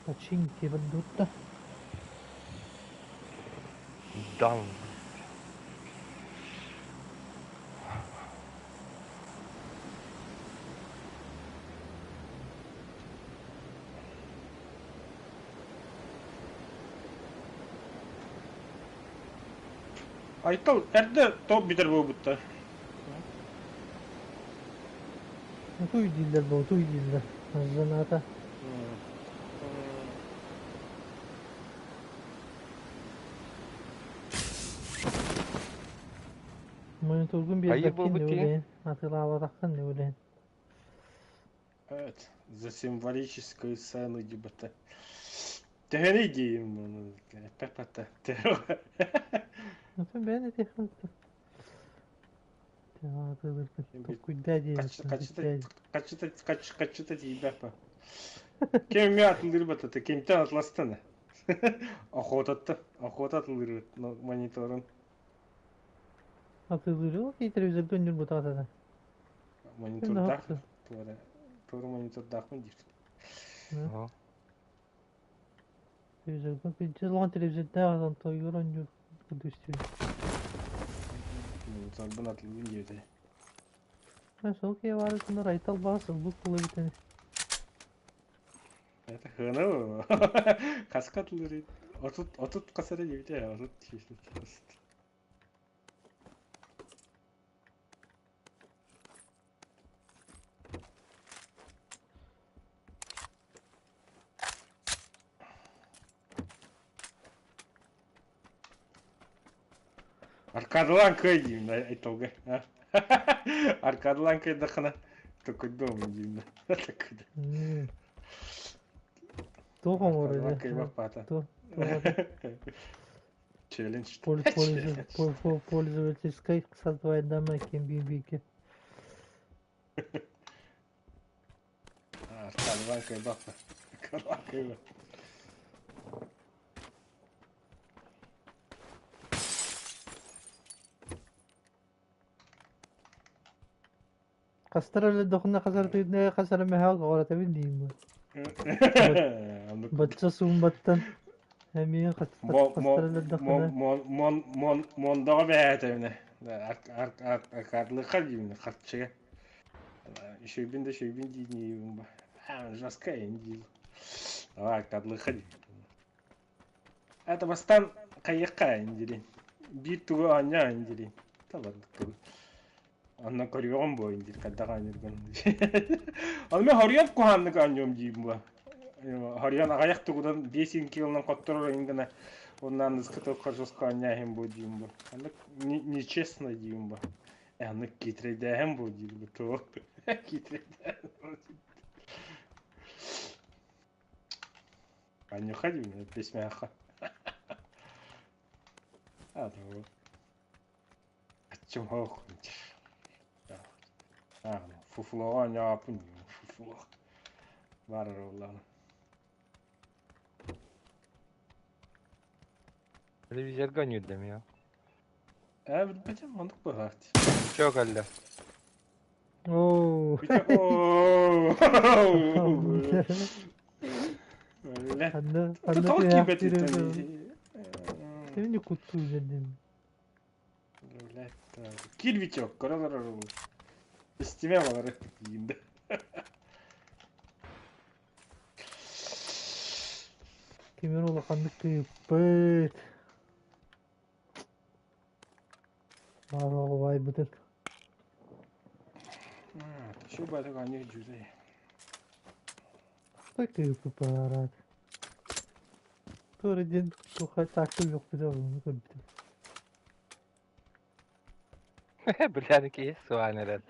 Починки ведут-то. Даун. Айтал эрдэ топ бүтэр буолбуттар. Утуй дииллэр бу, утуй дииллэр. Жената. Мониторгун Айыы биэрбэккин буолбут не дии. үлэһин, атыылаабатаххын не үлэһин. Evet. За символическую цену дебата. Төһөнүй диим пепата. Оттон бэйэн этиэххин. Токуйда диэн. Хаччыта хаччыта тиийбэппэ. Ким атылырбат кимтэн атластана. Охотатта, охота атылырбат мониторун. Атылыры ки телевизорга өнүр бутаатана. Монитордаах. Туора монитордаахпын диир. Телевизорга күнчэ телевизордаах онтойгор онньур кудустүү. Мониторбун атылыбын диэбитэ. Сол киһи баар айтал баас ылбыт була битэн. Это хыны. Хаска атылыр. 30 касара диэбитэ. 30 Аркадылаан кыай диибин Айталга. Аркадылаан кыайдаххына токуйдуом диибин. Токуйдуом. Туох оҥорор Кыайбаппаата. Челлендж. Пользовательскай создавай кем бибике. Аркадылаан кыайбаппа. Аркадылаан кыайбап. Хастар өлөдөхүнэ хасар тыынна хасар мэһээл оҕоратабын диим бу. Бачча суумбаттан эмиэ хастар өлөдөхүнэ Мондаҕа бэһээтэбинэ аркадлыха диибин харчыга. Үчүгүйбүн да үчүгүйбүн диибин ба. Жестко диил. Давай аркадлыха диибин. Это бастан хайыахха индирин. Биир тугу оонньоо индирин. Талардык тугу. Онно көрүөҕүм буо индир хайдах оонньуургун. Онно хоруйан куһааннык оонньуом диибин буо. Хоруйан аҕыйах тугунан 5 килонан хотторор гына оннан ныска тылка жестко оонньооһун буо диибин буо. Оннук нечестно диибин буо. Оннук киитирэйдээһин буо диибин буо. Туох киитирэйдээһин Анюха диибин, письмяха. А, то Аччым хоох. А, фуфлоҕа ньаапын фуфло. Бар оллаана. Телевизорга ньүрдэм я. Ээ, билбэтим, оннук быһаат. Чё кэллэ? Оо. Оо. Анна Тоҕо киирбэт Сeni kutlu dedim. Кирбичок, көрө олорор. Истиме балары киинде. Кимер улаханнык кыыппыт. Баарыга байбытын. Şu бары аны жүзей. Той кыыппыт бараат. Туора диэн туха таакты yok бile onu көрбүтүм. Билэн киһи суан эрэр.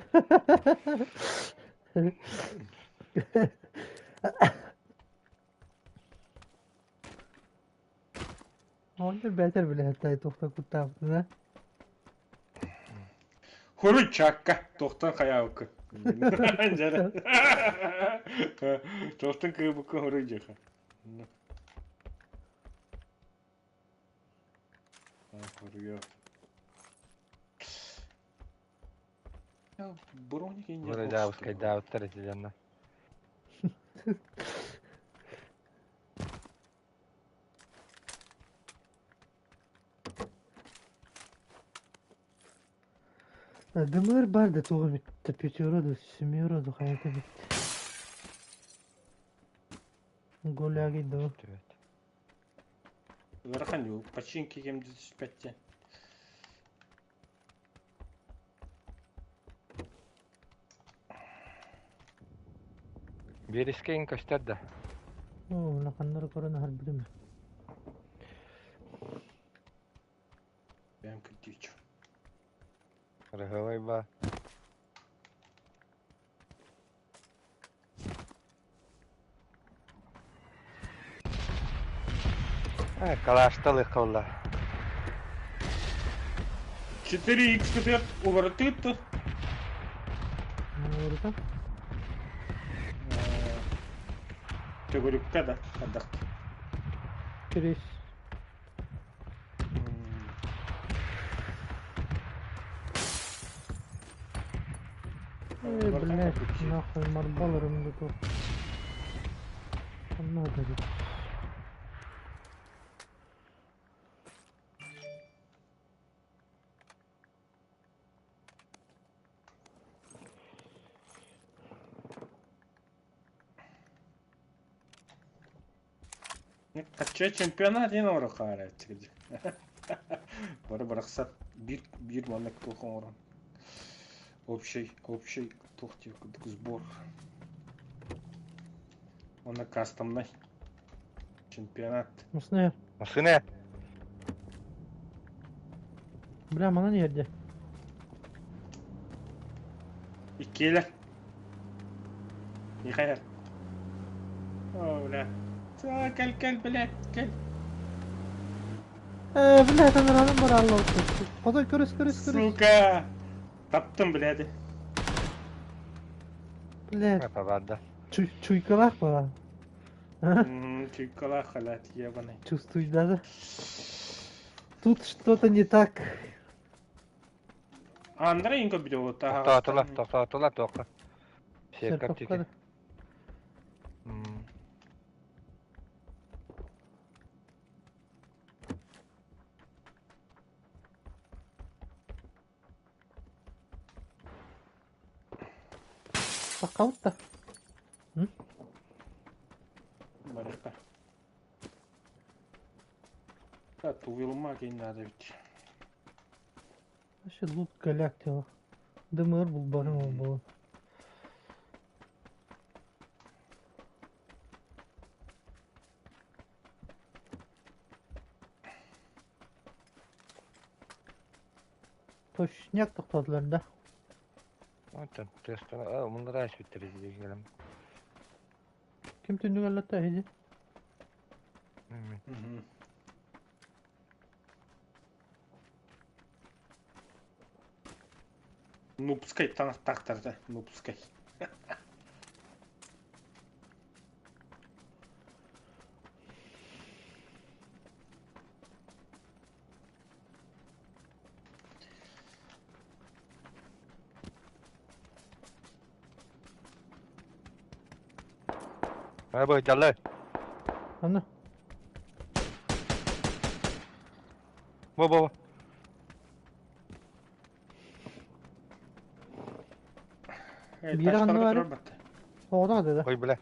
Онно бэтэр билэ тай тухта куттаабытына. Хуруй чакка, тохтан хаябыкы. Жара. Тохтан кыыбыкы хуруй жаха. Хуруй. Броник не Вроде даабыттар этилэнна. Дымыр бар да туга битте, пятеро да, семеро да хайата битте. Голяги да. Ыарахан юу, починки кем түспәтте. Биэрискэйин көстөр да. Оо, улаханнары көрөн харбытым. Бэм күттүүчү. Рыһылай ба. Калашталы кылла. 4х көтөр уларытыытты. Где-то? Төгүрүккэ да хайдах. Крис. Э, блядь, нахуй марбаларым готов. Надо ведь. Хачча чемпионат диэн оҥоро хаараччы. Бары барахсат биир биир маннык туох оҥорон. Общий общий туох диир курдук сбор. Уонна кастомнай чемпионат. Массыына. Массыына. Бля, манан иһэрдэ. Иккиэлэр. Михаил. О, бля. Кэл, кэл, блядь, кэл. Э, блядь, анараным баралла Хотой, көрүс, көрүс, көрүс. Сука! Таптым, блядь. Блядь. Это баарда. Чуйкалаах была. Чуйкалаах, блядь, ебаный. Чувствуешь, да? Тут что-то не так. Андрей инко видео Тохтоотулар, тохтоотулар туохха. Серкап тики. Сакалта. Барыта. Да, тувилма надо ведь. Вообще лут голяк тела. ДМР был барым был. Точняк тоқтадылар да. Онтон тестана муннара сүттэр дигелем. Ким түннүк аллатта эһиди? Нупскай таҥастаахтар нупскай. Бу жаллы. Аны. Бу бу. Биир анны бар. Оҕда да. Ой бля.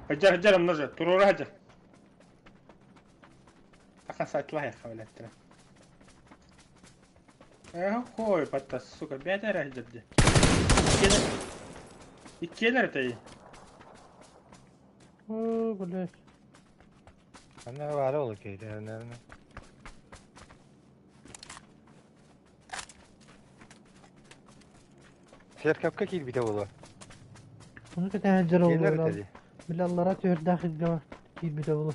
Хаджар хаджар множе, турура хаджар. Аха сатлай хавлеттре. Эх, хой, патта, сука, бәтер хаджар. Иккелер тэй. О, блядь. Ана бар ол кейде, ана. Серкапка киирбите буолуо. Ону кэтээн дьар Келер олорон. этэ Билаллара түөрдээх илгэ киирбитэ буолуо.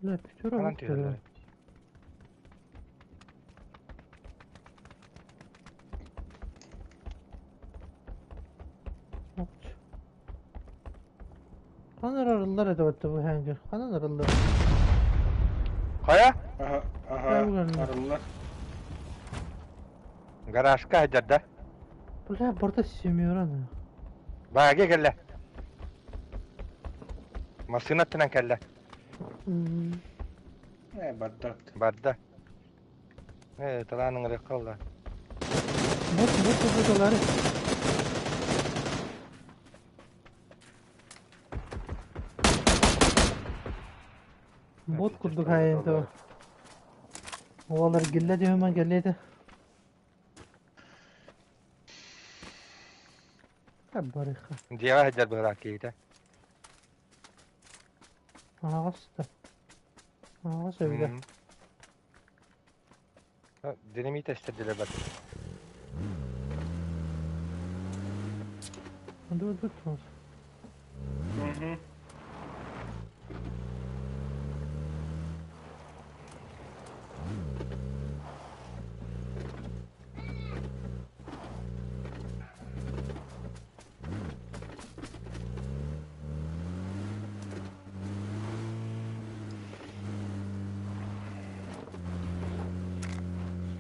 Бля, пятеро Анан вот түһэллэр. Ханан арыллар этэ батта бу хәнгер. Ханан арыллар. Хайа? Аха, аха, арыллар. Гаражка хаджарда. Бля, барда семераны. Бааге кэллэ. Массыынаттынан кэллэ. Э, барда. Барда. Э, талаанын ырыкка Бут, бут, бут, олары. Бот курдук хайын Олар гилле диһүмэн кэллиэтэ. Барыха. Дьиэҕэ сылдьар быһыылаах киһитэ. Аҕас да. Аҕас эбитэ. Динамит эстэрдилэр бар. Ду ду тус.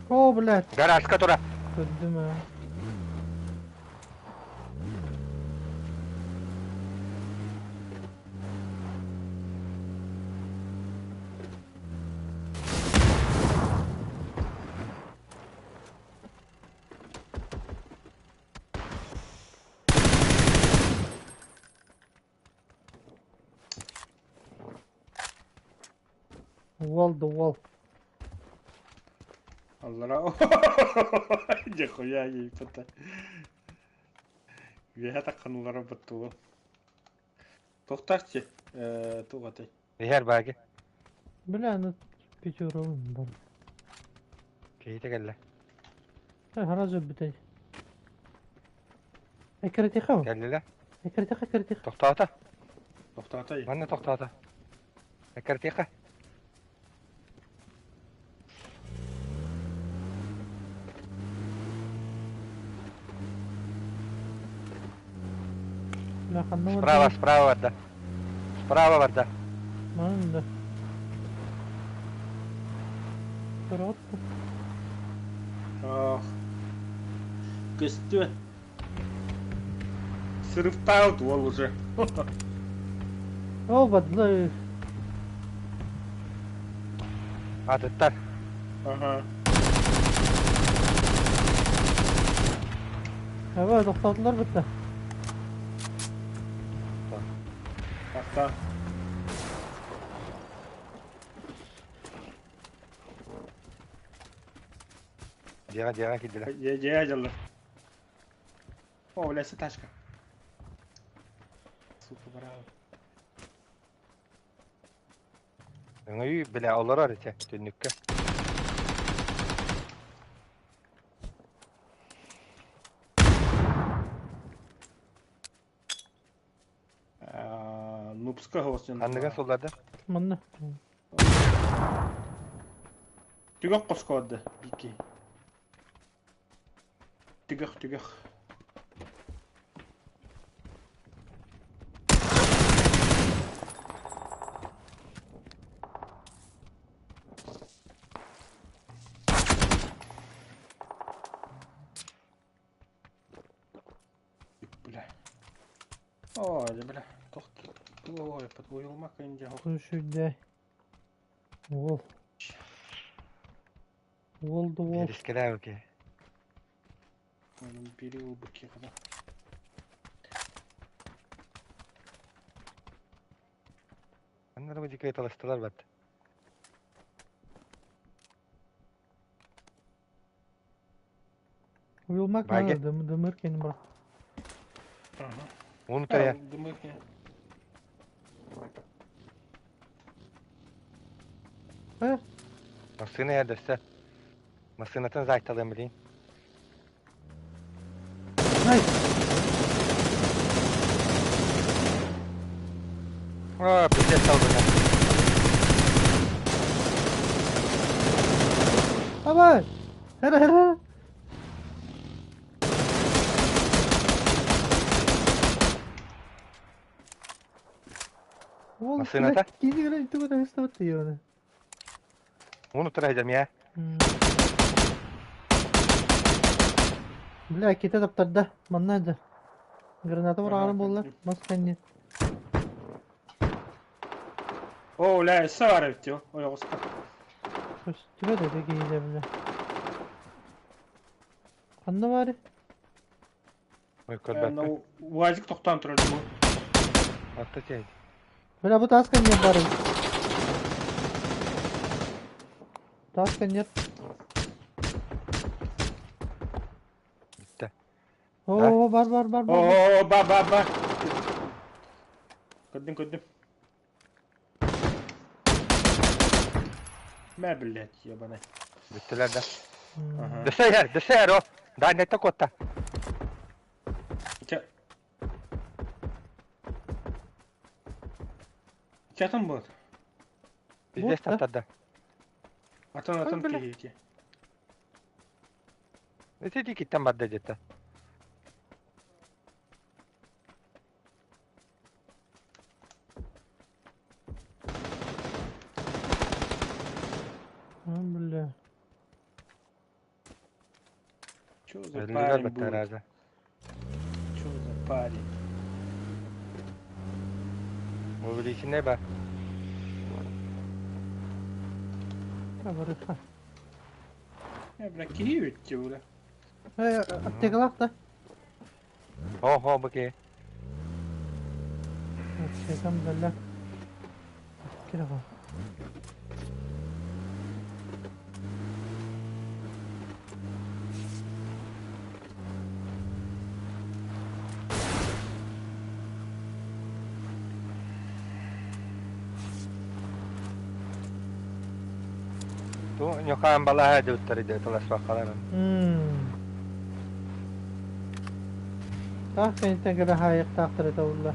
О, блядь. Гаражка тура. Көрдүм аа. Уол да уол. Аллара. Дьэ хуя ейпата. Үөһэ тахханулара баттугу. Тохтааччы туох этэй? Иһэр бааги. Бля, ну пятером бар. Киһитэ кэллэ. Сразу бүтэй. Эккирэтиэхэ Кэллилэр. Эккирэтиэхэ, эккирэтиэхэ. Тохтоото. Тохтоотой. Манна тохтоото. Эккирэтиэхэ. Бля, ханна Справа, барда? справа барда. Справа барда. Манна да. Көрөт. Ох. Көстүө. Сырыктаабыт уол уже. О, бадлы. Атыттар. Ага. Аба, тохтоотулар бытта. Ахта. Дьиэҕэ дьиэҕэ киирдилэр. Дьэ дьэ дьаллар. О, бля, тачка. Сука, браво. Өҥөйүү бile олорор ити түннүккэ. Нупска хоостен. Ханныгын сулларда? Манна. Түгэх хоскоодда бики. Түгэх түгэх. Бля. Ой, бля. Тохт. Ой, подвоюлма кэнде. Сүрдэ. Уол. Уол да уол. Биэрискэлээ ки. Бери улбыки када. Аннары бу дикей таластылар бат. Уйулмак Баги. надо, дымыр кени бар. Ага. Уну таря. Дымык не. Э? Массыына ярдössө. Массыынатын зайталыам билин. Най. О, пиздец салбына. Давай. Хара хара. Уол, Массыыната? Кини гына тугу да хыстабыт дейоны. Уну таря мия. Бля, ките таптарда. Манна да. Граната бырағарым болла. Мас кэнни. О, бля, саар эбит Ой, оска. Көстүбэт этэ киһитэ бля. Ханна баары? Ой, көрбөппүн. Уазик тохтоон турар бу. Атта тиэйди. Бля, бу таас кэнниэр баар эбит. Таас кэнниэр. Бүттэ. О, бар бар бар бар. О, ба ба ба. Көрдүм көрдүм. Мә, блядь, ебаный. Бүттүлэр да. Ага. Дөссө иһэр, дөссө иһэр о. Дааннайта куотта. Ча. Чатан бот. Пиздец Вот, да. таптарда. Атан атан бля. киһити. Ити дикиттен барда дете. А, бля. Чё за Өллүлэр парень баттар будет? раза. Чё за парень? Увеличенный ба. Барыха. Я, бля, киһи үтче, бля. Э, аптекалаах да? О, быки. Аптекам бэлэ. Кирэҕэ. Ту ньохаан балаһа дьуттар иде тыласпаккаларын. Таах кэнниттэн кэлэ хаайыахтаахтара табылла.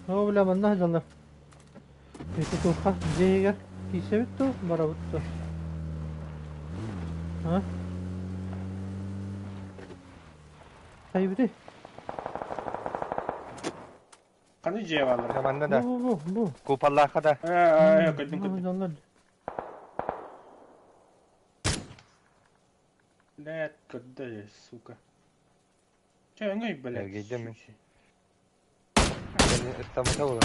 Оо, бля, манна сылдьаллар. Ити туохха дьиэ иһигэр киирсэбит дуу, барабыт дуу? А? Хайбытый? Ханы дьиэ бааллар? Манна да. Бу, бу, бу, бу. Купаллаахха да. Ээ, көрдүм, көрдүм. Сылдьаллар. Блядь, көрдө, сука. Чэ, өҥөй, блядь. Эргийдим мин. Ыстамыта буолар.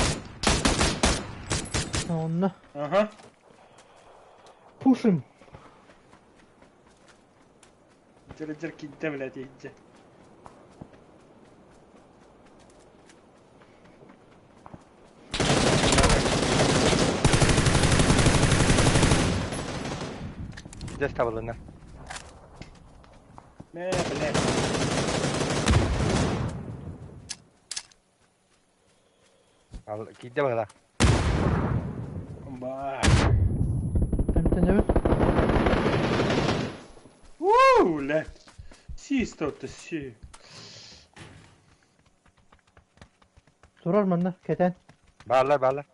Онно. Ага. Пушим. Дьэр-дьэр киирдэ, блядь, иһдьэ. Дьэ табылынна. Мэ, блядь. Ал киирдэ быһыылаах. Ба. Эмтэнэбит. Уу, блядь. Си-сто-то си. Турар манна, кэтэн. Бааллар, бааллар.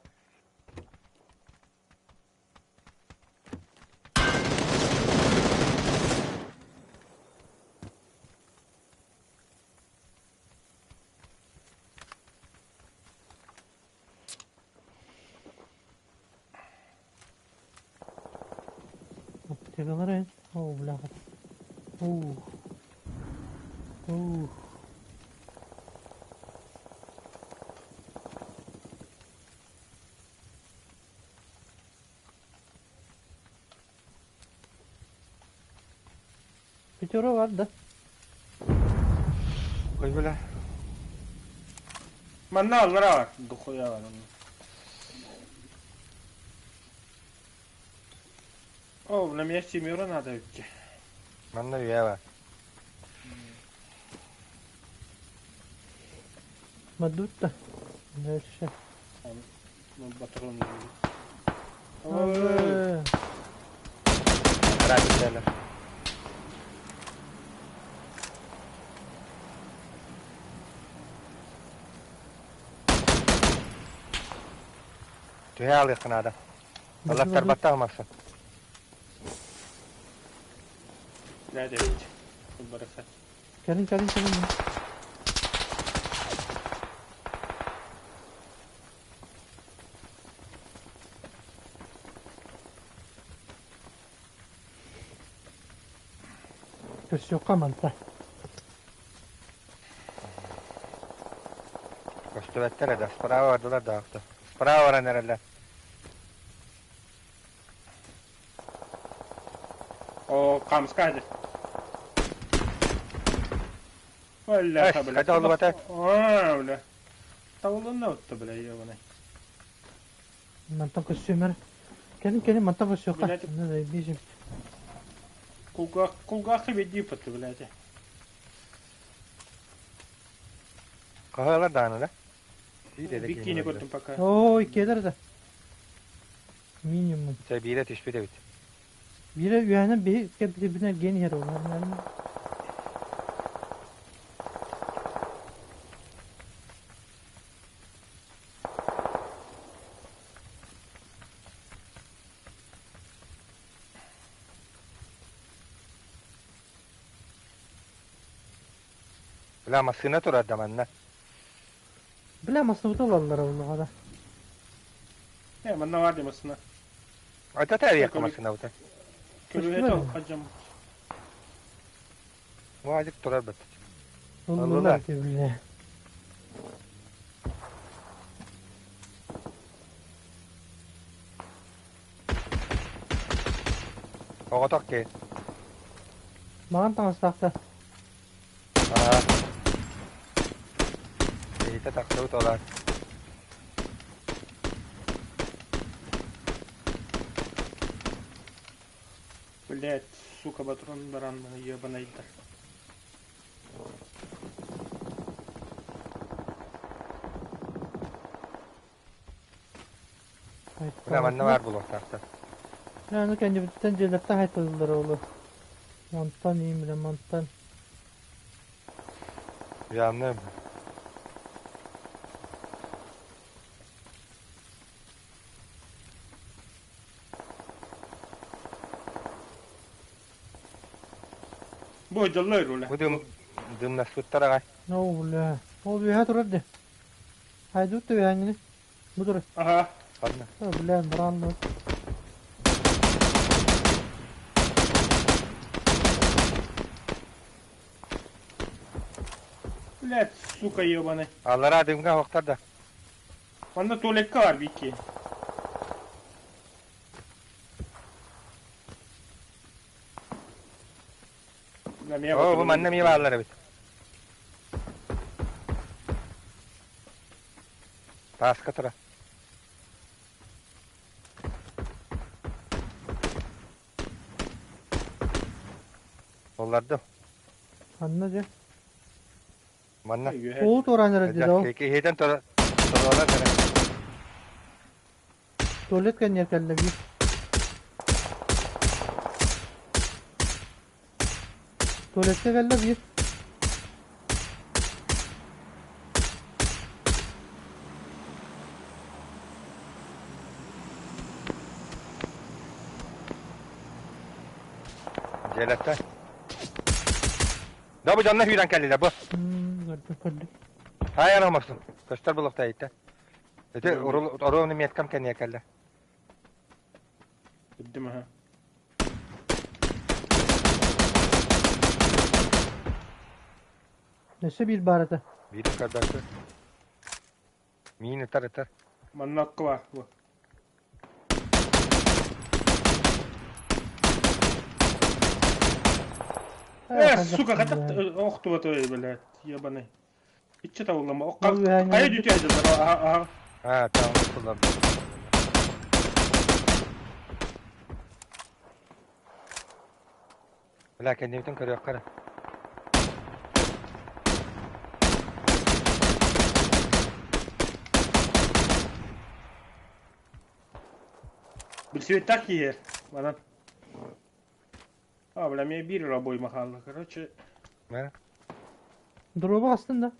Аптекалар эн. Оо, бляха. Ух. Ух. Пятеро бар да? Ой, бля. Манна аллара бар. Дохуя бар. О, на меня семеро надо идти. Манна үйэ бар. Мадутта. Дальше. Ну, патрон. Ой, Радио Түһэ алыахха наада. Аллахтар баттаах махсын. Блядь, эбит. Барахсат. Кэлин, кэлин, кэлин. Көрсүөххэ манта. Көстүбэттэр этэ. Справа бардылар да авто. Справа баран эрэллэр. О, камска хадыр. Бля, Эй, бля. хайда олубата? А, бля. Тавылынна отто, бля, ебаный. Мантан көрсүөмэр. Кэлин, кэлин, мантан көрсүөххэ. Блядь. Ну, заебись. Кулгах, кулгах веди паты, блядь. Хаһыалар даҕаны да. Биир эрэ Бикини киһини көрдүм пока. Ой, кэлэр да. Минимум. Чэ, биирэ түспүт эбит. Биирэ үөһэнэн биһи кэпсэбинэн гиэн иһэр ол. Бля, массыына турар да манна. Бля, массыната ылаллара улаҕана. Э, манна бар дии массыына. Ата тээриэххэ массыынабыта. Көрүһэтэ хадьам. Уазик турар быт. Ыллылар бля. Оҕотох киһи. Маҕан таҥастаахтар. Аа. Киһитэ тахсыбыт олаар. Блять, сука, патрон баран ебанайдар. Бля, манна баар буолуохтаахтар. Аны кэннибититтэн дьиэлэртэн хайталлар олу. Мантан иимилэ мантан. Явно. Бу дьоллой руля. Бу дым дымнаспыттар аҕай. Оо, бля. Ол үөһэ турар дии. Хайдут да үөһээҥҥини. Бу турар. Ага. Ладно. О, бля, баран Блять, сука ебаный. Аллараа дымҥа оһохтор да. Манна туалекка бар Вики. Оо, бу манна эмиэ бааллар эбит. Тааска тура. Оллардым. Ханна дьэ? Манна. Уу туораан эрэр дии ол. Киһитэн туруорар эрэ. Туалет кэннигэр кэллэ биир. Туалетка кэллэ биир. Дьиэлэттэн. Да бу дьонно сүүрэн кэллилэр бу. Көрдүм көрдүм. Хаайан оҥостун. Көстөр булуохта иттэ. Ити оруобуна меткам кэнниэ кэллэ. Көрдүм аха. Өссө биир баар этэ. Биирин көрбөккө. Миин ытар ытар. Манна окко баар бу. Э, сука, хотя охтубатой, блядь, ебаный. Иччи табыллама. Хайа дүтү айдылар, аха, аха. А, там сыллар. Бля, кэннибитин көрүөххэ эрэ. Билсибэттэх киһи манан. А, бля, мне биир обойма хаалла. Короче... Мэ? Дроба астын да.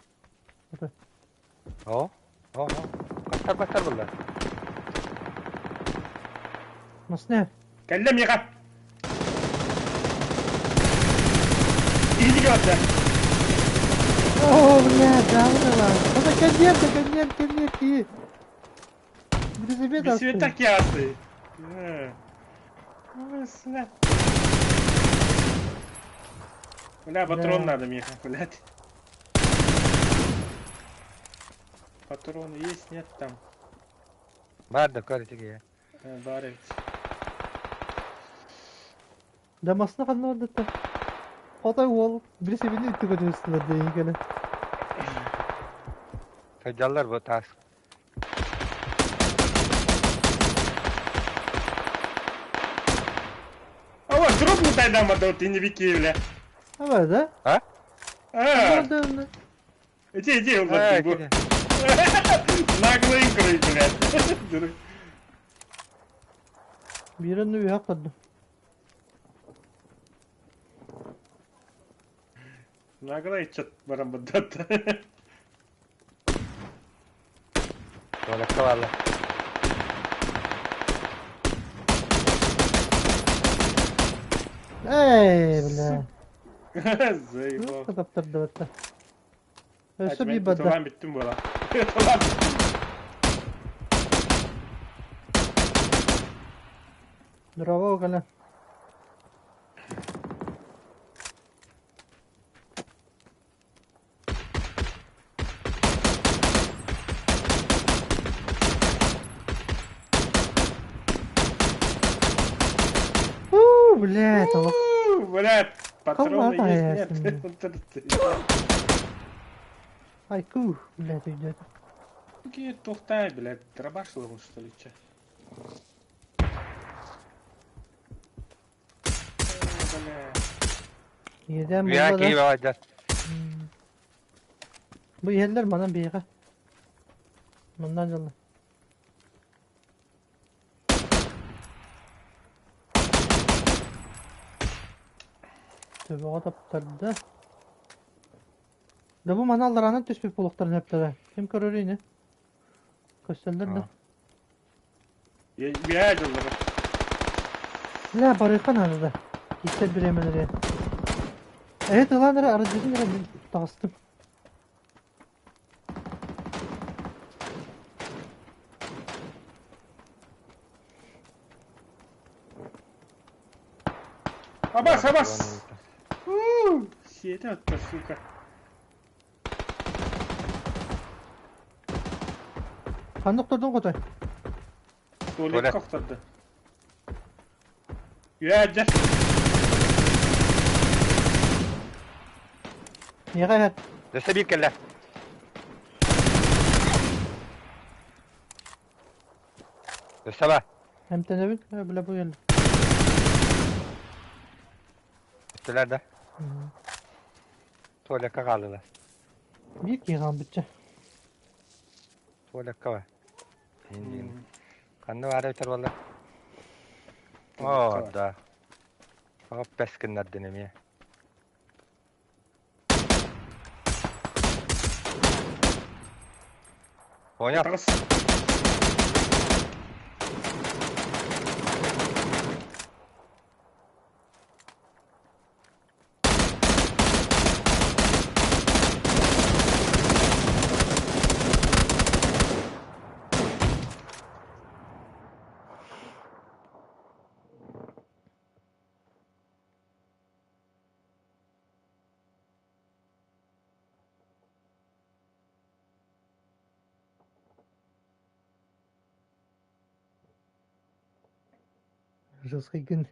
О, о, о. Бастар, бастар булла. Масне. Кэллэ миэхэ. Иһити көрдө. О, бля, да, Это конец, конец, конец, ки. Билсибет Билсибет киасы. Бля, патрон надо миэхэ, блядь. Патроны есть, нет там? Баар да көр итиги. Баар эбит. Да масна ханна ордutta. Хотой уол билсибини үттү көтүстүлэр дейин кэлэн. Сылдьаллар бу таас. А вот дроп не тайдам ты не вики, бля. А да? А? А. Иди, иди, он бу. Наглый игры, блядь. Биирин үһэ көрдүм. Наглый чат баран баддат. Туалекка бааллар. Эй, бля. Заебал. Таптырдыбытта. Өссө биир барда. Ыталаан бүттүм буола. Ыталаан бүттүм. Браво кэлэн. Уу, блядь, олох. У, Блядь, патроны Kalma есть, da нет. Айку, блядь, өйдөөтө. Какие тухтай, блядь, дробаш ловил, что ли, че? Э, Бля. Иэдээн Үйэ буолла киһи да. баҕайдар. Бу иһэллэр манан биһиэхэ. Манан дьалла. Төбөҕө таптарда. Да бу маны аллараанан түспүт буолуохтарын сөптөҕө. Ким көрөр ини? Көстөллөр да. Я дьоллоро. Бля, барыахха наада да. Киирсэр бириэмэлэри. Эһи тылаан эрэ арыдьытын эрэ мин таҕыстым. Абас, абас! У, Сиэтэ отто, сука. Ханнык турдун хотой? Туалет Туалет. кохторду. Үйэ дьэ. Миэхэ иһэр. Өссө биир кэллэ. Өссө ба. Эмтэнэбин. Э, бля, бу кэллэ. Өттүлэр да. Туалекка хааллылар. Биир киһи хаалбычча. Туалекка ба. Ханна баара өтөр буолла? Оо, да. Оп, бэс гыннардын эмиэ. Понял? Таҕыс. Жесткий күн.